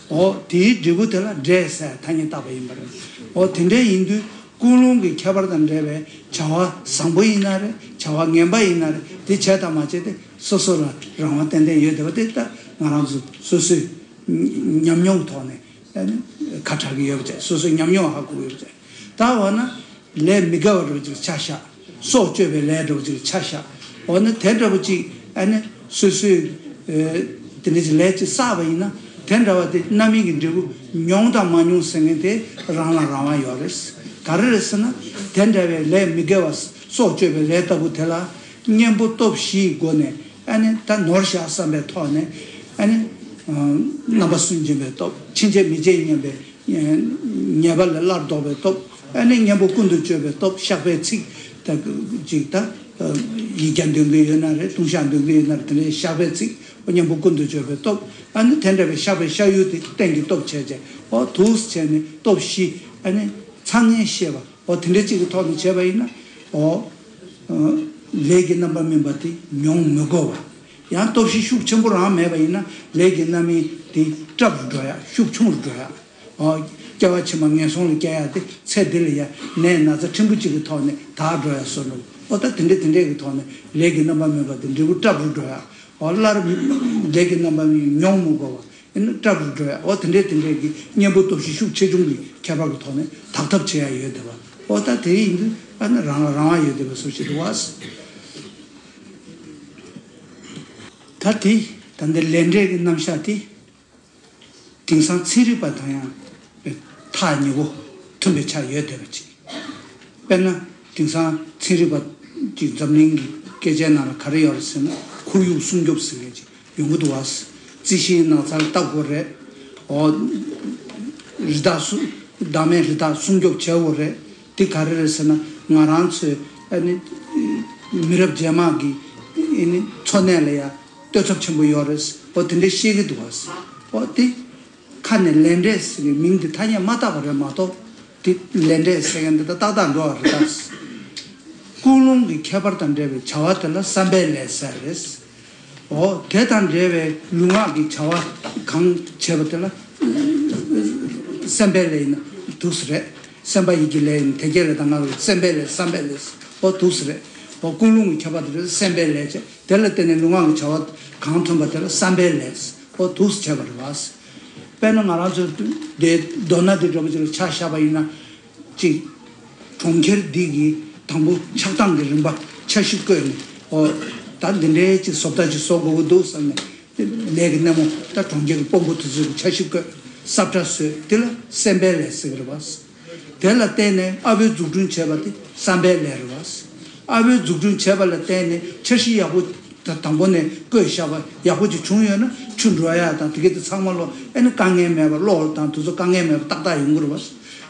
འོ་དེའི་འབྲས་བུ་དེ་ལ་འབྲས་ཟེར་ཐ་སྙད་བཏགས་པ་ཡིན་པ་རེད། འོ་དེ་འདྲ་ཡིན་དུས་ཀུན་སློང་གི་ཁྱད་པར་དང་འབྲེལ་བའི་བྱ་བ་བཟང་པོ་ཡིན་ན་རེད། བྱ་བ་ངན་པ་ཡིན་ན་རེད། དེ་བྱས་དང་མ་བྱས་དེ་སོ་སོ་ལ་རང་དབང་ཏན་ཏན་ཡོད་བསྡད་པ་དེ་ད་ང་རང་ཚོ་སོ་སོའི་ཉམས་མྱོང་གི་ཐོག་ནས། ཨ་ནི་ཁ་གྲག་གི་ཡོད་པ་བྱས། སོ་སོའི་ཉམས་མྱོང་ཧ་གོ་གི་ཡོད་པ་བྱས། ད་འོ་ན་ལས་མི་དགེ་བ་རུ་ཅིག་ཆ་བཞག་སྲོག་གཅོད་པའི་ལས་འདྲ་བོ་ཅིག་ཆ་བཞག་འོ་ན་དེ་འདྲ་བོ་ཅིག་ཨ་ནི་སོ་སོའི་དེ་འདྲ་ཅིག་ལས་ཅིག་བསགས་པ་ཡིན་ན་དེ་འདྲ་བ་དེ་རྣམ་སྨིན་གྱི་འབྲས་བུ་མྱོང་དང་མ་མྱོང་ཟེར་མཁན་དེ་རང་ལ་རང་དབང་ཡོད་རེད། ག་རེ་རེད་ཟེར་ན་དེ་འདྲ་བའི་ལས་མི་དགེ་བ་སྲོག་གཅོད་པའི་ལས་ལྟ་བུ་དེ་ལ་གཉེན་པོ་སྟོབས་བཞིའི་སྒོ་ནས། ཨ་ནི་ད་ནོར་བཞག་བསམ་པའི་ཐོག་ནས་ཨ་ནི་རྣམ་པ་སུན་འབྱིན་པའི་སྟོབས། ཕྱིན་ཆད་མི་བྱེད་སྙམ་པའི་ཉེས་པ་ལས་སླར་ལྡོག་པའི་སྟོབས། ཨ་ནི་གཉེན་པོ་ཀུན་ཏུ་སྤྱོད་པའི་སྟོབས། བཤགས་པའི་ཚིག་ད་ཅིག་ད་ཡིག་བརྒྱ་འདོན་གྱི་ཡོད་ན་རེད། ལྟུང་བཤགས་འདོན་གྱི་ཡོད་ན་རེད། དེ་འདྲའི་བཤགས་པའི་ཚིག་གཉེན་པོ་ཀུན་ཏུ་སྤྱོད་པའི་སྟོབས། ཨ་ནི་དེ་འདྲ་བའི་བཤགས་པའི་བཤགས་ཡུལ་དེ་རྟེན་གྱི་སྟོབས་བྱས་བྱས། འོ་འདུག་བྱས་ནས་སྟོབས་བཞི་ཨ་ནི་ཚང་ངེས་ཤེས་པ། འོ་དེ་འདྲ་གཅིག་གི་ཐོག་ནས་བྱས་པ་ཡིན་ན། འོ། ལས་ཀྱི་རྣམ་པར་སྨིན་པ་དེ་མྱོང་མི་དགོས་པ། ཡང་སྟོབས་བཞི་ཤུགས་ཆེན་པོ་རང་མེད་པ་ཡིན་ན་ལས་ཀྱི་རྣམ་སྨིན་དེ་སྲབ་རུ་འགྲོ་ཡ། ཤུགས་ཆུང་རུ་འགྲོ་ཡ། འོ། སྐྱེ་བ་ཕྱི་མ་ངན་སོང་ལ་སྐྱེ་ཡ་དེ་ཚེ་འདི་ལ་ཡ་ནད་ན་ཚ་ཕྲན་བུ་གཅིག་གི་ཐོག་ནས་དག་འགྲོ་ཡ་བཟོ་འདྲ། ཨོ་ད་དེ་འདྲས་དེ་འདྲས་ཀྱི་ཐོག་ནས་ལས་ཀྱི་རྣམ་པ་སྨིན་པ་དེ་འབྲས་བུ་སྐྲག་རུ་འགྲོ་ཡ། ཨོ་སླར་ལས་ཀྱི་རྣམ་པ་སྨིན་མྱོང་མི་དགོས་པ། ཨེ་ནི་སྐྲག་རུ་འགྲོ་ཡ། ཨོ་དེ་འདྲས་དེ་འདྲས་ཀྱི་གཉེན་པོ་སྟོབས་ཤུགས་ཤུགས་ཆེ་ཆུང་གི་ཁྱད་པར་གྱི་ཐོག་ནས་དག་ཐབས་བྱེད་ཡ་ཡོད་བསྡད་པ། ཨོ་ད་དེ་ཡིན་དུས་ཨ་ནི་རང་ལ་རང་དབང་ཡོད་བསྡད་པ་བཟོ་ཞིག་འདུག་བ། ད་དེ་ད་འདི་ལས་འབྲས་ཀྱི་རྣམ་གཞག་དེ། དེང་སང་ཚན་རིག་པ་དང་ཡང་ཐག་ཉེ་པོ་མཐུན་པའི་ཆ་ཡོད་བསྡད་པ་ཅིག་དཔེར་ན་དེང་སང་ཚན་རིག་པ་ཅིག་འཛམ་གླིང་གི་སྐད་ཆའི་ནང་ལ་ག་རེ་ཡོད་རེད་ཟེར་ན། ཁོར་ཡུག་སྲུང་སྐྱོབ་ཟེར་མཁན་ཅིག་ཡོང་གི་འདུག་བ། རྩི་ཤིང་ནགས་ཚལ་བཏབ་དགོས་རེད། འོ། རི་དྭགས་སུ་བདག་མེད་རི་དྭགས་སྲུང་སྐྱོབ་བྱེད་དགོས་རེད། དེ་ག་རེ་རེད་ཟེར་ན། ང་རང་ཚོས་ཨ་ནི་མི་རབས་རྗེས་མ་གི་ཨ་ནི་འཚོ་གནས་ལ་ཡང་གཏོད་ཚབས་ཆེན་པོ་ཡོད་རེད། འོ་དེ་འདྲ་བཤད་ཀྱི་འདུག་བ། འོ་དེ་ཁ་ནས་ལས་འབྲས་ཟེར་བའི་མིང་འདི་ཐ་སྙད་མ་བཏགས་པ་རེད་མ་གཏོགས། དེ་ལས་འབྲས་ཟེར་མཁན་འདི་ད་ཏག་ཏག་འགྲོ་བ་རེད་ད། ཀུན་སློང་གི་ཁྱད་པར་དང་འབྲེལ་བའི་བྱ་བ་དེ་ལ་བསམ་པའི་ལས་ཟེར་རེད། འོ་དེ་དང་འབྲེལ་བའི་ལུས་ངག་གི་བྱ་བ་གང་བྱས་པ་དེ་ལ་སེམས་པའི་ལས་ཡིན་ན་འདུག་སེ་རེད། སེམས་པ་ཡིད་ཀྱི་ལས་ཡིན་དེ་སྐད་ལ་ད་ང་ལ་སེམས་པའི་ལས་བསམ་པའི་ལས། འོ་འདུག་སེ་རེད། འོ་ཀུན་སློང་གི་ཁྱད་པར་དེ་ལ་སེམས་པའི་ལས་བྱས། དེ་ལ་བརྟེན་ནས་ལུས་ངག་གི་བྱ་བ་གང་ཐོན་པ་དེ་ལ་བསམ་པའི་ལས། འོ་འདུག་སེ་བྱས་པ་རེད་བ། དཔེར་ན་ང་རང་ཚོ་དེ་མདོར་ན་དེ་འདྲ་པོ་ཅིག་ལ་ཆ་བཞག་པ་ཡིན་ན། གཅིག་གྲོང་ཁྱེར་འདི་གི་དང་པོ་ཆགས་སྟངས་ཀྱི་རིམ་པ་འཆར་གཞི་བཀོད་ནས། ཨོ། ད་འདི་འདྲའི་གཅིག་བཟོ་ལྟ་ཅིག་བཟོ་དགོས་ཀྱི་འདུག་བསམ་ནས། ལས་ཀྱི་སྣེ་མོ་ད་གྲོང་ཁྱེར་གྱི་དཔོན་པོ་དེ་ཚོས་འཆར་གཞི་བཀོད། ས་བཀྲ་བཟོས། དེ་ལ་བསམ་པའི་ལས་ཟེར་གྱི་རེད་བ། དེ་ལ་བརྟེན་ནས་ཨ་བོས་འཛུགས་སྐྲུན་བྱས་པ་དེ་བསམ་པའི་ལས་རེད་བ། ཨ་བོས་འཛུགས་སྐྲུན་བྱས་པ་ལ་བརྟེན་ནས་འཆར་གཞི་ཡག་པོ་ད་དང་པོ་ནས་བཀོད་བཞག་པ་ཡག་པོ་ཅིག་བྱུང་ཡོད་ན། ཆུ་འགྲོ་ཡ་དང་དེ་གའི་དེ་ཚང་མ་ལོ་ཨེ་ནི་དཀའ་ངལ་མེད་པ། གློག་དང་དེ་ཚོ་དཀའ་ངལ་མེད་པ་ཏག་ཏག་ཡོང་གི་རེད་བ།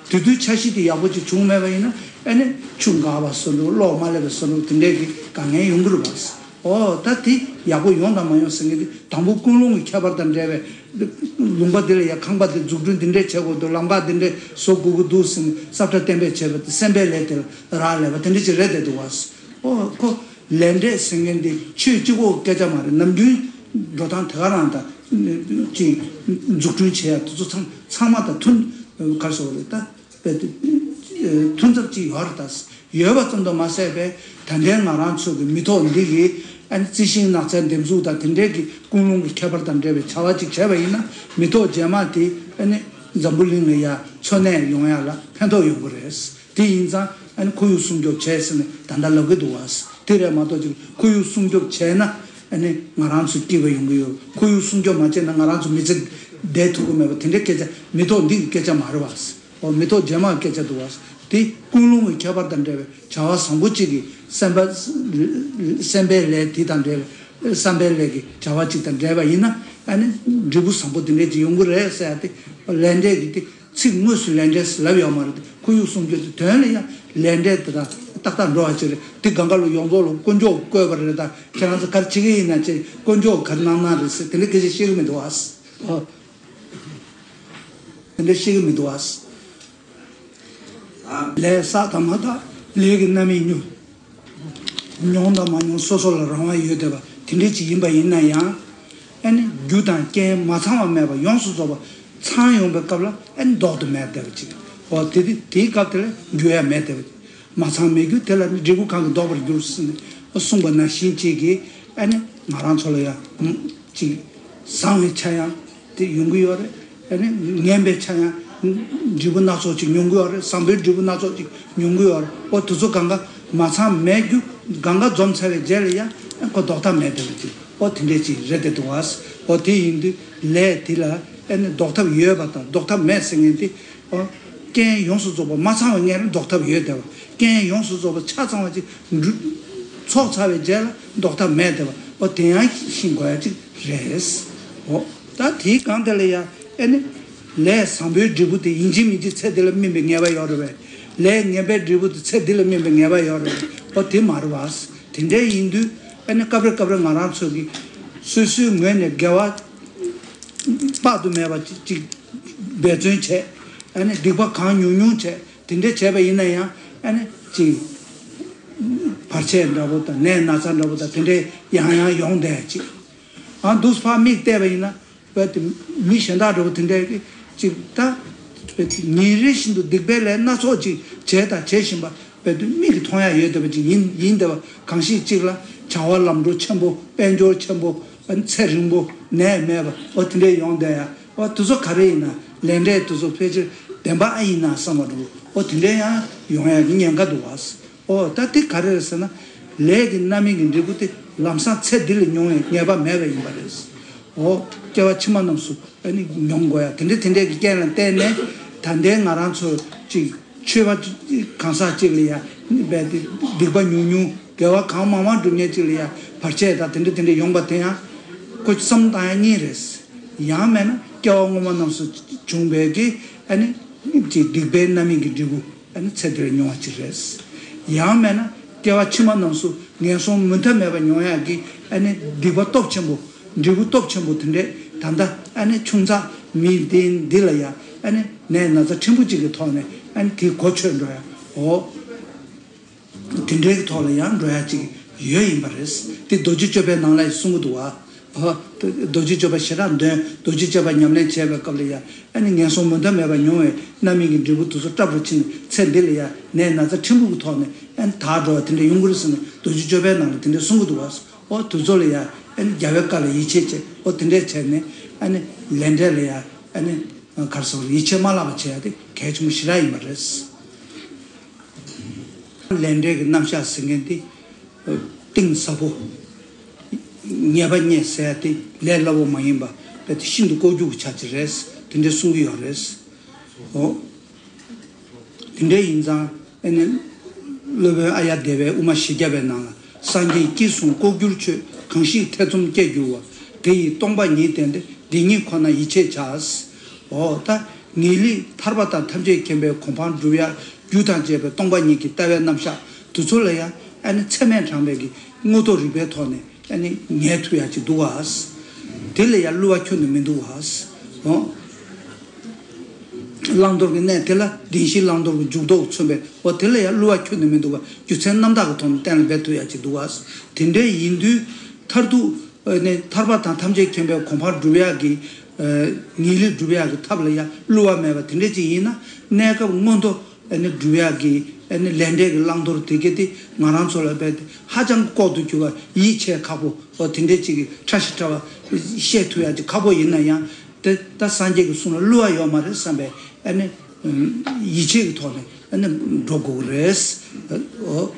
དེ་དུས་འཆར་གཞི་དེ་ཡག་པོ་ཅིག་བྱུང་མེད་པ་ཡིན་ན། ཨེ་ནི་ཆུ་འགག་པ་བཟོ་འདྲ། གློག་མ་སླེབས་པ་བཟོ་འདྲ། དེ་འདྲའི་གི་དཀའ་ངལ་ཡོང་གི་རེད་བ། ཨོ་ད་དེ་ཡག་པོ་ཡོང་དང་མ་ཡོང་ཟེར་མཁན་དེ། དང་པོ་ཀུན་སློང་གི་ཁྱད་པར་དང་འབྲེལ་བའི་ལུང་པ་འདི་ལ་ཡ་ཁང་པ་འདི་འཛུགས་སྐྲུན་འདི་འདྲས་བྱེད་དགོས་འདུག་ལམ་ཁ་འདི་འདྲས་བཟོ་དགོས་ཀྱི་འདུག་ཟེར་ནས་ས་བཀྲ་གཏན་འབེབས་བྱས་པ་དེ་སེམས་པའི་ལས་དེ་ལ་རག་ལས་པ་དེ་འདྲ་ཅིག་རེད་བསྡད་འདུག་བ། ཨོ་ཁོ་ལས་འབྲས་ཟེར་མཁན་འདི་ཆོས་གཅིག་པོ་སྐད་ཆ་མ་རེད། ནམ་རྒྱུན་འགྲོ་སྟངས་དེ་ག་རང་དང་ཅིག་འཛུགས་སྐྲུན་བྱེད་ཡ་དེ་ཚོ་ཚང་ཚང་མ་དང་མཐུན། ག་རེ་ཟེར་དགོས་རེད་ད། དཔེ་དེ་མཐུན་ཚབ་ཅིག་ཡོད་རེད་ད། ཡོད་པ་ཙམ་དུ་མ་ཟད་པའི་ད་ལྟའི་ང་རང་ཚོ་གི་མི་ཐོག་འདི་གི་ཨ་ནི་རྩི་ཤིང་ནགས་ཚལ་འདེབས་འཛུགས་དང་དེ་འདྲའི་གི་ཀུན་སློང་གི་ཁྱད་པར་དང་འབྲེལ་བའི་བྱ་བ་ཅིག་བྱས་པ་ཡིན་ན། མི་ཐོག་རྗེས་མ་དེ་ཨ་ནི་འཛམ་བུ་གླིང་ལ་ཡ་འཚོ་གནས་ཡོང་ཡ་ལ་ཕན་ཐོགས་ཡོང་གི་རེད། དེ་ཡིན་ཙང་ཨ་ནི་ཁོར་ཡུག་སྲུང་སྐྱོབ་བྱས་ཟེར་ནས་ད་ལྟ་ལབ་གི་འདུག་བ། དེ་རེད་མ་གཏོགས་ཅིག་ཁོར་ཡུག་སྲུང་སྐྱོབ་བྱས་ན་ཨ་ནི་ང་རང་ཚོ་སྐྱིད་པ་ཡོང་གི་ཡོད། ཁོར་ཡུག་སྲུང་སྐྱོབ་མ་བྱས་ན་ང་རང་ཚོ་མི་ཚེ་བསྡད་ཐུབ་ཀྱི་མེད་པ་དེ་འདྲའི་སྐད་ཆ་མི་ཐོག་འདི་གི་སྐད་ཆ་མ་རེད་བ། འོ་མི་ཐོག་རྗེས་མ་སྐད་ཆ་འདུག་བ། དེ་ཀུན་སློང་གི་ཁྱད་པར་དང་འབྲེལ་བའི་བྱ་བ་བཟང་པོ་གཅིག་གི་སེམས་པ། སེམས་པའི་ལས་དེ་དང་འབྲེལ་བའི་བསམ་པའི་ལས་ཀྱི་བྱ་བ་གཅིག་དང་འབྲེལ་བ་ཡིན་ན། ཨ་ནི་འབྲས་བུ་བཟང་པོ་དེ་འདྲས་ཅིག་ཡོང་གི་རེད་ཟེར་ཡ་དེ། ལས་འབྲས་ཀྱི་དེ་ཚིག་དངོས་སུ་ལས་འབྲས་ཟེར་ལབ་ཡོད་མ་རེད་དེ། ཁོར་ཡུག་སྲུང་སྐྱོབ་དེ་དོན་ལ་ཡང་ལས་འབྲས་དེ་དང་ཏག་ཏག་འགྲོ་བ་ཅིག་རེད། དེ་སྒང་ག་ལ་ཡོངས་རྫོགས་ལ་དཀོན་མཆོག་བཀོད་པ་རེད། ད་ཁྱེད་རང་ཚོ་ག་རེ་བྱེད་ཀྱི་ཡིན་ན་བྱེད། དཀོན་མཆོག་ག་རེ་གནང་གནང་རེད་ཟེར་དེ་འདྲའི་སྐད་ཆ་བཤད་ཀྱི་མི་འདུག་བ། ཨོ། དེ་འདྲ་བཤད་ཀྱི་མི་འདུག་བ། ལས་བསགས་དང་མ་བསགས། ལས་ཀྱི་རྣམ་སྨིན་མྱོང་། མྱོང་དང་མ་མྱོང་སོ་སོ་ལ་རང་དབང་ཡོད་བསྡད་པ་དེ་འདྲ་ཅིག་ཡིན་པ་ཡིན་ན་ཡང་། ཨ་ནི་རྒྱུ་དང་རྐྱེན་མ་ཚང་བ་མེད་པ་ཡོངས་སུ་རྫོགས་པ་ཚང་ཡོང་པའི་སྐབས་ལ་ཨ་ནི་ལྡོག་ཏུ་མེད་བསྡད་པ་ཅིག་འོ་དེ་དེ་དེའི་སྐབས་དེ་ལ་འགྱུར་ཡ་མེད་བསྡད་པ་ཅིག་མ་ཚང་མེད་རྒྱུ་དེ་ལ་ནི་འབྲས་བུ་གང་གིས་ལྡོག་པར་འགྱུར་ཟེར་ནས་གསུངས་པ་ནང་བཞིན་ཅིག་གིས། ཨ་ནི་ང་རང་ཚོ་ལ་ཡང་ཅིག་བཟང་བའི་ཆ་ཡང་དེ་ཡོང་གི་ཡོད་རེད། ཨ་ནི་ངན་པའི་ཆ་ཡང་འབྲས་བུ་སྣ་ཚོགས་ཅིག་མྱོང་གི་ཡོད་རེད། བཟང་པོའི་འབྲས་བུ་སྣ་ཚོགས་ཅིག་མྱོང་གི་ཡོད་རེད། ཨོ་དེ་ཚོ་གང་ག་མ་ཚང་མེད་རྒྱུ་གང་ག་འཛོམས་ཚར་བའི་རྗེས་ལ་ཡང་ཁོ་ལྡོག་ཐབས་མེད་བསྡད་པ་ཅིག་ཨོ་དེ་འདྲས་ཅིག་རེད་བསྡད་འདུག་བ། ཨོ་དེ་ཡིན་དུས་ལས་དེ་ལ་ཨ་ནི་ལྡོག་ཐབས་ཡོད་པ་དང་ལྡོག་ཐབས་མེད་ཟེར་མཁན་དེ། ཨོ། རྐྱེན་ཡོངས་སུ་རྫོགས་པ་མ་ཚང་བའི་ངང་ལ་ལྡོག་ཐབས་ཡོད་བསྡད་པ། རྐྱེན་ཡོངས་སུ་རྫོགས་པ་ཆ་ཚང་བ་ཅིག་འགྲུབ། ཚོགས་ཚར་བའི་རྗེས་ལ་ལྡོག་ཐབས་མེད་བསྡད་པ། ཨོ་དེ་ཡང་ཤེས་དགོས་ཡ་ཅིག་རེད། ཨོ། ད་དེའི་སྒང་དེ་ལ་ཡ་ཨེ་ནི། ལས་བཟང་པོའི་འབྲས་བུ་དེ་ཡིན་གཅིག་མིན་གཅིག་ཚེ་འདི་ལ་སྨིན་པའི་ངེས་པ་ཡོད་རེད་པས། ལས་ངན་པའི་འབྲས་བུ་དེ་ཚེ་འདི་ལ་སྨིན་པའི་ངེས་པ་ཡོད་རེད་པས། ཨོ་དེ་མ་རེད་པ། དེ་འདྲ་ཡིན་དུས་ཨེ་ནི་སྐབས་རེ་སྐབས་རེ་ང་རང་ཚོ་གིས་སོ་སོའི་ངོས་ནས་དགེ་བ་དཔག་ཏུ་མེད་པ་ཅིག་ཅིག་འབད་བརྩོན་བྱས། ཨ་ནི་སྡིག་པ་གང་ཉུང་ཉུང་བྱས། དེ་འདྲ་བྱས་པ་ཡིན་ན་ཡང་ཨ་ནི་ཅིག་བར་ཆད་འདྲ་པོ་དང་ནད་ན་ཚ་འདྲ་པོ་དང་དེ་འདྲ་ཡང་ཡང་ཡོང་བསྡད་ཅིག་ཨ་འདུག་ཕར་མིག་བལྟས་པ་ཡིན་ན་བས་དེ་མི་གཞན་དག་འདྲ་པོ་དེ་འདྲ་གི་ཅིག་ད་ ཉིན་རེ་བཞིན་དུ་སྡིག་པའི་ལས་སྣ་ཚོགས་ཅིག་བྱས་དང་བྱེད་བཞིན་པ་བས་དུ་མིག་གིས་མཐོང་ཡ་ཡོད་བསྡད་པ་ཅིག་ཡིན་ཡིན་བསྡད་པ། གང་ཞིག་ཅིག་ལ་བྱ་བ་ལམ་འགྲོ་ཆེན་པོ། དཔལ་འབྱོར་ཆེན་པོ། ཚེ་རིང་པོ། ནད་མེད་པ། འོ་དེ་འདྲས་ཡོང་བསྡད་ཡ། འོ་དེ་ཚོ་ག་རེ་ཡིན་ན། ལས་འབྲས་དེ་ཚོ་ཕལ་ཆེར་བདེན་པ་ཨ་ཡིན་ན་བསམ་པ་འདྲ་བོ། འོ་དེ་འདྲས་ཡང་ཡོང་ཡ་གི་ཉེན་ཁ་འདུག་བ། འོ་ད་དེ་ག་རེ་རེད་ཟེར་ན། ལས་ཀྱི་རྣམ་སྨིན་གྱི་འབྲས་བུ་དེ་ལམ་སང་ཚེ་འདི་ལ་མྱོང་བའི་ངེས་པ་མེད་པ་ཡིན་པ་རེད། འོ་སྐྱེ་བ་ཕྱི་མ་རྣམས་སུ་ཨ་ནི་མྱོང་དགོས་ཡ། དེ་འདྲ་དེ་འདྲའི་གི་རྐྱེན་ལ་བརྟེན་ནས་ད་ལྟའི་ང་རང་ཚོ་ཅིག་ཆོས་པ་གང་ཟག་ཅིག་ལ་ཡ་སྡིག་པ་ཉུང་ཉུང་། དགེ་བ་གང་མང་མང་སྒྲུབ་མཁན་ཅིག་ལ་ཡ་བར་ཆད་དང་དེ་འདྲ་དེ་འདྲ་ཡོང་པ་དེ་ཡང་ཁོ་བསམ་བཏང་ཡ་གཉིས་རེད། ཡང་མེད་ན་སྐྱེ་བ་སྔོན་མ་རྣམས་སུ་བྱུང་བའི་གི་ཨ་ནི་ཅིག་སྡིག་པའི་རྣམ་སྨིན་གྱི་འབྲས་བུ། ཨ་ནི་ཚེ་འདིར་མྱོང་བ་ཅིག་རེད། ཡང་མེད་ན་སྐྱེ་བ་ཕྱི་མ་རྣམས་སུ་ངན་སོང་མུ་མཐའ་མེད་པ་མྱོང་ཡག་གི་ཨ་ནི་སྡིག་པ་སྟོབས་ཆེན་པོ། འབྲས་བུ་སྟོབས་ཆེན་པོ་དེ་འདྲས་ད་ལྟ་ཨ་ནི་ཆུང་ཙག་མི་འདི་འདི་ལ་ཡ་ཨ་ནི་ནད་ན་ཚ་ཕྲན་བུ་ཅིག་གི་ཐོག་ནས་ཨ་ནི་དེའི་གོ་ཆོད་འགྲོ་ཡ། འོ། དེ་འདྲའི་ཐོག་ལ་ཡང་འགྲོ་ཡ་ཅིག་ཡོད་ཡིན་པ་རེད། དེ་རྡོ་རྗེ་གཅོད་པའི་ནང་ལ་གསུང་གི་འདུག་བ། ཨ། རྡོ་རྗེ་གཅོད་པ་ཞེ་དྲག་འདོན། རྡོ་རྗེ་གཅོད་པ་ཉམས་ལེན་བྱས་པའི་སྐབས་ལ་ཡང་ཨ་ནི་ངན་སོང་མུ་མཐའ་མེད་པ་མྱོང་བའི་རྣམ་སྨིན་གྱི་འབྲས་བུ་དེ་ཚོ་སྐྲག་པར་ཕྱིན་ནས་ཚེ་འདི་ལ་ཡང་ནད་ན་ཚ་ཕྲན་བུ་གི་ཐོག་ནས་ཨ་ནི་དག་འགྲོ་བ་དེ་འདྲ་ཡོང་གི་རེད་ཟེར་ནས་རྡོ་རྗེ་གཅོད་པའི་ནང་ལ་དེ་འདྲ་གསུང་གི་འདུག་བ། ཨོ་དེ་ཚོ་ལ་ཡང་ཨ་ནི་རྒྱལ་བའི་བཀའ་ལ་ཡིད་ཆེས་བྱས། ཨོ་དེ་འདྲས་བྱས་ནས་ཨ་ནི་ལས་འབྲས་ལ་ཡང་ཨ་ནི་ག་རེ་ཟེར། ཡིད་ཆེས་མ་བརླག་པ་བྱས་ཡ་དེ་གལ་ཆེན་པོ་ཞེ་དྲག་ཡིན་པ་རེད། ལས་འབྲས་ཀྱི་རྣམ་གཞག་ཟེར་མཁན་དེ་གཏིང་ཟབ་པོ། ཉེས་པ་རྙེད་ཟེར་ཡ་དེ་ལས་སླ་པོ་མ་ཡིན་པ་དཔེ་དེ་ཤིན་ཏུ་ལྐོག་གྱུར་གྱི་ཆ་ཅིག་རེད། དེ་འདྲའི་གསུང་གི་ཡོད་རེད། འོ། དེ་འདྲའི་ཡིན་ཙང་ཨ་ནི་སློབ་དཔོན་ཨཱརྱ་དེ་བས་དབུ་མ་བཞི་བརྒྱ་པའི་ནང་ལ། སངས་རྒྱས་ཀྱིས་གསུངས་ལྐོག་གྱུར་ཆོས། གང་ཞིག་ཐེ་ཚོམ་སྐྱེས་གྱུར་པ། དེ་ཡི་སྟོང་པ་ཉིད་བསྟན་ཏེ། འདི་ཉིད་ཁོ་ན་ཡིད་ཆེས་བྱ། འོ་ད་ངེས་ལེགས་ཐར་པ་དང་ཐམས་ཅད་མཁྱེན་པའི་གོ་འཕང་སྒྲུབ་ཡ་རྒྱུ་དང་བཅས་པའི་སྟོང་པ་ཉིད་ཀྱི་ལྟ་བའི་རྣམ་གཞག་དེ་ཚོ་ལ་ཡང་ཨ་ནི་ཚད་མས་དྲངས་པའི་གི་དངོས་ཐོག་རིགས་པའི་ཐོག་ནས་ཨ་ནི་ངེས་ཐུབ་ཡ་ཅིག་འདུག་བ། དེ་ལ་ཡང་བསླུ་བ་ཁྱོན་ནས་མི་འདུག་བ། འོ། བླང་དོར་གྱི་གནས་དེ་ལ་བདེན་བཞིའི་བླང་དོར་གྱི་འཇུག་ལྡོག་མཚོན་པའི། འོ་དེ་ལ་ཡང་བསླུ་བ་ཁྱོན་ནས་མི་འདུག་བ། རྒྱུ་མཚན་རྣམ་དག་གི་ཐོག་ནས་གཏན་ལ་འབེབས་ཐུབ་ཡ་ཅིག་འདུག་བ། དེ་འདྲའི་ཡིན་དུས་མཐར་ཐུག་ཨ་ནི་ཐར་པ་དང་ཐམས་ཅད་མཁྱེན་པའི་གོ་འཕང་སྒྲུབ་ཡག་གི་ཨ་ངེས་ལེགས་སྒྲུབ་ཡག་གི་ཐབས་ལ་ཡང་བསླུ་བ་མེད་པ་དེ་འདྲ་ཅིག་ཡིན་ན། གནས་སྐབས་མངོན་མཐོ་ཨ་ནི་སྒྲུབ་ཡག་གི་ཨ་ནི་ལས་འབྲས་ཀྱི་བླང་དོར་དེ་ག་དེ་ང་རང་ཚོ་ལ་རྦད་དེ་ཧ་ཅང་ལྐོག་ཏུ་གྱུར་པ། ཡིད་ཆེས་ཁག་པོ། འོ་དེ་འདྲ་ཅིག་གི་ཕྲ་ཞིང་ཕྲ་བ་བཤད་ཐུབ་ཡག་ཅིག་ཁག་པོ་ཡིན་ན་ཡང་། དེ་ད་སངས་རྒྱས་ཀྱི་གསུང་ལ་བསླུ་བ་ཡོད་མ་རེད་བསམ་པའི་ཨ་ནི་ཡིད་ཆེས་ཀྱི་ཐོག་ནས་ཨ་ནི་འགྲོ་དགོས་ཀྱི་རེད། འོ།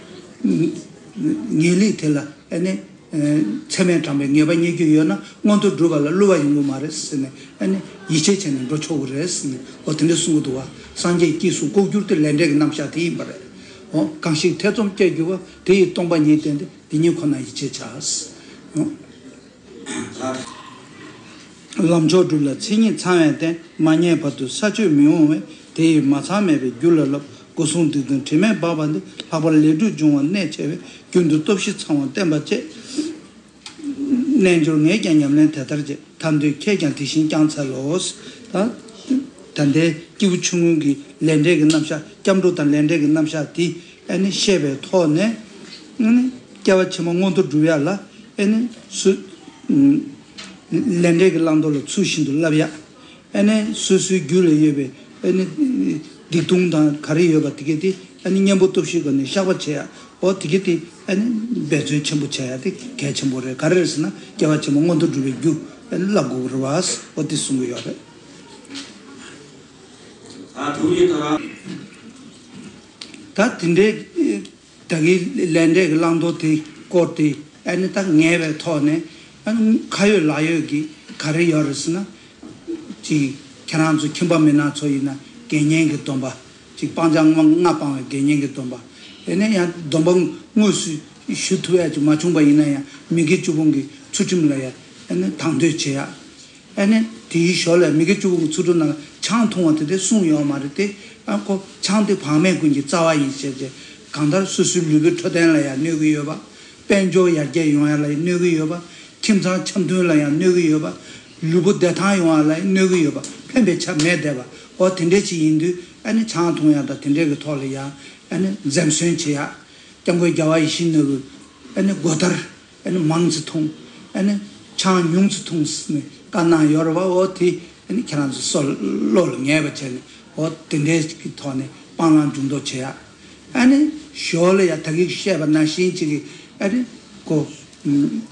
ངེས་ལེགས་དེ་ལ་ཨ་ནི་ཚད་མས་དྲངས་པའི་ངེས་པ་རྙེད་རྒྱུ་ཡོད་ན་མངོན་མཐོ་སྒྲུབ་པ་ལ་བསླུ་བ་ཡོང་གི་མ་རེད་ཟེར་ནས། ཨ་ནི་ཡིད་ཆེས་བྱས་ནས་འགྲོ་ཆོག་གི་རེད་ཟེར་ནས། འོ་དེ་འདྲ་གསུང་གི་འདུག་བ། སངས་རྒྱས་ཀྱིས་གསུངས་ལྐོག་གྱུར་ཏེ་ལས་འབྲས་ཀྱི་རྣམ་གཞག་དེ་ཡིན་པ་རེད། འོ་གང་ཞིག་ཐེ་ཚོམ་སྐྱེས་གྱུར་པ། དེ་ཡི་སྟོང་པ་ཉིད་བསྟན་ཏེ། འདི་ཉིད་ཁོ་ན་ཡིད་ཆེས་བྱ། འོ། ལམ་མཆོག་སྒྲུབ་ལ་མཚན་ཉིད་ཚང་བའི་རྟེན། མ་རྙེད་བར་དུ་ས་ཆོད་མི་འོང་བས། དེ་ཡི་མ་ཚང་མེད་པའི་རྒྱུ་ལ་བསླབ། སྒོ་གསུམ་སྡིག་ལྟུང་དྲི་མས་སྦགས་པ་འདི། ལྷག་པར་ལས་དྲུག་འབྱུང་བ་གནད་ཆེ་བས། རྒྱུན་དུ་སྟོབས་བཞི་ཚང་བ་བསྟེན་པར་བྱེད། རྣལ་འབྱོར་ངས་ཀྱང་ཉམས་ལེན་དེ་ལྟར་བྱེད། ཐར་འདོད་ཁྱེད་ཀྱང་དེ་བཞིན་བསྐྱང་འཚལ་ལོ། ད་ད་ལྟའི་སྐྱེས་བུ་ཆུང་ངུ་གི་ལས་འབྲས་ཀྱི་རྣམ་གཞག་སྐྱབས་འགྲོ་དང་ལས་འབྲས་ཀྱི་རྣམ་གཞག་དེ་ཨ་ནི་བཤད་པའི་ཐོག་ནས། ཨ་ནི་སྐྱེ་བ་ཕྱི་མ་མངོན་མཐོ་སྒྲུབ་ཡག་ལ་ཨ་ནི་སུ། ལས་འབྲས་ཀྱི་བླང་དོར་ལ་ཚུལ་བཞིན་དུ་བསླབ་ཡག་ཨ་ནི་སོ་སོའི་རྒྱུད་ལ་ཡོད་པའི་ཨ་ནི་སྡིག་ལྟུང་དང་ག་རེ་ཡོད་པ་དེ་གས་དེ་ཨ་ནི་གཉེན་པོ་སྟོབས་བཞིའི་སྒོ་ནས་བཤགས་པ་བྱེད་ཡག་འོ་དེ་གས་དེ་ཨ་ནི་འབད་བརྩོན་ཆེན་པོ་བྱེད་ཡག་དེ་གལ་ཆེན་པོ་རེད། ག་རེ་རེད་ཟེར་ན་སྐྱེ་བ་ཕྱི་མ་མངོན་མཐོ་སྒྲུབ་པའི་རྒྱུ་ཨ་ནི་བསླབ་དགོས་ཀྱི་རེད་བ། འོ་དེ་གསུང་གི་ཡོད་རེད། ད་དེ་འདྲའི། ད་གིན་ལས་འབྲས་ཀྱི་བླང་དོར་དེ་སྐོར་དེ་ཨ་ནི་ད་ངེས་པའི་ཐོག་ནས་ཨ་ནི་ཁ་ཡོད་ལག་ཡོད་ཀྱི་ག་རེ་ཡོད་རེད་ཟེར་ན། ཅིག་ཁྱེད་རང་ཚོ་ཁྱིམ་པ་མི་ནག་ཚོ་ཡིན་ན་དགེ་བསྙེན་གྱི་སྡོམ་པ། ཅིག་སྤང་བྱ་ལྔ་ལྔ་སྤང་བའི་དགེ་བསྙེན་གྱི་སྡོམ་པ། ཨ་ནི་ཡང་སྡོམ་པ་དངོས་སུ་ཞུ་ཐུབ་ཡ་ཅིག་མ་བྱུང་པ་ཡིན་ན་ཡང་མི་དགེ་བཅུ་སྤོང་གི་ཚུལ་ཁྲིམས་ལ་ཡ་ཨ་ནི་དང་དོད་བྱེད་ཡ། ཨ་ནི་དེའི་ཞོར་ལ་མི་དགེ་བཅུ་སྤོང་གི་ཚུལ་ཁྲིམས་ནང་ལ་ཆང་འཐུང་བ་དེ་དེ་གསུངས་ཡོད་མ་རེད་དེ། ཨ་ཁོ་ཆང་དེ་བག་མེད་ཀུན་གྱི་རྩ་བ་ཡིན་ཟེར་བྱས། གང་ལྟར་སོ་སོའི་ལུས་པོའི་འཕྲོད་བསྟེན་ལ་ཡང་གནོད་ཀྱི་ཡོད་པ། དཔལ་འབྱོར་ཡར་རྒྱས་ཡོང་ཡ་ལ་ཡང་གནོད་ཀྱི་ཡོད་པ། ཁྱིམ་ཚང་འཆམ་མཐུན་ལ་ཡང་གནོད་ཀྱི་ཡོད་པ། ལུས་པོ་བདེ་ཐང་ཡོང་བ་ལ་ཡང་གནོད་ཀྱི་ཡོད་པ། ཕན་པའི་ཆ་མེད་བསྡད་པ། འོ་དེ་འདྲས་ཅིག་ཡིན་དུས་ཨ་ནི་ཆང་འཐུང་ཡ་དང་དེ་འདྲས་ཀྱི་ཐོག་ལ་ཡང་ཨ་ནི་འཛེམ་ཟོན་བྱེད་ཡ། སྐྱབས་མགོན་རྒྱལ་བ་ཡིད་བཞིན་ནོར་བུས་ཨ་ནི་སྒོ་ལྟར། ཨ་ནི་མང་ཙམ་འཐུང་། ཨ་ནི་ཆང་ཉུང་ཙམ་འཐུང་ཟེར་ནས་བཀའ་གནང་ཡོད་རེད་བ། འོ་དེ་ཨ་ནི་ཁྱེད་རང་ཚོ་སྲོག་བློ་ལ་ངེས་པ་བྱས་ནས་ འོ་དེ་འདྲའི་གི་ཐོག་ནས་སྤང་བླང་སྒྲུབ་འདོགས་བྱེད་ཡ། ཨ་ནི་ཞོར་ལ་ཡ་ད་གིན་བཤད་པ་ནང་བཞིན་ཅིག་གི་ཨ་ནི་ཁོ་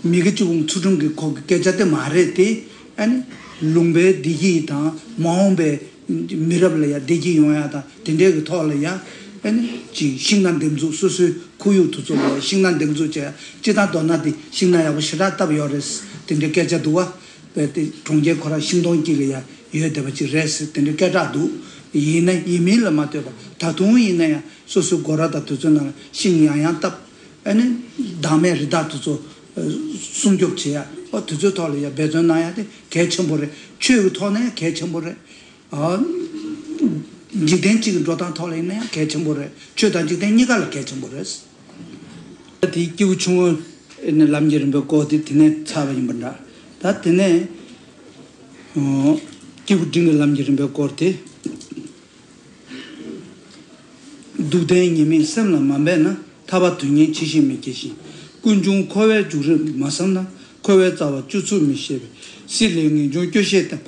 མི་དགེ་བཅུ་སྤོང་ཚུལ་ཁྲིམས་ཀྱི་ཁོ་གི་སྐད་ཆ་དེ་མ་རེད་དེ། ཨ་ནི་ལུང་པའི་བདེ་སྐྱིད་དང་མ་འོངས་པའི་མི་རབས་ལ་ཡ་བདེ་སྐྱིད་ཡོང་ཡ་དང་དེ་འདྲའི་གི་ཐོག་ལ་ཡ། ཨ་ནི་ཅིག་ཤིང་ནགས་འདེབས་འཛུགས་སོ་སོའི་ཁོར་ཡུག་དེ་ཚོ་ལ་ཡ་ཤིང་ནགས་འདེབས་འཛུགས་བྱས་ཡ། སྤྱིར་བཏང་མདོར་ན་དེ་ཤིང་ནགས་ཡག་པོ་ཞེ་དྲག་བཏབ་ཡོད་རེད། དེ་འདྲའི་སྐད་ཆ་འདུག་བ། བས་ཏེ་གྲོང་ཁྱེར་ཁོ་རང་ཤིང་སྡོང་དཀྱིལ་ལ་ཡ་ཡོད་བསྡད་པ་ཅིག་རེད་ཟེར་དེ་འདྲའི་སྐད་གྲགས་འདུག་ཡིན་ན་ཡིན་མིན་ལ་མ་ལྟོས་པར་ད་དུང་ཡིན་ན་ཡང་སོ་སོའི་སྒོ་ར་དང་དེ་ཚོའི་ནང་ལ་ཤིང་ཡང་ཡང་བཏབ། ཨ་ནི་བདག་མེད་རི་དྭགས་དེ་ཚོ་སྲུང་སྐྱོབ་བྱེད་ཡ། ཨོ་དེ་ཚོའི་ཐོག་ལ་ཡ་འབད་བརྩོན་གནང་ཡ་དེ་གལ་ཆེན་པོ་རེད། ཆོས་ཀྱི་ཐོག་ནས་ཡང་གལ་ཆེན་པོ་རེད། ཨ་འཇིག་རྟེན་གཅིག་གི་འགྲོ་སྟངས་ཐོག་ལ་ཡིན་ན་ཡང་གལ་ཆེན་པོ་རེད། ཆོས་དང་འཇིག་རྟེན་གཉིས་ཀ་ལ་གལ་ཆེན་པོ་རེད། ད་དེའི་སྐྱེས་བུ་ཆུང་ངུ་ནི་ལམ་གྱི་རིམ་པའི་སྐོར་དེ་དེ་ནས་ཚར་བ་ཡིན་པ་འདྲ། ད་དེ་ནས་ཨོ་སྐྱེས་བུ་འབྲིང་གི་ལམ་གྱི་རིམ་པའི་སྐོར་དེ། སྡུག་བདེན་ཉེས་དམིགས་སེམས་ལ་མ་འབད་ན། ཐར་པ་དོན་གཉེར་ཇི་བཞིན་མི་སྐྱེ་ཞིང་། ཀུན་འབྱུང་འཁོར་བའི་འཇུག་རིམ་མ་བསམ་ན། འཁོར་བའི་རྩ་བ་གཅོད་ཚུལ་མི་ཤེས་པས། སྲིད་ལས་ངེས་འབྱུང་སྐྱོ་ཤས་དང་།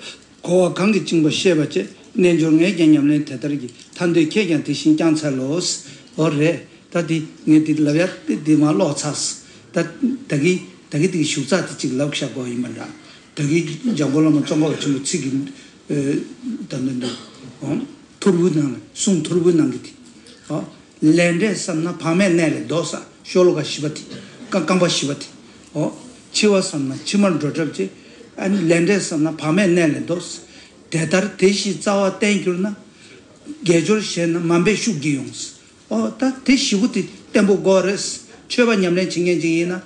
འཁོར་བ་གང་གིས་བཅིངས་པ་ཤེས་པར་བྱེད། རྣལ་འབྱོར་ངས་ཀྱང་ཉམས་ལེན་དེ་ལྟར་གྱིས། ཐར་འདོད་ཁྱེད་ཀྱང་དེ་བཞིན་བསྐྱང་འཚལ་ལོ། འོ་རེད། ད་འདི་ངས་འདི་ལབ་ཡ་དེ་འདི་མ་ཀློག་ཚར། ད་ད་གི་ད་གི་དེ་གི་ཞུགས་ཚགས་དེ་གཅིག་ལབ་བཞག་དགོས་ཡིན་པ་འདྲ། ད་གི་འཇམ་མགོན་བླ་མ་ཙོང་ཁ་པ་ཆེན་པོ་ཚིག་གི་ད་འདི་འདི་ཨོ་ཐོར་བུ་ནང་ལ་གསུང་ཐོར་བུ་ནང་གི་དེ་ཨོ། ལས་འབྲས་བསམ་ན་བག་མེད་གནས་ལས་ལྡོག་ས། ཤོ་ལོ་ཀ་བཞི་པ་དེ། རྐང་རྐང་པ་བཞི་པ་དེ། ཨོ། འཆི་བ་བསམ་ན་ཕྱི་མར་འགྲོ་གྲབས་བྱེད། ཨ་ནི་ལས་འབྲས་བསམ་ན་བག་མེད་གནས་ལས་ལྡོག་ས། དེ་ལྟར་དེ་བཞིན་རྩ་བ་བརྟན་གྱུར་ན། དགེ་སྦྱོར་གཞན་རྣམས་མ་འབད་ཤུགས་ཀྱིས་ཡོང་ས། ཨོ་ད་དེ་བཞི་པོ་དེ་བརྟན་པོ་དགོས་རེད། ཆོས་པ་ཉམས་ལེན་བྱེད་མཁན་ཅིག་ཡིན་ན།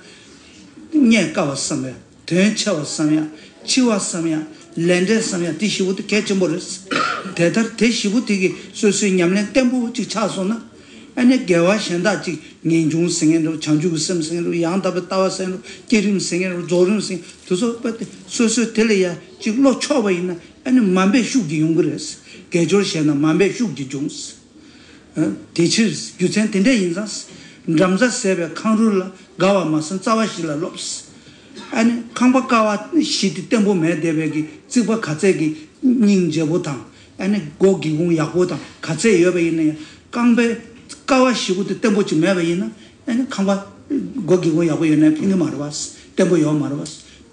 རྙེད་དཀའ་བ་བསམ་ཡ། དོན་ཆེ་བ་བསམ་ཡ། འཆི་བ་བསམ་ཡ། ལས་འབྲས་བསམ་ཡ། དེ་བཞི་པོ་དེ་གལ་ཆེན་པོ་རེད། དེ་ལྟར་དེ་བཞི་པོ་དེ་གི་སོ་སོའི་ཉམས་ལེན་བརྟན་པོ་ཅིག་ཆགས་སོང་ན། ཨ་ནི་དགེ་བ་གཞན་དག་ཅིག་ངེས་འབྱུང་ཟེར་མཁན་རེད། བྱང་ཆུབ་ཀྱི་སེམས་ཟེར་མཁན་རེད། ཡང་དག་པའི་ལྟ་བ་ཟེར་མཁན་རེད། བསྐྱེད་རིམ་ཟེར་མཁན་རེད། རྫོགས་རིམ་ཟེར་མཁན་དེ་ཚོ་དཔེ་དེ་སོ་སོའི་དེ་ལ་ཡ་ཅིག་བློ་ཕྱོགས་པ་ཡིན་ན་ཨ་ནི་མ་འབད་ཤུགས་ཀྱིས་ཡོང་གི་རེད། དགེ་སྦྱོར་གཞན་རྣམས་མ་འབད་ཤུགས་ཀྱིས་འབྱུང་། དེ་ཕྱིར་རྒྱུ་མཚན་དེ་འདྲ་ཡིན་ཙང་། འགྲམ་རྩ་ཟད་པའི་ཁང་རུལ་ལ། དགའ་བ་མ་བསམ་རྩ་བ་ཞིག་ལ་སློབས། ཨ་ནི་ཁང་པ་ཀ་བ་བཞི་དེ་བརྟན་པོ་མེད་བསྡད་པའི་གི་རྩིག་པ་ག་ཚད་ཀྱི་སྙིང་རྗེ་པོ་དང་། ཨ་ནི་སྒོ་སྒེའུ་ཁུང་ཡག་པོ་དང་ག་ཚད་ཡོད་པ་ཡིན་ན་ཡང་། རྐང་པའི་ཀ་བ་བཞི་པོ་དེ་བརྟན་པོ་ཅིག་མེད་པ་ཡིན་ན། ཨ་ནི་ཁང་པ་སྒོ་སྒེའུ་ཁུང་ཡག་པོ་ཡོད་ན་ཕན་གི་མ་རེད་བ། བརྟན་པོ་ཡོད་མ་རེད་བ།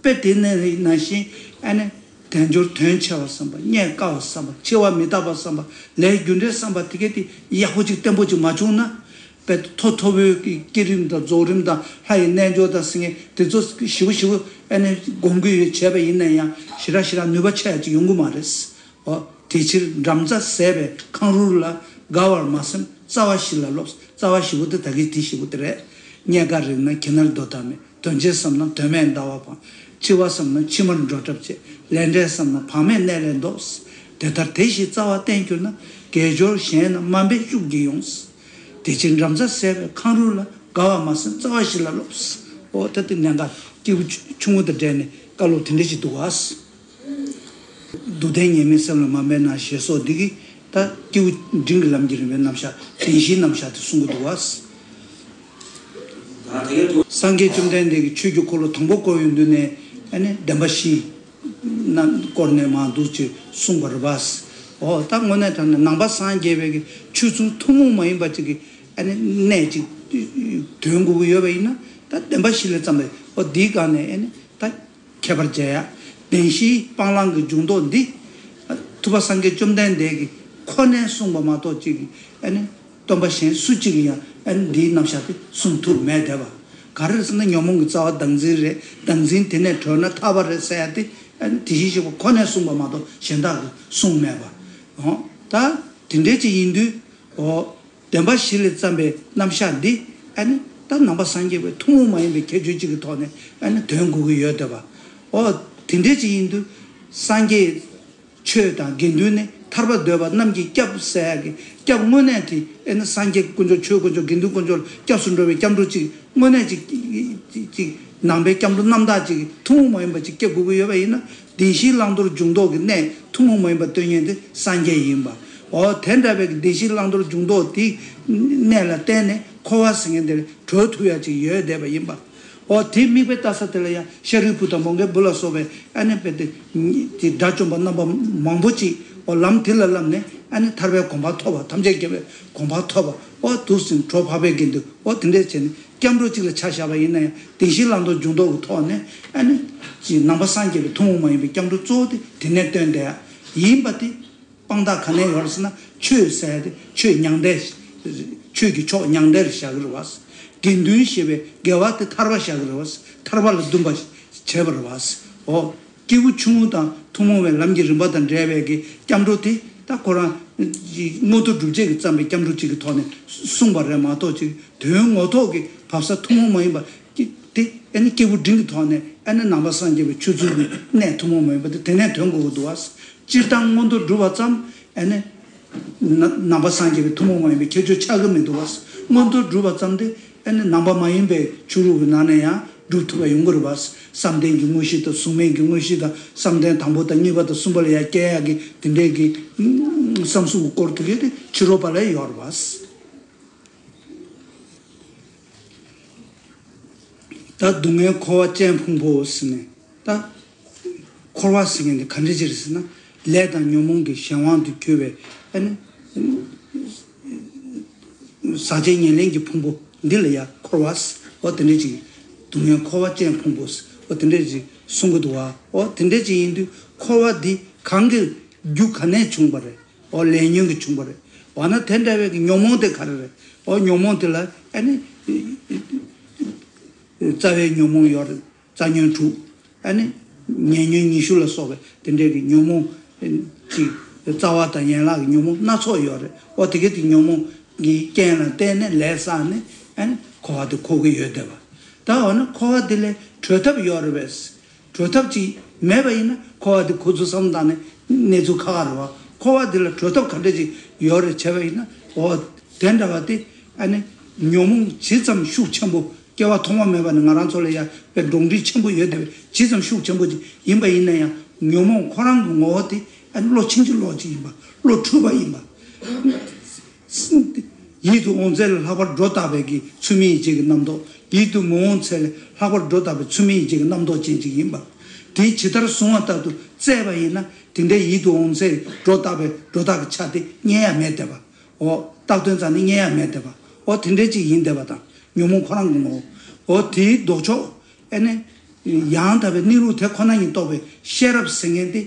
དཔེ་དེ་ནང་བཞིན་ཨ་ནི། དལ་འབྱོར་དོན་ཆེ་བ་བསམ་པ། རྙེད་དཀའ་བ་བསམ་པ། འཆི་བ་མི་རྟག་པ་བསམ་པ། ལས་རྒྱུ་འབྲས་བསམ་པ་དེ་གས་དེ་ཡག་པོ་ཅིག་བརྟན་པོ་ཅིག་མ་བྱུང་ན། དཔེ་མཐོ་མཐོ་པོའི་གི་བསྐྱེད་རིམ་དང་རྫོགས་རིམ་དང་ལྷ་ཡི་རྣལ་འབྱོར་དང་ཟེར་མཁན་དེ་ཚོ་ཞིབ་པོ་ཞིབ་པོ་ཨ་ནི་སྒོམ་གི་ཡོད་བྱས་པ་ཡིན་ན་ཡང་ཞེ་དྲག་ཞེ་དྲག་ནུས་པ་ཆེ་ཡ་ཅིག་ཡོང་གི་མ་རེད། འོ། དེ་ཕྱིར་འགྲམ་རྩ་ཟད་པའི་ཁང་རུལ་ལ། དགའ་བར་མ་བསམ་རྩ་བ་བཞི་ལ་སློབས། རྩ་བ་བཞི་པོ་དེ་ད་གིན་དེ་བཞི་པོ་དེ་རེད། རྙེད་དཀའ་རིག་ན་གྱི་ནར་འདོད་ཐབས་མེད། དོན་ཆེ་བསམ་ན་དོན་མེད་ཟླ་བ་འཕང་། འཆི་བ་བསམ་ན་ཕྱི་མར་འགྲོ་གྲབས་བྱེད། ལས་འབྲས་བསམ་ན་བག་མེད་གནས་ལས་ལྡོག། དེ་ལྟར་དེ་བཞིན་རྩ་བ་བརྟན་གྱུར་ན། དགེ་སྦྱོར་གཞན་རྣམས་མ་འབད་ཤུགས་ཀྱིས་ཡོང་། དེ་ཕྱིར་འགྲམ་རྩ་ཟད་པའི་ཁང་རུལ་ལ། དགའ་བ་མ་བསམ་རྩ་བ་བཞི་ལ་སློབས། འོ་ད་དེ་གནད་འགག་སྐྱེས་བུ་ཆུང་ངུ་དང་འབྲེལ་ནས་བཀའ་སློབ་དེ་འདྲ་ཞིག་འདུག་བ། སྡུག་བདེན་ཉེས་དམིགས་སེམས་ལ་མ་འབད་ན་ཞེས་སོགས་འདི་གིས་ད་སྐྱེས་བུ་འབྲིང་གི་ལམ་གྱི་རིམ་པའི་རྣམ་གཞག་བདེན་བཞིའི་རྣམ་གཞག་དེ་གསུང་གི་འདུག་བ། སངས་རྒྱས་བཅོམ་ལྡན་འདས་ཀྱིས་ཆོས་ཀྱི་འཁོར་ལོ་དང་པོ་བསྐོར་བའི་མདུན་ནས་ཨ་ནི་བདེན་པ་བཞི་རྣམས་བསྐོར་ནས་མར་འདུག་ཅེས་གསུངས་པ་རེད་པ། འོ་ད་དངོས་གནས་དྲང་གནས་ནང་པ་སངས་རྒྱས་པའི་གི་ཆོས་ཚུལ་ཐུན་མོང་མ་ཡིན་པ་ཅིག་གི་ཨ་ནི་གནད་ཅིག་དོན་དགོས་ཀྱི་ཡོད་པ་ཡིན་ན། ད་བདེན་པ་བཞི་ལས་བརྩམས་པའི་འོ་འདིའི་སྒང་ནས་ཨ་ནི་ད། ཁྱད་པར་འབྱེད་ཡ། བདེན་བཞིའི་སྤང་བླང་གི་འཇུག་ལྡོག་འདི། ཐུབ་པ་སངས་རྒྱས་བཅོམ་ལྡན་འདས་ཀྱིས་ཁོ་ནས་གསུངས་པ་མ་གཏོགས་ཅིག་གིས་ཨ་ནི་སྟོན་པ་གཞན་སུ་གཅིག་གིས་ཡང་ཨ་ནི་འདིའི་རྣམ་གཞག་དེ་གསུང་ཐུབ་མེད་བསྡད་པ། ག་རེ་ཟེར་ན་ཉོན་མོངས་ཀྱི་རྩ་བ་བདག་འཛིན་རེད། བདག་འཛིན་དེ་ནས་གྲོལ་ན་ཐར་པ་རེད་ཟེར་ཡ་དེ་ཨ་ནི་དེ་བཞིན་གཤེགས་པ་ཁོ་ནས་གསུངས་པ་མ་གཏོགས་གཞན་དག་གིས་གསུངས་མེད་པ། འོ། ད་དེ་འདྲའི་ཅིག་ཡིན་དུས། འོ། བདེན་པ་བཞི་ལས་བརྩམས་པའི་རྣམ་གཞག་འདི་ཨ་ནི་ད་ནང་པ་སངས་རྒྱས་པའི་ཐུན་མོང་མ་ཡིན་པའི་ཁྱད་ཆོས་གཅིག་གི་ཐོག་ནས་ཨ་ནི་དོན་གོ་གི་ཡོད་བསྡད་པ། འོ་དེ་འདྲའི་ཅིག་ཡིན་དུས་སངས་རྒྱས་ཆོས་དང་དགེ་འདུན་ནི་ཐར་པ་འདོད་པ་རྣམས་ཀྱི་སྐྱབས་ཟེར་ཡག་གི་སྐྱབས་དངོས་གནས་དེ་ཨ་ནི་སངས་རྒྱས་དཀོན་མཆོག་ཆོས་དཀོན་མཆོག་དགེ་འདུན་དཀོན་མཆོག་ལ་སྐྱབས་སུ་འགྲོ་བའི་སྐྱབས་འགྲོ་གཅིག་དངོས་གནས་ཅིག་ཅིག་ནང་པའི་སྐྱབས་འགྲོ་རྣམ་དག་ཅིག་ཐུན་མོང་མ་ཡིན་པ་ཅིག་སྐྱབས་དགོས་ཀྱི་ཡོད་པ་ཡིན་ན། བདེན་བཞིའི་བླང་དོར་འཇུག་ལྡོག་གི་གནད་ཐུན་མོང་མ་ཡིན་པ་སྟོན་མཁན་དེ་སངས་རྒྱས་ཡིན་པ། འོ་དེ་འདྲ་བའི་བདེན་བཞིའི་བླང་དོར་འཇུག་ལྡོག་དེའི་གནད་ལ་བརྟེན་ནས་འཁོར་བ་ཟེར་མཁན་དེ་ལས་གྲོལ་ཐུབ་ཡ་ཅིག་ཡོད་བསྡད་པ་ཡིན་པ། འོ་དེ་དམིགས་པའི་ལྟ་ས་དེ་ལ་ཡང་ཤཱ་རིའི་བུ་དང་མོའུ་འགལ་བུ་ལ་སོགས་པའི་ཨ་ནི་དཔེ་དེ་དགྲ་བཅོམ་པ་རྣམ་པ་མང་པོ་ཅིག་འོ་ལམ་དེ་ལ་བསླབས་ནས་ ཨ་ནི་ཐར་པའི་གོ་འཕང་ཐོབ་པ། ཐམས་ཅད་མཁྱེན་པའི་གོ་འཕང་ཐོབ་པ། འོ་འདུག་ཟིན་གྲོགས་འཕགས་པའི་དགེ་འདུན། འོ་དེ་འདྲས་བྱས་ནས་སྐྱབས་འགྲོ་གཅིག་ལ་ཆ་བཞག་པ་ཡིན་ན་ཡང་བདེན་བཞིའི་ལམ་དུ་འཇུག་ལྡོག་གི་ཐོག་ནས་ཨ་ནི་ཅིག་ནང་པ་སངས་རྒྱས་པའི་ཐུན་མོང་མ་ཡིན་པའི་སྐྱབས་འགྲོ་གཙོ་བོ་དེ་དེ་ནས་བཏོན་ཏེ་ཡིན་པ་དེ། དཔང་རྟགས་ག་ནས་ཡོད་རེད་ཟེར་ན། ཆོས་ཟེར་ཡ་དེ་ཆོས་མྱང་འདས། ཆོས་ཀྱི་མཆོག་མྱང་འདས་ལ་བཞག་གི་རེད་བ། དགེ་འདུན་ཞེས་པའི་དགེ་བ་དེ་ཐར་པ་བཞག་གི་རེད་བ། ཐར་པ་ལ་འདུན་པ་བྱས་པ་རེད་བ། འོ། སྐྱེས་བུ་ཆུང་ངུ་དང་ཐུན་མོང་བའི་ལམ་གྱི་རིམ་པ་དང་འབྲེལ་བའི་གི་སྐྱབས་འགྲོ་དེ་ད་ཁོ་རང་མངོན་མཐོ་སྒྲུབ་བྱེད་ཀྱིས་བརྩམས་པའི་སྐྱབས་འགྲོ་གཅིག་གི་ཐོག་ནས་གསུངས་པ་རེད་མ་གཏོགས། ཅིག་དོན་ངོ་ཐོག་གི་བབས་ས་ཐུན་མོང་མ་ཡིན་པ་དེ་ཨ་ནི་སྐྱེས་བུ་འབྲིང་གི་ཐོག་ནས་ཨ་ནི་ནང་པ་སངས་རྒྱས་པའི་ཆོས་ཚུལ་གྱི་གནད་ཐུན་མོང་མ་ཡིན་པ་དེ་དེ་ནས་ཐོན་དགོས་ཀྱི་འདུག་བ། སྤྱིར་བཏང་མངོན་མཐོ་སྒྲུབ་པ་ཙམ་ཨ་ནི་ན་ནང་པ་སངས་རྒྱས་པའི་ཐུན་མོང་མ་ཡིན་པའི་ཁྱད་ཆོས་ཆགས་ཀྱི་མི་འདུག་བ། མངོན་མཐོ་སྒྲུབ་པ་ཙམ་དེ་ཨ་ནི་ནང་པ་མ་ཡིན་པའི་ཆོས་ལུགས་ཀྱི་ནང་ནས་ཡང་སྒྲུབ་ཐུབ་པ་ཡོང་གི་རེད་བ། བསམ་གཏན་གྱི་དངོས་གཞི་དང་། གཟུགས་མེད་ཀྱི་དངོས་གཞི་དང་། བསམ་གཏན་དང་པོ་དང་གཉིས་པ་དང་གསུམ་པ་ལ་ཡང་སྐྱེ་ཡག་གི་དེ་འདྲའི་གི་བསམ་གཟུགས་ཀྱི་སྐོར་དེ་གའི་དེ་ཕྱི་རོལ་པ་ལ་ཡོད་རེད་བ། ད་སྡུག་བསྔལ་འཁོར་བ་ཅན་ཕུང་པོ་ཟེར་ནས། ད་འཁོར་བ་ཟེར་མཁན་དེ་ག་འདྲ་ཅིག་རེད་ཟེར་ན། ལས་དང་ཉོན་མོངས་ཀྱི་གཞན་དབང་དུ་གྱུར་པའི་ཨ་ནི་ཟག་བཅས་ཉེར་ལེན་གྱི་ཕུང་པོ་འདི་ལ་ཡང་འཁོར་བ་ཟེར། འོ་དེ་འདྲ་ཅིག་སྡུག་བསྔལ་འཁོར་བ་ཅན་ཕུང་པོ་ཟེར། འོ་དེ་འདྲ་ཅིག་གསུང་གི་འདུག་བ། འོ་དེ་འདྲ་ཅིག་ཡིན་དུས་འཁོར་བ་འདི་གང་གི་རྒྱུ་ག་ནས་བྱུང་བ་རེད། འོ་ལས་ཉོན་གྱིས་བྱུང་བ་རེད། འོ་ན་དེ་འདྲ་བའི་གི་ཉོན་མོངས་དེ་ག་རེ་རེད། འོ་ཉོན་མོངས་དེ་ལ་ཨ་ནི་རྩ་བའི་ཉོན་མོངས་ཡོད་རེད། རྩ་ཉོན་དྲུག་ཨ་ནི་ཉེ་ཉོན་ཉི་ཤུ་ལ་སོགས་པའི་དེ་འདྲའི་གི་ཉོན་མོངས་ཅིག་རྩ་བ་དང་ཡན་ལག་གི་ཉོན་མོངས་སྣ་ཚོགས་ཡོད་རེད། འོ་དེ་གའི་དེ་ཉོན་མོངས་ཀྱི་རྐྱེན་ལ་བརྟེན་ནས་ལས་བསགས་ནས་ཨ་ནི་འཁོར་བ་དེ་འཁོར་གྱི་ཡོད་བསྡད་པ། ད་འོ་ན་འཁོར་བ་དེ་ལས་གྲོལ་ཐབས་ཡོད་རེད་པས། གྲོལ་ཐབས་ཅིག་མེད་པ་ཡིན་ན་འཁོར་བ་འདི་ཁོ་ཚོ་བསམ་བཏང་ནས་གནས་ཚུལ་ཁག་ཁག་རེད་བ། འཁོར་བ་འདི་ལ་གྲོལ་ཐབས་ག་འདྲ་ཅིག་ཡོད་རེད་བྱས་པ་ཡིན་ན། འོ་དེ་འདྲ་བ་དེ་ཨ་ནི་ཉོན་མོངས་ཇི་ཙམ་ཤུགས་ཆེན་པོ། སྐྱེ་བ་ཐོག་མ་མེད་པ་ནས་ང་རང་ཚོ་ལ་ཡ་བའི་འགྲོ་འདྲིས་ཆེན་པོ་ཡོད་བསྡད་པའི་ཇི་ཙམ་ཤུགས་ཆེན་པོ་ཅིག་ཡིན་པ་ཡིན་ན་ཡང་། ཉོན་མོངས་ཁོ་རང་གི་ངོ་བོ་དེ་ཨ་ནི་བློ་ཕྱིན་ཅི་ལོག་ཅིག་ཡིན་པ། བློ་འཁྲུལ་པ་ཡིན་པ། ཡིད་དུ་འོང་མཛད་ལ་ལྷག་པར་སྒྲོ་བཏགས་པའི་གི་ཚུལ་མིན་ཡིད་བྱེད་ཀྱི་རྣམ་རྟོག་ཡིད་དུ་མི་འོང་མཛད་ལ་ལྷག་པར་སྒྲོ་བཏགས་པའི་ཚུལ་མིན་ཡིད་བྱེད་ཀྱི་རྣམ་རྟོག་ཅན་ཅིག་ཡིན་པ། དེ་ཇི་ལྟར་བཟུང་བ་ལྟར་དུ་བཙལ་བ་ཡིན་ན། དེ་འདྲའི་ཡིད་དུ་འོང་མཛད་སྒྲོ་བཏགས་པའི་སྒྲོ་བཏགས་ཀྱི་ཆ་དེ་རྙེད་ཡ་མེད་བསྡད་པ། འོ་བཏགས་དོན་རྩ་ནས་རྙེད་ཡ་མེད་བསྡད་པ། འོ་དེ་འདྲའི་ཅིག་ཡིན་བསྡད་པ་དང་། ཉོན་མོངས་ཁོ་རང་གི་ངོ་བོ། འོ་དེའི་ལྡོག་ཕྱོགས་ཨ་ནི་ཡང་དག་པའི་གནས་ལུགས་དེ་ཁོ་ན་ཉིད་རྟོགས་པའི་ཤེས་རབ་ཟེར་མཁན་དེ།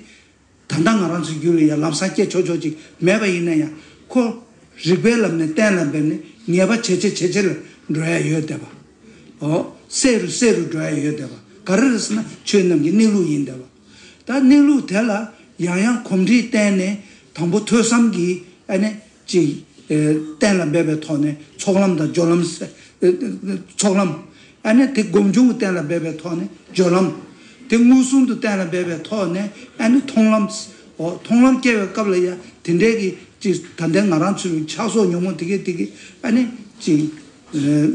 ད་ལྟ་ང་རང་ཚོའི་རྒྱུད་ལ་ཡང་ལམ་སང་སྐྱེ་ཆོག་ཆོག་ཅིག་མེད་པ་ཡིན་ན་ཡང་། ཁོ་རིགས་པའི་ལམ་ནས་གཏན་ལ་འབེབས་ནས་ངེས་པ་ཇེ་ཆེ་ཇེ་ཆེ་ལ་འགྲོ་ཡ་ཡོད་བསྡད་པ། འོ་གསལ་རུ་གསལ་རུ་འགྲོ་ཡ་ཡོད་བསྡད་པ། ག་རེ་རེད་ཟེར་ན་ཆོས་རྣམས་ཀྱི་གནས་ལུགས་ཡིན་བསྡད་པ། ད་གནས་ལུགས་དེ་ལ་ཡང་ཡང་གོམས་འདྲིས་བསྟེན་ནས་དང་པོ་ཐོས་བསམ་གྱིས་ཨ་ནི་ཅིག་ཨེ་གཏན་ལ་འབེབས་པའི་ཐོག་ནས་ཚོགས་ལམ་དང་སྦྱོར་ལམ་ཟེར། ཨེ་ཚོགས་ལམ། ཨ་ནི་དེ་སྒོམ་བྱུང་གི་གཏན་ལ་འབེབས་པའི་ཐོག་ནས་སྦྱོར་ལམ། དེ་མངོན་སུམ་དུ་གཏན་ལ་འབེབས་པའི་ཐོག་ནས་ཨ་ནི་མཐོང་ལམ། འོ་མཐོང་ལམ་སྐྱེ་བའི་སྐབས་ལ་ཡང་དེ་འདྲའི་གི་ཅིག་ད་ལྟའི་ང་རང་ཚོའི་ཆགས་སོགས་ཉོན་མོངས་དེ་གའི་དེ་གའི་ཨ་ནི་ཅིག་ཨེ་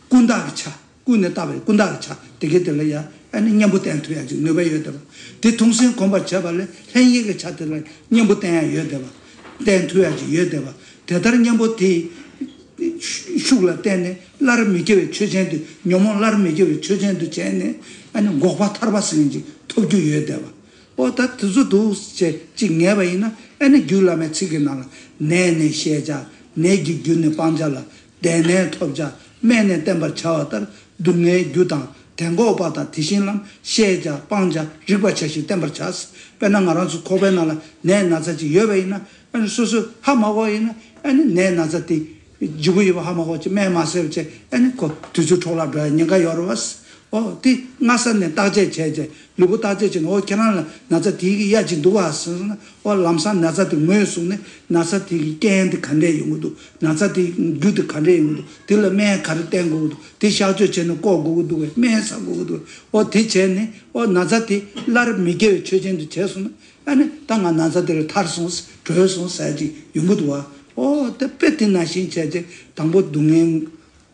ཀུན་བརྟགས་ཀྱི་ཆ། ཀུན་ནས་བརྟགས་པའི་ཀུན་བརྟགས་ཀྱི་ཆ་དེ་གའི་དེ་ལ་ཡང་ཨ་ནི་གཉེན་པོ་བསྟེན་ཐུབ་ཡ་ཅིག་ནུས་པ་ཡོད་བསྡད་པ། དེ་མཐོང་སེམས་གོམས་པར་བྱས་པ་ལས་ལྷན་སྐྱེས་ཀྱི་ཆ་དེ་ལ་གཉེན་པོ་བསྟེན་ཡ་ཡོད་བསྡད་པ། བསྟེན་ཐུབ་ཡ་ཅིག་ཡོད་བསྡད་པ། དེ་ལྟར་གཉེན་པོ་དེ་ཤུགས་ལ་བརྟེན་ནས་སླར་མི་སྐྱེ་བའི་ཆོས་ཅན་དུ། ཉོན་མོངས་སླར་མི་སྐྱེ་བའི་ཆོས་ཅན་དུ་བྱས་ནས་ཨ་ནི་འགོག་པ་ཐར་པ་ཟེར་མཁན་ཅིག་ཐོབ་རྒྱུ་ཡོད་བསྡད་པ། ཨོ་ད་དེ་ཚོ་འདུག་ཅེས་ཅིག་ངེས་པ་ཡིན་ན། ཨ་ནི་རྒྱུད་བླ་མའི་ཚིག་གི་ནང་ལ། ནད་ནི་བཤད་བྱ། ནད་ཀྱི་རྒྱུ་ནི་སྤང་བྱ་ལ། བདེ་གནས་ཐོབ་བྱ། སྨན་ནི་བསྟེན་པར་བྱ་བ་ལྟར། སྡུག་བསྔལ་རྒྱུ་དང་དེ་འགོག་པ་དང་། དེ་བཞིན་ལམ། བཤད་བྱ་སྤང་བྱ་རིག་པར་བྱ་ཞིང་བསྟེན་པར་བྱ། དཔེར་ན་ང་རང་ཚོ་ཁོག་པའི་ནང་ལ་ནད་ན་ཚ་ཅིག་ཡོད་པ་ཡིན་ན། ཨ་ནི་སོ་སོས་ཧ་མ་གོ་ཡིན་ན། ཨ་ནི་ནད་ན་ཚ་དེ་ལྗིད་པོ་ཡོད་པ་ཧ་མ་གོ་བྱས་སྨན་མ་བཟས་པ་བྱས། ཨ་ནི་ཁོ་དུས་ཚོད་འཕྲོ་བརླག་འགྲོ་ཡ་ཉེན་ཁ་ཡོད་རེད་བ། ཨོ་དེ་སྔ་ས་ནས་བརྟག་དཔྱད་བྱས་བྱས། ལུས་པོ་བརྟག་དཔྱད་བྱས་ནས། ཨོ་ཁྱེད་རང་ལ་ན་ཚ་དེའི་གི་ཡ་ཅིག་འདུག་བ་ཟེར་ན། ཨོ་ལམ་སང་ན་ཚ་དེ་ངོས་བཟུང་ནས། ན་ཚ་དེ་གི་རྐྱེན་དེ་ག་འདྲས་ཡོང་གི་འདུག་ན་ཚ་དེ་རྒྱུ་དེ་ག་འདྲས་ཡོང་གི་འདུག་དེ་ལ་སྨན་ག་རེ་བསྟེན་དགོས་ཀྱི་འདུག་དེ་གཤག་བཅོས་བྱས་ནས་བཀོག་དགོས་ཀྱི་འདུག་གས། སྨན་ཟ་དགོས་ཀྱི་འདུག་ཨོ་དེ་བྱས་ནས་ཨོ་ན་ཚ་དེ་སླར་མི་སྐྱེ་བའི་ཆོས་ཅན་དུ་བྱས་སོང་ན། ཨ་ནི་ད་ང་ན་ཚ་དེ་ལས་ཐར་སོང་། གྲོལ་སོང་ཟེར་ཅིག་ཡོང་གི་འདུག་བ། ཨོ་དེ་དཔེ་དེ་ནང་བཞིན་བྱས་ཏེ། དང་པོ་སྡུག་བསྔལ།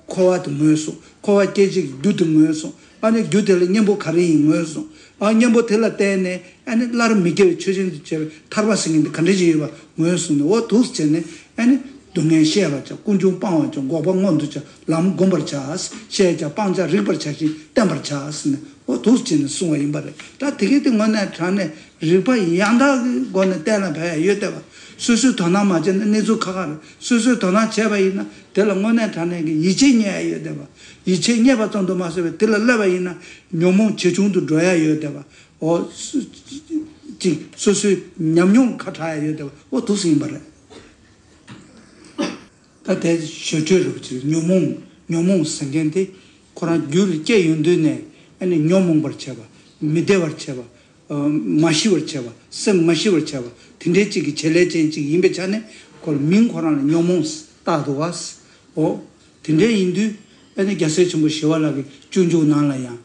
འཁོར་བ་དེ་ངོས་བཟུང་། འཁོར་བ་སྐྱེད་བྱེད་ཀྱི་རྒྱུ་དེ་ངོས་བཟུང་། ཨ་ནི་རྒྱུ་དེ་ལ་གཉེན་པོ་ག་རེ་ཡིན་ངོས་བཟུང་། ཨ་གཉེན་པོ་དེ་ལ་བརྟེན་ནས་ཨ་ནི་སླར་མི་སྐྱེ་བའི་ཆོས་ཅན་དུ་བྱེད་པའི་ཐར་པ་ཟེར་མཁན་དེ་ག་འདྲ་ཞིག་ཡོད་པ་ངོས་བཟུང་ནས། འོ་འདུག་སེ་བྱས་ནས་ཨ་ནི་སྡུག་བསྔལ་བཤད་པར་བྱ། ཀུན་འབྱུང་སྤང་བར་བྱ། འགོག་པ་མངོན་དུ་བྱ། ལམ་བསྒོམ་པར་བྱ། བཤད་བྱ་སྤང་བྱ་རིག་པར་བྱ་ཞིང་བསྟེན་པར་བྱ་ཟེར་ནས། འོ་འདུག་སེ་བྱས་ནས་གསུངས་པ་ཡིན་པ་རེད། ད་དེ་གའི་དེ་དངོས་གནས་དྲང་གནས། རིགས་པ་ཡང་དག་གི་སྒོ་ནས་གཏན་ལ་འབེབས་ཡ་ཡོད་བསྡད་པ། སོ་སོས་དོ་སྣང་མ་བྱས་ན་གནས་ཚུལ་ཁག་ཁག་རེད། སོ་སོས་དོ་སྣང་བྱས་པ་ཡིན་ན་དེ་ལ་དངོས་གནས་དྲང་གནས་ཀྱི་ཡིད་ཆེས་རྙེད་ཡ་ཡོད་བསྡད་པ། ཡིད་ཆེས་རྙེད་པ་ཙམ་དུ་མ་ཟད་པའི་དེ་ལ་སླེབས་པ་ཡིན་ན་ཉོན་མོངས་ཇེ་ཆུང་དུ་འགྲོ་ཡ་ཡོད་བསྡད་པ། འོ། སུ་ཅིག་སོ་སོའི་ཉམས་མྱོང་ཁ་གྲག་ཡ་ཡོད་བསྡད་པ། འོ་འདུག་སེ་ཡིན་པ་རེད། ད་དེ་ཞི་ཁྲོའི་རིན་པོ་ཆེ་ཉོན་མོངས་ཉོན་མོངས་ཟེར་མཁན་དེ་ཁོ་རང་རྒྱུད་ལ་སྐྱེས་ཡོང་དུས་ནས་ཨ་ནི་ཉོན་མོངས་པར་བྱེད་པ། མི་བདེ་བར་བྱེད་པ། ཨ། མ་ཞི་བར་བྱེད་པ། སེམས་མ་ཞི་བར་བྱེད་པ། དེ་འདྲའི་གཅིག་གི་བྱེད་ལས་ཅན་གཅིག་ཡིན་པའི་ཆ་ནས་ཁོ་ལ་མིང་ཁོ་རང་ལ་ཉོན་མོངས་བཏགས་འདུག་བ། འོ། དེ་འདྲའི་ཡིན་དུས་ཨ་ནི་རྒྱལ་སྲས་ཆེན་པོ་ཞི་བ་ལྷ་གི་སྤྱོད་འཇུག་ནང་ལ་ཡང་།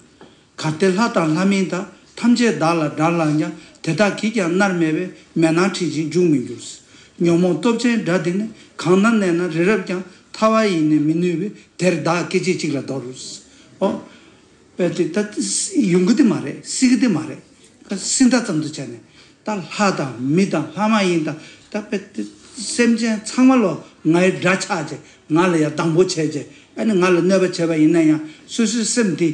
གལ་ཏེ་ལྷ་དང་ལྷ་མིན་དག །ཐམས་ཅད་བདག་ལ་དགྲར་ལངས་ཀྱང་། །དེ་དག་གིས་ཀྱང་མནར་མེད་པའི། །མེ་ནང་མཁྲིས་བཞིན་འཇུག་མི་འགྱུར། །ཉོན་མོངས་སྟོབས་ཅན་དགྲ་འདི་ནི། །གང་ན་གནས་ན་རི་རབ་ཀྱང་། །ཐར་བ་ཡིས་ནི་མི་ནུས་པས། །དེར་བདག་སྐད་ཅིག་གཅིག་ལ་འདོར། །འོ། དཔེ་དེ་ད་ཡོང་གི་དེ་མ་རེད། སྲིད་ཀྱི་དེ་མ་རེད། སྲིད་མཐའ་ཙམ་དུ་བྱས་ནས་ད་ལྷ་དང་མི་དང་ལྷ་མ་ཡིན་དང་ད་དཔེ་དེ་སེམས་ཅན་ཚང་མ་ལོ་ངའི་དགྲ་ཆགས་བྱས། ང་ལ་ཡ་སྡང་པོ་བྱས་བྱས། ཨ་ནི་ང་ལ་གནོད་པ་བྱས་པ་ཡིན་ན་ཡང་སོ་སོའི་སེམས་དེ་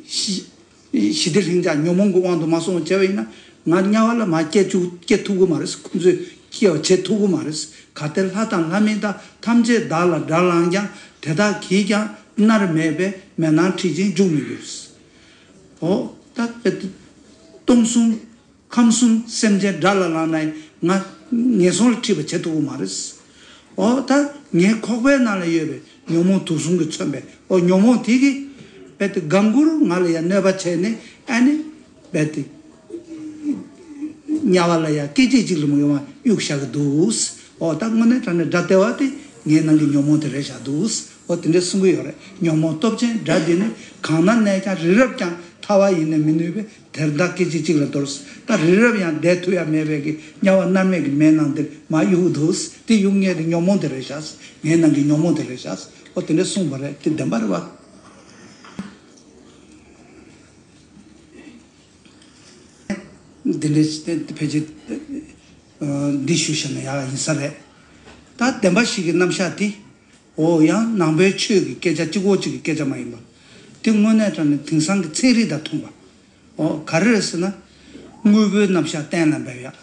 ཞི་ཞི་བདེ་ལྷིང་འཇགས་ཉོན་མོངས་ཀྱི་དབང་དུ་མ་སོང་བ་བྱས་པ་ཡིན་ན་ང་དམྱལ་བ་ལ་མ་སྐྱེ་བཅུག་སྐྱེ་ཐུབ་ཀྱི་མ་རེད། ཁོང་ཚོས་སྐྱེ་བ་བྱེད་ཐུབ་ཀྱི་མ་རེད། གལ་ཏེ་ལྷ་དང་ལྷ་མིན་དག །ཐམས་ཅད་བདག་ལ་དགྲར་ལངས་ཀྱང་། །དེ་དག་གིས་ཀྱང་མནར་མེད་པའི། །མེ་ནང་མཁྲིས་བཞིན་འཇུག་མི་འགྱུར། འོ། ད་དཔེ་སྟོང་གསུམ། ཁམས་གསུམ་སེམས་ཅན་དགྲ་ལ་ལངས་ནའི་ང་ངན་སོང་ལ་འཁྲིད་པ་བྱེད་ཐུབ་ཀྱི་མ་རེད། འོ་ད་ངའི་ཁོག་པའི་ནང་ལ་ཡོད་པའི་ཉོན་མོངས་དུག་གསུམ་གྱིས་མཚོན་པའི་འོ་ཉོན་མོངས་དེ་གིས་རྦད་དེ་དགའ་མགུར་ང་ལ་ཡང་གནོད་པ་བྱས་ནས་ཨ་ནི་རྦད་དེ་དམྱལ་བ་ལ་ཡང་སྐད་ཅིག་གཅིག་ལ་མ་ཡོང་བ་གཡུག་བཞག་གི་འདུག། འོ་ད་དངོས་གནས་དྲང་གནས་དགྲ་ལྟེ་བ་དེ་ངའི་ནང་གི་ཉོན་མོངས་དེ་རེད་བཞག་འདུག། འོ་དེ་འདྲས་གསུང་གི་ཡོད་རེད། ཉོན་མོངས་སྟོབས་ཅན་དགྲ་འདི་ནི། །གང་ན་གནས་ཀྱང་རི་རབ་ཀྱང་། །ཐར་བ་ཡིས་ནི་མི་ནུས་པས། ། དེར་བདག་སྐད་ཅིག་གཅིག་ལ་འདོར། །ད་རི་རབ་ཡང་བསྡད་ཐུབ་ཡ་མེད་པའི་གི་དམྱལ་བ་མནར་མེད་ཀྱི་མེ་ནང་འདིར་མར་གཡུག་འདུག། དེ་གཡུག་མཁན་དེ་ཉོན་མོངས་དེ་རེད་ཤག། ངའི་ནང་གི་ཉོན་མོངས་དེ་རེད་ཤག། འོ་དེ་འདྲ་གསུངས་པ་རེད། དེ་བདེན་པ་རེད་བ། འདི་འདྲའི་ཕལ་ཆེར་འདི་ཞུ་བཤད་ན་ཡག་ཡིན་ས་རེད། ད་བདེན་པ་བཞི་གི་རྣམ་གཞག་འདི། འོ་ཡང་ནང་པའི་ཆོས་ཀྱི་སྐད་ཆ་གཅིག་པོ་གཅིག་གི་སྐད་ཆ་མ་ཡིན་པ། དེ་དངོས་གནས་དྲང་གནས་དེང་སང་གི་ཚན་རིག་དང་མཐུན་པ། འོ་ག་རེ་རེད་ཟེར་ན། དངོས་པོའི་རྣམ་གཞག་གཏན་ལ་འབེབས་ཡ།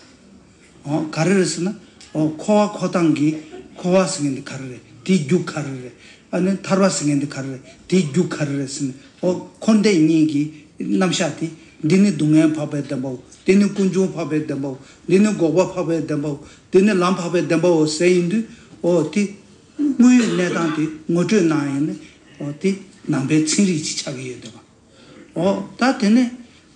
འོ་ག་རེ་རེད་ཟེར་ན། འོ་འཁོར་བ་འཁོར་སྟངས་ཀྱི་འཁོར་བ་ཟེར་མཁན་དེ་ག་རེ་རེད། དེའི་རྒྱུ་ག་རེ་རེད། ཨ་ནི་ཐར་པ་ཟེར་མཁན་དེ་ག་རེ་རེད། དེའི་རྒྱུ་ག་རེ་རེད་ཟེར་ན། འོ་འཁོར་འདས་གཉིས་ཀྱི་རྣམ་གཞག་དེ། འདི་ནི་སྡུག་བསྔལ་འཕགས་པའི་བདེན་པའོ། འདི་ནི་ཀུན་འབྱུང་འཕགས་པའི་བདེན་པའོ། འདི་ནི་འགོག་པ་འཕགས་པའི་བདེན་པའོ། འདི་ནི་ལམ་འཕགས་པའི་བདེན་པའོ་ཟེར་ཡིན་དུས། འོ་དེ། དངོས་ཡོད་གནས་སྟངས་དེ་ངོ་སྤྲོད་གནང་ཡིན་ན། འོ་དེ་ནང་པའི་ཚན་རིག་ཅིག་ཆགས་ཀྱི་ཡོད་འདུག་པ། འོ་ད་དེ་ནས་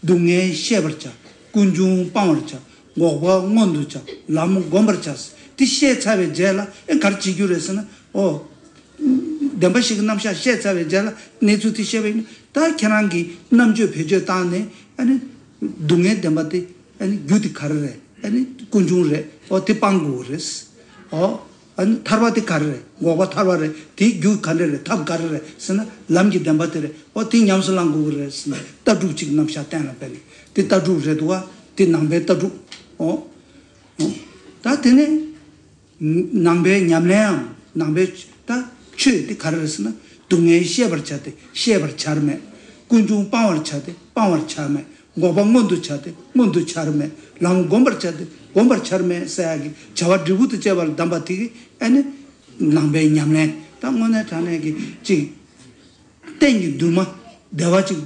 སྡུག་བསྔལ་ཤེས་པར་བྱ། ཀུན་འབྱུང་སྤང་བར་བྱ། འགོག་པ་མངོན་དུ་བྱ། ལམ་བསྒོམ་པར་བྱ། དེ་བཤད་ཚར་བའི་རྗེས་ལ་ཨེ་ག་རེ་བྱེད་རྒྱུ་རེད་ཟེར་ན། འོ། བདེན་པ་བཞི་གི་རྣམ་གཞག་བཤད་ཚར་བའི་རྗེས་ལ་གནས་ཚུལ་དེ་བཤད་པ་ཡིན་ན། ད་ཁྱེད་རང་གིས་རྣམ་དཔྱོད་བེད་སྤྱོད་བཏང་ནས་ཨ་ནི་སྡུག་བསྔལ་བདེན་པ་དེ་ཨ་ནི་རྒྱུ་དེ་ག་རེ་རེད། ཨ་ནི་ཀུན་འབྱུང་རེད། འོ་དེ་སྤང་དགོས་རེད། འོ། ཨ་ནི་ཐར་པ་དེ་ག་རེ་རེད། འགོག་པ་ཐར་པ་རེད། དེའི་རྒྱུ་ག་འདྲ་རེད། ཐབས་ག་རེ་རེད་ཟེར་ན། ལམ་གྱི་བདེན་པ་དེ་རེད། འོ་དེ་ཉམས་སུ་བླང་དགོས་ཀྱི་རེད་ཟེར་ནས་ལྟ་གྲུབ་ཅིག་རྣམ་གཞག་གཏན་ལ་འབེབས་ནས་དེ་ལྟ་གྲུབ་རེད་འདུག་བ། དེ་ནང་པའི་ལྟ་གྲུབ། འོ། འོ། ད་དེ་ནས་ནང་པའི་ཉམས་ལེནའམ་ནང་པའི་ད་ཆོས་དེ་ག་རེ་རེད་ཟེར་ན། སྡུག་བསྔལ་ཤེས་པར་བྱ་སྟེ་ཤེས་པར་བྱར་མེད། ཀུན་འབྱུང་སྤང་བར་བྱ་སྟེ་སྤང་བར་བྱར་མེད། འགོག་པ་མངོན་དུ་བྱ་སྟེ་མངོན་དུ་བྱར་མེད། ལམ་བསྒོམ་པར་བྱ་སྟེ་བསྒོམ་པར་བྱར་མེད་ཟེར་ཡག་གི་བྱ་བ་འབྲས་བུ་དང་བཅས་པ་ལ་གདམས་པ་དེ་གིས་ཨ་ནི་ནང་པའི་ཉམས་ལེན་ད་དངོས་གནས་དྲང་གནས་ཀྱི་ཅིག་གཏན་གྱི་འདུན་མ་བདེ་བ་ཅིག་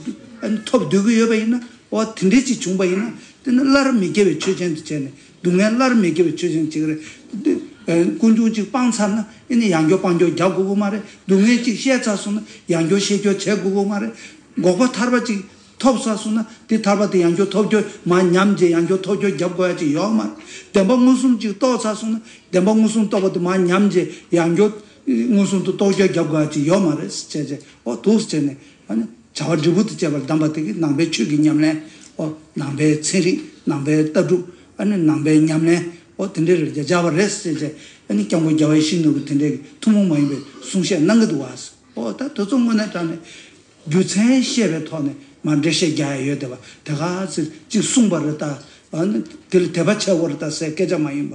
ཨ་ནི་ཐོབ་སྡོད་ཀྱི་ཡོད་པ་ཡིན་ན། འོ་དེ་འདྲའི་ཅིག་བྱུང་པ་ཡིན་ན་དེ་ནི་སླར་མི་སྐྱེ་བའི་ཆོས་ཅན་དུ་བྱས་ནས། སྡུག་བསྔལ་སླར་མི་སྐྱེ་བའི་ཆོས་ཅན་ཅིག་རེད། ཨ་ཀུན་འབྱུང་ཅིག་སྤངས་ཚར་ན་ཨ་ནི་ཡང་བསྐྱར་སྤང་སྐྱོར་རྒྱག་དགོས་ཀྱི་མ་རེད། སྡུག་བསྔལ་ཅིག་ཤེས་ཚར་སོང་ན་ཡང་བསྐྱར་ཤེས་སྐྱོར་བྱེད་དགོས་ཀྱི་མ་རེད། འགོག་པ་ཐར་པ་ཅིག་ཐོབ་ཚར་སོང་ན་དེ་ཐར་པ་དེ་ཡང་བསྐྱར་ཐོབ་རྒྱུ་མར་ཉམས་བྱས་ཡང་བསྐྱར་ཐོབ་རྒྱུ་རྒྱབ་དགོས་ཡ་ཅིག་ཡོད་མ་རེད། བདེན་པ་མངོན་སུམ་ཅིག་རྟོགས་ཚར་སོང་ན་བདེན་པ་མངོན་སུམ་རྟོགས་པ་དེ་མར་ཉམས་བྱས་ཡང་བསྐྱར་མངོན་སུམ་དུ་རྟོགས་རྒྱུ་རྒྱབ་དགོས་ཡ་ཅིག་ཡོད་མ་རེད་ཟེར་བྱས་བྱས། འོ་འདུག་སེ་བྱས་ནས་ཨ་ནི་བྱ་བ་འབྲས་བུ་དང་བཅས་པ་ལ་གདམས་པ་དེ་གིས་ནང་པའི་ཆོས་ཀྱི་ཉམས་ལེན། འོ་ནང་པའི་ཚན་རིག་ནང་པའི་ལྟ་གྲུབ། ཨ་ནི་ནང་པའི་ཉམས་ལེན། འོ་དེ་འདྲའི་རིགས་ཀྱི་སྦྱར་བ་རེད་ཟེར་བྱས། ཨ་ནི་སྐྱབས་མགོན་རྒྱལ་བ་ཡིད་བཞིན་ནོར་བུས་དེ་འདྲའི་ཐུན་མོང་མ་ཡིན་པའི་གསུང་བཤད་གནང་གི་འདུག་བ། འོ་ད་དེ་ཚོ་དངོས་གནས་དྲང་གནས། རྒྱུ་མཚན་ཤེས་པའི་ཐོག་ནས་མར་འགྲེལ་བཤད་རྒྱག་ཡ་ཡོད་བསྡད་པ། དེ་ག་ཚོད་ཅིག་གསུངས་པ་རེད་ད། ཨ་ནི་དེ་ལ་དད་པ་བྱེད་དགོས་རེད་ད་ཟེར་སྐད་ཆ་མ་ཡིན་པ།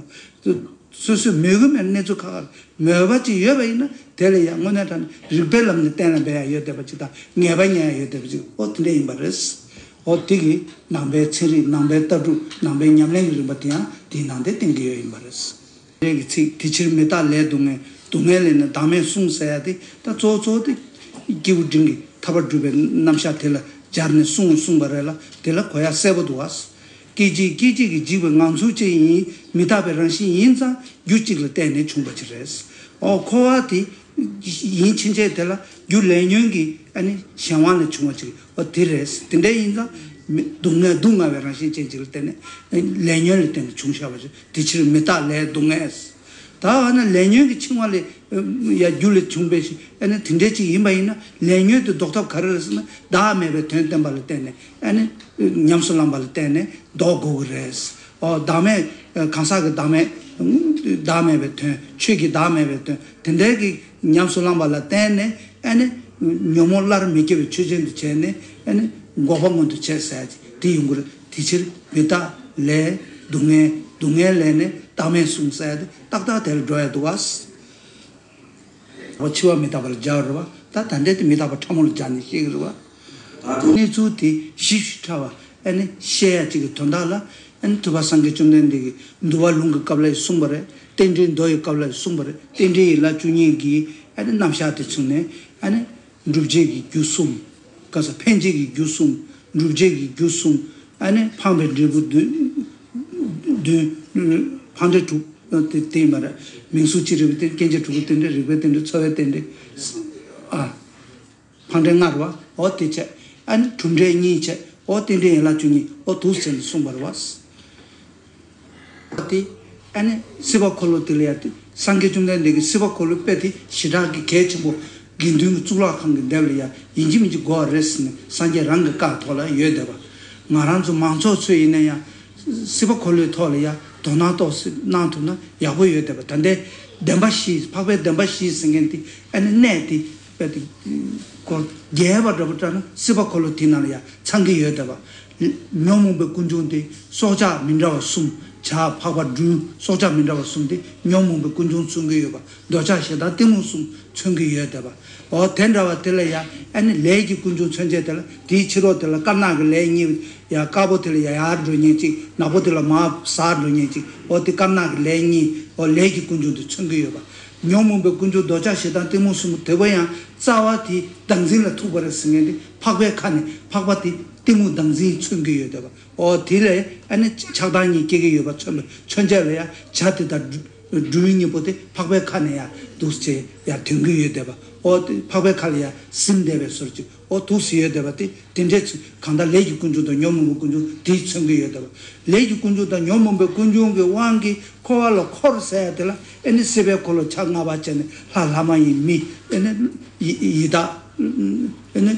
སོ་སོས་མོས་གི་མེད་ན་གནས་ཚུལ་ཁག་ཁག་རེད། མོས་པ་ཅིག་ཡོད་པ་ཡིན་ན་དེ་ལ་ཡང་དངོས་གནས་དྲང་གནས་རིགས་པའི་ལམ་ནས་གཏན་ལ་འབེབས་ཡ་ཡོད་བསྡད་པ་ཅིག་དང་ངེས་པ་རྙེད་ཡ་ཡོད་བསྡད་པ་ཅིག་འོ་དེ་འདྲ་ཡིན་པ་རེད། འོ་དེ་གི་ནང་པའི་ཚན་རིག་ནང་པའི་ལྟ་གྲུབ་ནང་པའི་ཉམས་ལེན་གྱི་རིམ་པ་དེ་ཡང་དེའི་ནང་དེ་བསྟན་གྱི་ཡོད་ཡིན་པ་རེད། རེད་ཀྱི་ཚིག་དེ་ཕྱིར་མི་རྟག་ལས་སྡུག་བསྔལ། སྡུག་བསྔལ་ལས་ནི་བདག་མེད་གསུངས་ཟེར་ཡ་དེ་ད་གཙོ་བོ་གཙོ་བོ་དེ་སྐྱེས་བུ་འབྲིང་གི་ཐར་པ་སྒྲུབ་པའི་རྣམ་གཞག་དེ་ལ་སྦྱར་ནས་གསུངས་གསུངས་པ་རེད་ལ། དེ་ལ་གོ་ཡ་གསལ་པོ་འདུག་བ། སྐད་ཅིག་སྐད་ཅིག་གིས་འཇིག་པའི་ངང་ཚུལ་ཅན་ཡིན། མི་རྟག་པའི་རང་བཞིན་ཡིན་ཙང་རྒྱུ་གཅིག་ལ་བརྟེན་ནས་བྱུང་བ་ཅིག་རེད། འོ་འཁོར་བ་དེ་ཡིན་ཕྱིན་ཆད་དེ་ལ་རྒྱུ་ལས་ཉོན་གྱི་ཨ་ནི་གཞན་དབང་ལས་བྱུང་བ་ཅིག་འོ་དེ་རེད། དེ་འདྲ་ཡིན་ཙང་མི་སྡུག་བསྔལ་སྡུག་བསྔལ་བའི་རང་བཞིན་ཅན་ཅིག་ལ་བརྟེན་ནས་ལས་ཉོན་ལ་བརྟེན་ནས་བྱུང་བཞག་པ་ཅིག་དེ་ཕྱིར་མི་རྟག་ལས་སྡུག་བསྔལ། ད་འོ་ན་ལས་ཉོན་གྱི་འཆིང་བ་ལས་ཡ་རྒྱུ་ལས་བྱུང་བའི་ཞིག་ཨ་ནི་དེ་འདྲ་ཅིག་ཡིན་པ་ཡིན་ན། ལས་ཉོན་དེ་ཟློག་ཐབས་ག་རེ་རེད་ཟེར་ན། བདག་མེད་པའི་དོན་བསྟན་པ་ལ་བརྟེན་ནས་ཨ་ནི་ཉམས་སུ་བླངས་པ་ལ་བརྟེན་ནས་ཟློག་དགོས་ཀྱི་རེད། ཨོ་བདག་མེད། གང་ཟག་གི་བདག་མེད། བདག་མེད་པའི་དོན། ཆོས་ཀྱི་བདག་མེད་པའི་དོན་དེ་འདྲའི་གི་ཉམས་སུ་བླངས་པ་ལ་བརྟེན་ནས་ཨ་ནི་ཉོན་མོངས་སླར་མི་སྐྱེ་བའི་ཆོས་ཅན་དུ་བྱས་ནས་ཨ་ནི་འགོག་པ་མངོན་དུ་བྱས་ཟེར་ཡ་དེ་ཡོང་གི་རེད། དེ་ཕྱིར་མི་རྟག་ལས་སྡུག་བསྔལ། སྡུག་བསྔལ་ལས་ནི་བདག་མེད་གསུངས་ཟེར་ཡ་དེ་ཏག་ཏག་དེ་ལ་འགྲོ་ཡ་འདུག་བ། འོ་འཆི་བ་མི་རྟག་པ་ལ་སྦྱར་བ་རེད་བ། ད་ད་ལྟའི་དེ་མི་རྟག་པ་ཕྲ་མོ་ལ་སྦྱར་ནས་བཤད་ཀྱི་རེད་བ། ད་དུང་གནས་ཚུལ་དེ་ཞིབ་ཞིབ་ཕྲ་བ་ཨ་ནི་བཤད་ཡ་གཅིག་གི་དོན་དག་ལ་ཨ་ནི་ཐུབ་པ་སངས་རྒྱས་བཅོམ་ལྡན་འདས་ཀྱིས་འདུལ་བ་ལུང་གི་སྐབས་ལ་ཡང་གསུངས་པ་རེད། རྟེན་འབྲེལ་མདོ་ཡི་སྐབས་ལ་ཡང་གསུངས་པ་རེད། རྟེན་འབྲེལ་ཡན་ལག་བཅུ་གཉིས་ཀྱི་ཨ་ནི་རྣམ་གཞག་དེ་ཚུགས་ནས་ཨ་ནི་སྒྲུབ་བྱེད་ཀྱི་རྒྱུ་གསུམ། ག་ས་འཕེན་བྱེད་ཀྱི་རྒྱུ་གསུམ། སྒྲུབ་བྱེད་ཀྱི་རྒྱུ་གསུམ། ཨ་ནི་འཕངས་པའི་འབྲས་བུ་བདུན། བདུན། འཕངས་འབྲས་དྲུག་དེ་དེ་ཡིན་པ་རེད། མིང་གཟུགས་ཅི་རིགས་པའི་རྟེན། སྐྱེ་མཆེད་དྲུག་གི་རྟེན་འབྲེལ། རིགས་པའི་རྟེན་འབྲེལ། ཚོར་བའི་རྟེན་འབྲེལ། ཨ། འཕངས་འབྲས་ལྔ་རེད་བ། འོ་དེ་བྱས། ཨ་ནི་གྲུབ་འབྲས་གཉིས་བྱས། འོ་རྟེན་འབྲེལ་ཡན་ལག་བཅུ་གཉིས། འོ་འདུག་སེ་བྱས་ནས་གསུངས་པ་རེད་བ། དེ་ཨ་ནི་སྲིད་པ་འཁོར་ལོ་དེ་ལ་ཡ་དེ་སངས་རྒྱས་བཅོམ་ལྡན་འདས་ཀྱིས་སྲིད་པ་འཁོར་ལོའི་དཔེ་དེ་ཞེ་དྲག་གི་གལ་ཆེན་པོ། དགེ་འདུན་གྱི་གཙུག་ལག་ཁང་གི་ལྡེབས་ལ་ཡ་ཡིན་གཅིག་མིན་གཅིག་དགོས་པ་རེད་ཟེར་ནས་སངས་རྒྱས་རང་གི་བཀའ་ཐོག་ལ་ཡོད་བསྡད་པ། ང་རང་ཚོ་མང་ཚོགས་ཚོས་ཡིན་ན་ཡང་སྲིད་པ་འཁོར་ལོའི་ཐོག་ལ་ཡ་དོ་སྣང་ཏོག་ཙམ་གནང་ཐུབ་ན་ཡག་པོ་ཡོད་བསྡད་པ། ད་ལྟའི་བདེན་པ་བཞི། འཕགས་པའི་བདེན་པ་བཞི་ཟེར་མཁན་དེ་ཨ་ནི་གནད་དེ་དཔེ་དེ་གོ་རྒྱས་པ་འདྲ་པོ་བཀྲལ་ན་སྲིད་པ་འཁོར་ལོ་དེ་ནང་ལ་ཡ་ཚང་གི་ཡོད་བསྡད་པ། ཉོན་མོངས་པའི་ཀུན་འབྱུང་དེ་སྲོག་ཆགས་མི་འདྲ་བ་གསུམ། བྱ་ཕག་པ་སྦྲུལ། སྲོག་ཆགས་མི་འདྲ་བ་གསུམ་དེ་ཉོན་མོངས་པའི་ཀུན་འབྱུང་མཚོན་གྱི་ཡོད་པ། འདོད་ཆགས་ཞེ་སྡང་གཏི་མུག་གསུམ་མཚོན་གྱི་ཡོད་བསྡད་པ། འོ་དེ་འདྲ་བ་དེ་ལ་ཡང་ཨ་ནི་ལས་ཀྱི་ཀུན་འབྱུང་མཚོན་བྱེད་དེ་ལ་དེའི་ཕྱི་ལོགས་དེ་ལ་དཀར་ནག་གི་ལས་གཉིས། ཡ་དཀར་པོ་དེ་ལ་ཡ་ཡར་འགྲོ་མཁན་གཅིག་ནག་པོ་དེ་ལ་མར་ཟགས་འགྲོ་མཁན་གཅིག་འོ་དེ་དཀར་ནག་གི་ལས་གཉིས། འོ་ལས་ཀྱི་ཀུན་འབྱུང་དེ་མཚོན་གྱི་ཡོད་པ། ཉོན་མོངས་པའི་ཀུན་འབྱུང་འདོད་ཆགས་ཞེ་སྡང་གཏི་མུག་གསུམ་པོ་དེ་བས་ཡང་རྩ་བ་དེ་བདག་འཛིན་ལ་ཐུག་པ་རེད་ཟེར་མཁན་དེ་འཕགས་པའི་ཁ་ནས་འཕགས་པ་དེ་གཏི་མུག་བདག་འཛིན་མཚོན་གྱི་ཡོད་བསྡད་པ། འོ་དེ་ལས་ཨ་ནི་ཆགས་སྡང་གཉིས་སྐྱེ་གི་ཡོད་པ་མཚོན་པའི་མཚོན་བྱེད་ལ་ཡང་བྱ་དེ་དང་སྦྲུལ་གཉིས་པོ་དེ་འཕགས་པའི་ཁ་ནས་ཡང་འདུག་སེ་ཡང་ཐོན་གྱི་ཡོད་བསྡད་པ། འོ་དེ་འཕགས་པའི་ཁ་ལ་ཡང་ཟིན་བསྡད་པའི་བཟོ་འདྲ་ཅིག་འོ་འདུག་སེ་ཡོད་བསྡད་པ་དེ་དེ་འདྲའི་ཚུལ། གང་ལྟར་ལས་ཀྱི་ཀུན་འབྱུང་དང་ཉོན་མོངས་པའི་ཀུན་འབྱུང་དེས་མཚོན་གྱི་ཡོད་བསྡད་པ། ལས་ཀྱི་ཀུན་འབྱུང་དང་ཉོན་མོངས་པའི་ཀུན་འབྱུང་གི་དབང་གིས་འཁོར་བ་ལ་འཁོར་ཟེར་ཡ་དེ་ལ་ཨ་ནི་སྲིད་པའི་འཁོར་ལོ་ཆ་ལྔ་པ་བྱས་ནས་ལྷ་ལྷ་མ་ཡིན་མི། ཨ་ནི་ཡི་ཡི་དྭགས། ཨ་ནི་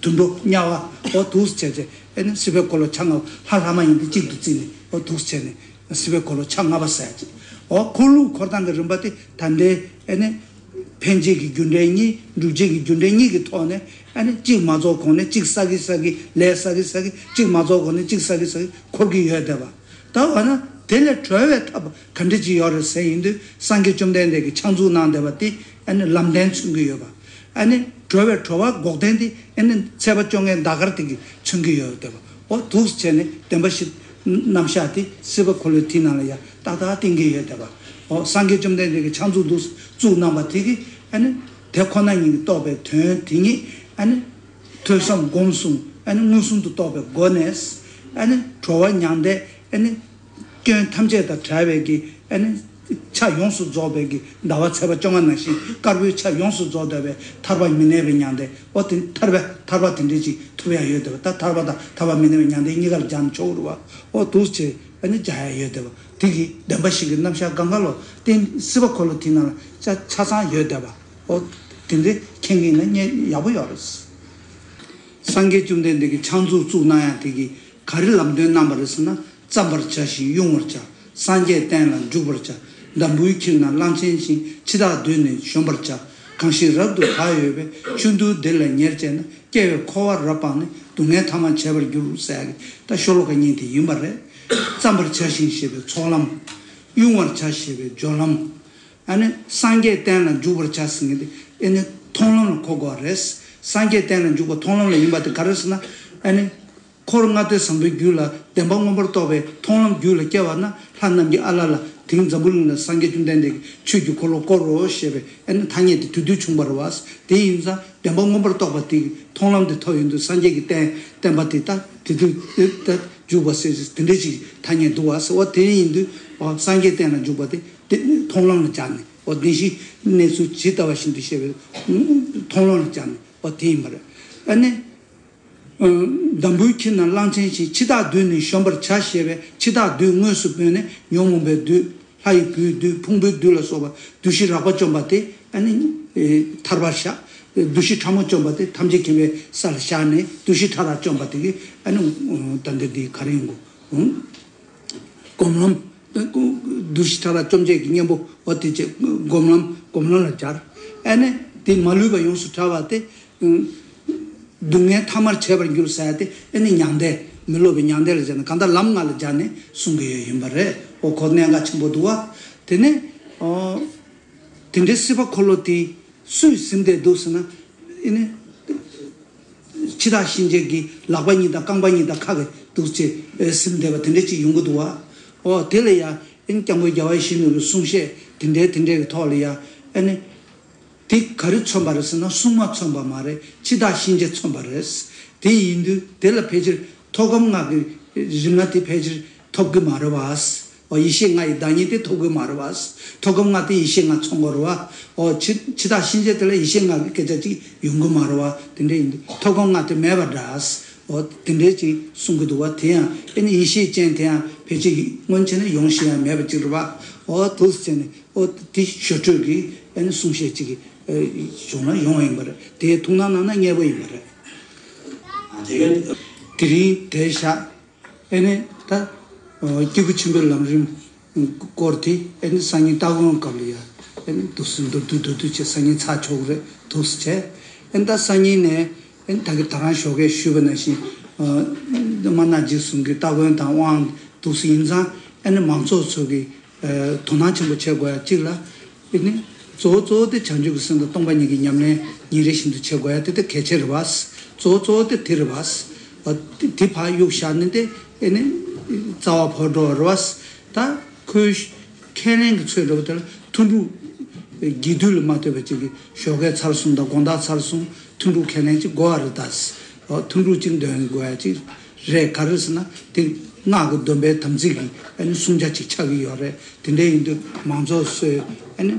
དུད་འགྲོ་དམྱལ་བ། འོ་འདུག་སེ་བྱས་བྱས་ཨ་ནི་སྲིད་པའི་འཁོར་ལོ་ཆ་ལྔ་པ། ལྷ་ལྷ་མ་ཡིན་དེ་གཅིག་ཏུ་བརྩིས་ནས་འོ་འདུག་སེ་བྱས་ནས་སྲིད་པའི་འཁོར་ལོ་ཆ་ལྔ་པ་ཟེར་ཅིག་འོ་འཁོར་ལུགས་འཁོར་སྟངས་ཀྱི་རིམ་པ་དེ་ད་ལྟའི་ཨ་ནི་འཕེན་བྱེད་ཀྱི་རྒྱུ་འབྲས་གཉིས། སྒྲུབ་བྱེད་ཀྱི་རྒྱུ་འབྲས་གཉིས་ཀྱི་ཐོག་ནས་ཨ་ནི་གཅིག་མ་རྫོགས་གོང་ནས་གཅིག་བསགས་ཀྱིན་བསགས་ཀྱིན། ལས་བསགས་ཀྱིན་བསགས་ཀྱིན། གཅིག་མ་རྫོགས་གོང་ནས་གཅིག་བསགས་ཀྱིན་བསགས་ཀྱིན་འཁོར་གྱི་ཡོད་བསྡད་པ། ད་འོ་ན་དེ་ལས་གྲོལ་བའི་ཐབས་ག་འདྲ་ཅིག་ཡོད་རེད་ཟེར་ཡིན་དུས་སངས་རྒྱས་བཅོམ་ལྡན་འདས་ཀྱིས་ཕྱག་མཛུབ་གནང་བསྡད་པ་དེ་ཨ་ནི་ལམ་བདེན་མཚོན་གྱི་ཡོད་པ། ཨ་ནི་གྲོལ་བའི་གྲོལ་བ་འགོག་བདེན་དེ་ཨ་ནི་ཚེས་པ་བཅོ་ལྔའི་ཟླ་སྐར་དེ་གིས་མཚོན་གྱི་ཡོད་བསྡད་པ། འོ་འདུག་སེ་བྱས་ནས་བདེན་པ་བཞི་རྣམ་གཞག་དེ་སྲིད་པ་འཁོར་ལོའི་དེ་ནང་ལ་ཡང་ཏག་ཏག་བསྟན་གྱི་ཡོད་བསྡད་པ། འོ་སངས་རྒྱས་བཅོམ་ལྡན་འདས་ཀྱིས་ཕྱག་མཛུབ་འདུག་བཙུགས་གནང་བ་དེ་གིས་ཨ་ནི་དེ་ཁོ་ན་ཉིད་ཀྱིས་རྟོགས་པའི་དོན་དེ་ཉིད་ཨ་ནི་ཐོས་བསམ་སྒོམ་གསུམ་ཨ་ནི་མངོན་སུམ་དུ་རྟོགས་པའི་སྒོ་ནས་ཨ་ནི་གྲོལ་བ་མྱང་འདས། ཨ་ནི་སྐྱོན་ཐམས་ཅད་དང་བྲལ་བའི་གི་ཨ་ནི་ཆ་ཡོངས་སུ་རྫོགས་པའི་གི་ཟླ་བ་ཚེས་པ་བཅོ་ལྔ་ནང་བཞིན་དཀར་པོའི་ཆ་ཡོངས་སུ་རྫོགས་བསྡད་པའི་ཐར་པ་མི་གནས་པའི་མྱང་འདས། འོ་དེ་ཐར་པ་ཐར་པ་དེ་འདྲ་ཅིག་ཐོབ་ཡ་ཡོད་བསྡད་པ། ད་ཐར་པ་དང་ཐར་པ་མི་གནས་པའི་མྱང་འདས་གཉིས་ཀ་ལ་སྦྱར་ན་ཆོག་གི་རེད་བ། འོ་འདུག་སེ་བྱས་ཨ་ནི་སྦྱར་ཡ་ཡོད་བསྡད་པ། དེ་གི་བདེན་པ་བཞི་གི་རྣམ་གཞག་སྒང་ག་ལ་བརྟེན་སྲིད་པ་འཁོར་ལོ་དེ་ནང་ལ་ཆ་ཆ་ཚང་ཡོད་བསྡད་པ། འོ་དེ་འདྲ་མཁྱེན་གྱི་ཡིན་ན་ཡག་པོ་ཡོད་རེད། སངས་རྒྱས་བཅོམ་ལྡན་འདས་ཀྱིས་ཕྱག་མཛུབ་བཙུགས་གནང་ཡ་དེ་གིས་ག་རེ་ལམ་སྟོན་གནང་བ་རེད་ཟེར་ན། བརྩམ་པར་བྱ་ཞིང་དབྱུང་བར་བྱ། སངས་རྒྱས་བསྟན་ལ་འཇུག་པར་བྱ། འདམ་བུའི་འཁྱིལ་ན་གླང་ཆེན་བཞིན། འཆི་བདག་མདུན་ནས་གཞོམ་པར་བྱ། གང་ཞིག་རབ་ཏུ་བག་ཡོད་པས། ཆོས་འདུལ་འདི་ལ་ཉེར་སྤྱད་ན། སྐྱེ་བའི་འཁོར་བ་རབ་སྤངས་ནས། སྡུག་བསྔལ་ཐ་མར་བྱེད་པར་འགྱུར། ཟེར་ཡ་གི་ད་ཤོ་ལོ་ཀ་གཉིས་དེ་ཡིན་པ་རེད། བརྩམ་པར་བྱ་ཞིང་ཞེས་པའི་ཚོགས་ལམ། དབྱུང་བར་བྱ་ཞེས་པའི་སྦྱོར་ལམ། ཨ་ནི་སངས་རྒྱས་བསྟན་ལ་འཇུག་པར་བྱ་ཟེར་མཁན་དེ་ཨ་ནི་མཐོང་ལམ་ལ་གོ་དགོས་པ་རེད། སངས་རྒྱས་བསྟན་ལ་འཇུག་པ་མཐོང་ལམ་ལ་ཡིན་པ་དེ་ག་རེ་ཟེར་ན། ཨ་ནི། འཁོར་ལྔ་སྡེ་བཟང་པོའི་རྒྱུད་ལ་བདེན་པ་མངོན་པར་རྟོགས་པའི་མཐོང་ལམ་རྒྱུད་ལ་སྐྱེ་བ་ན། ལྷ་རྣམས་ཀྱིས་ཨ་ལ་ལ། དེང་འཛམ་བུ་གླིང་ལ་སངས་རྒྱས་བཅོམ་ལྡན་འདས་ཀྱིས་ཆོས་ཀྱི་འཁོར་ལོ་བསྐོར་རོ་ཞེས་པའི་ཨ་ནི་ཐ་སྙད་དེ་དེ་དུས་བྱུང་བ་རེད་བ། དེ་ཡིན་ཙང་བདེན་པ་མངོན་པར་རྟོགས་པ་དེ་མཐོང་ལམ་དེ་ཐོབ་ཡོང་དུས་སངས་རྒྱས་ཀྱིས་བསྟན་བསྟན་པ་དེ་ད་དེ་དུས་དེ་ད་འཇུག་པ་ཟེར་དེ་འདྲ་ཞིག་ཐ་སྙད་འདུག་བ་ཟེར་བ། དེ་ཡིན་དུས་ཨོ་སངས་རྒྱས་བསྟན་ལ་འཇུག་པ་དེ་དེ་མཐོང་ལམ་ལ་སྦྱར་ནས་ཨོ་བདེན་བཞིའི་གནས་ཚུལ་ཇི་ལྟ་བ་བཞིན་དུ་ཤེས་པའི་མཐོང་ལམ་ལ་སྦྱར་ནས་ཨོ་དེ་ཡིན་པ་རེད། ཨ་ནི། འདམ་བུའི་ཁྱི་རྣམས་གླང་ཆེན་བཞིན། འཆི་བདག་བདུད་ནི་གཞོམ་པར་བྱ་ཞེས་པའི་འཆི་བདག་བདུད་དངོས་སུ་སྨོས་ནས་ཉོན་མོངས་པའི་བདུད། ལྷ་ཡི་བུའི་བདུད། ཕུང་པོའི་བདུད་ལ་སོགས་པ་བདུད་བཞི་རགས་པ་བཅོམ་པ་དེ་ཨ་ནི་ཐར་པར་བཞག་བདུད་བཞི་ཕྲ་མོ་བཅོམ་པ་དེ་ཐམས་ཅད་མཁྱེན་པའི་ས་ལ་བཞག་ནས་བདུད་བཞི་ཕྲ་རགས་བཅོམ་པ་དེ་གིས་ཨ་ནི་ད་འདི་འདི་ག་རེ་ཡོང་གོ། སྒོམ་ལམ། བདུད་བཞི་ཕྲ་རགས་བཅོམ་བྱེད་ཀྱི་གཉེན་པོ་འོ་དེ་བྱེད་སྒོམ་ལམ་སྒོམ་ལམ་ལ་སྦྱར། ཨ་ནི་དེ་མ་ལུས་པ་ཡོངས་སུ་བྲལ་བ་དེ། སྡུག་བསྔལ་ཐ་མར་བྱས་པར་འགྱུར་ཟེར་ཡ་དེ་ཨ་ནི་མྱང་འདས་མི་སློབ་པའི་མྱང་འདས་ལ་སྦྱར་ནས་གང་ལྟར་ལམ་ལྔ་ལ་སྦྱར་ནས་གསུང་གི་ཡོད་ཡིན་པ་རེད། འོ་ཁོ་གནད་འགག་ཆེན་པོ་འདུག་བ། དེ་ནས་ཨོ། དེ་འདྲའི་སྲིད་པ་འཁོར་ལོ་དེ་སུས་ཟིན་བསྡད་འདུག་ཟེར་ན། ཨ་ནི། འཆི་བདག་གཤིན་རྗེ་གི་ལག་པ་གཉིས་དང་རྐང་པ་གཉིས་དང་ཁ་གིས་འདུག་སེ་ཟིན་བསྡད་པ་དེ་འདྲ་ཅིག་ཡོང་གི་འདུག་བ། ཨོ་དེ་ལ་ཡ་ཨ་ནི་སྐྱབས་མགོན་རྒྱལ་བ་ཡིད་བཞིན་ནོར་བུའི་གསུང་བཤད་དེ་འདྲའི་དེ་འདྲའི་གི་ཐོག་ལ་ཡ་ཨ་ནི། དེ་ག་རེ་མཚོན་པ་རེད་ཟེར་ན་སྲུང་མ་མཚོན་པ་མ་རེད། འཆི་བདག་གཤིན་རྗེ་མཚོན་པ་རེད། དེ་ཡིན་དུས་དེ་ལ་ཕལ་ཆེར་ཐོག་ཁམས་ལྔ་གི་རིམ་ལྔ་དེ་ཕལ་ཆེར་ཐོབ་གི་མ་རེད་བ། ཨོ་ཡེ་ཤེས་ལྔ་ཡི་བདག་ཉིད་དེ་ཐོབ་དགོས་མ་རེད་བ། ཐོག་ཁམས་ལྔ་དེ་ཡེ་ཤེས་ལྔ་མཚོན་དགོས་རེད་བ། ཨོ་འཆི་འཆི་བདག་གཤིན་རྗེ་དེ་ལ་ཡེ་ཤེས་ལྔ་གི་སྐད་ཆ་ཅིག་ཡོང་གི་མ་རེད་བ། དེ་འདྲ་ཡིན་དུས་ཐོག་ཁམས་ལྔ་དེ་མེད་པ་འདྲ། ཨོ་དེ་འདྲ་ཅིག་གསུང་གི་འདུག་བ། དེ་ཡང་ཨེ་ནི་ཡེ་ཤེས་ཅན་དེ་ཡང་ཕལ་ཆེར་སྔོན་ཆད་ནས་ཡོང་ཤེས་ཡང་མེད་པ་ཅིག་རེད་བ། ཨོ་འདུག་སེ་བྱས་ནས་ཨོ་དེ་ཞི་ཁྲོའི་གི་ཨེ་ནི་གསུང་བཤད་ཅིག་གི་བྱུང་ན་ཡོང་བ་ཡིན་པ་རེད། དེ་ཐུགས་སྣང་གནང་ན་མཉེས་པོ་ཡིན་པ་རེད། དེ་རིང་དེ་བཞག་ཨེ་ནི་ད། སྐྱེས་བུ་ཆེན་པོའི་ལམ་རིམ་སྐོར་དེ་ཨེ་ནི་སང་ཉིན་སྟ་གོན་སྐབས་ལ་ཡ། ཨེ་ནི་འདུག་སེ་མདོར་བསྡུས་མདོར་བསྡུས་བྱས་སང་ཉིན་ཚར་ཆོག་གི་རེད་འདུག་སེ་བྱས། ཨེ་ནི་ད་སང་ཉིན་ནས་ཨེ་ནི་ད་གི་ད་རང་ཞོགས་ཀས་ཞུས་པ་ནང་བཞིན། ཨ་མ་ན་འཇིགས་གསུམ་གྱི་སྟ་གོན་དང་དབང་འདུག་སེ་ཡིན་ཙང་ཨེ་ནི་མང་ཚོགས་ཚོ་གི་དོ་སྣང་ཆེན་པོ་བྱེད་དགོས་ཡ་གཅིག་ལ། དེ་ནི་གཙོ་བོ་གཙོ་བོ་དེ་བྱང་ཆུབ་ཀྱི་སེམས་དང་སྟོང་པ་ཉིད་ཀྱི་ཉམས་ལེན་ཉིན་རེ་བཞིན་དུ་བྱེད་དགོས་ཡ་དེ་དེ་གལ་ཆེ་རེད་བ། གཙོ་བོ་གཙོ་བོ་དེ་དེ་རེད་བ། ཨ་དེ་དེ་ཕར་གཡུག་བཞག་ནས་དེ་ཨེ་ནི་རྩ་བ་བོར་འགྲོ་བ་རེད་བ། ད་ཁོའི་ཁས་ལེན་གྱི་ཚོད་འགྲོ་བ་དེ་ལ་ཐུན་དྲུག་དགེ་འདུན་ལ་མ་ལྟོས་པ་ཅིག་གི་ཞོགས་ཀས་ཚར་གསུམ་དང་དགོང་དག་ཚར་གསུམ་ཐུན་དྲུག་ཁས་ལེན་ཅིག་དགོས་བ་རེད་ད། ཨོ་ཐུན་དྲུག་ཅིག་འདོན་དགོས་ཡ་ཅིག་རེད། ག་རེ་ཟེར་ན་དེ་སྔགས་ཀྱི་སྡོམ་པའི་དམ་ཚིག་གི་ཨ་ནི་བསྲུང་བྱ་ཅིག་ཆགས་ཀྱི་ཡོད་རེད། དེ་འདྲ་ཡིན་དུས་མང་ཚོགས་ཚོས་ཨ་ནི་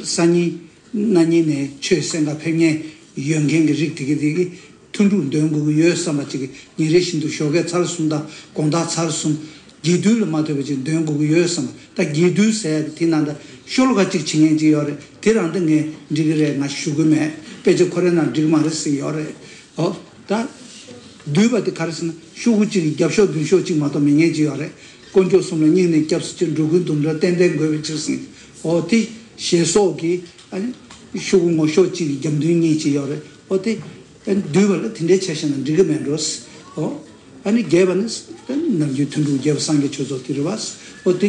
སང་ཉིན་གནངས་ཉིན་ནས་ཆོས་གསན་ག་ཕེབས་མཁན་ཡོད་མཁན་གྱི་རིགས་དེ་གི་དེ་གི་ཐུན་དྲུག་འདོན་དགོས་ཀྱི་ཡོད་བསམ་པ་ཅིག་གི་ཉིན་རེ་བཞིན་དུ་ཞོགས་ཀས་ཚར་གསུམ་དང་དགོང་དག་ཚར་གསུམ་དགེ་འདུན་ལ་མ་ལྟོས་པ་ཅིག་འདོན་དགོས་ཀྱི་ཡོད་བསམ་པ། ད་དགེ་འདུན་ཟེར་ཡ་དེ་ནང་ད་ཤོ་ལོ་ཀ་གཅིག་བྱེད་མཁན་ཅིག་ཡོད་རེད། དེ་རང་ད་ངས་འགྲིག་གི་རེད་ང་ཞུ་གི་མེད། དཔེ་ཆ་ཁོ་རའི་ནང་འགྲིག་གི་མ་རེད་ཟེར་ཡོད་རེད། ཨོ། ད། འདུས་པ་དེ་ག་རེ་ཟེར་ན་ཤོག་གུ་གཅིག་གི་རྒྱབ་ཤོག་མདུན་ཤོག་གཅིག་མ་གཏོགས་མེད་མཁན་ཅིག་ཡོད་རེད། དཀོན་མཆོག་གསུམ་ལ་སྙིང་ནས་སྐྱབས་སུ་མཆི། འགྲོ་ཀུན་དུམ་གྲ་ཏན་ཏན་འགོད་པའི་ཕྱིར་ཟེར། ཨོ་དེ་ཞེས་སོགས་ཀྱི་ཨ་ནི་ཤོག་གུ་ངོ་ཤོག་གཅིག་གི་རྒྱབ་མདུན་གཉིས་ཅིག་ཡོད་རེད། ཨོ་དེ་ཨ་ནི་འདུས་པ་ལ་དེ་འདྲའི་བྱས་བཞག་ན་འགྲིག་གི་མེད་འགྲོ། ཨོ་ཨ་ནི་རྒྱས་པ་ནི་ནམ་རྒྱུན་ཐུན་དྲུག་རྒྱས་པ་སངས་རྒྱས་ཆོས་ཚོགས་དེ་རེད་བ། ཨོ་དེ་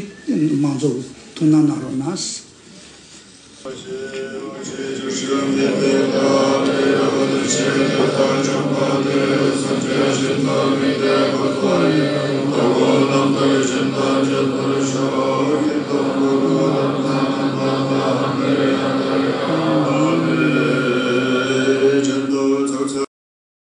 མང་ཚོགས་ཐུགས་སྣང་གནང་རོགས་གནང་།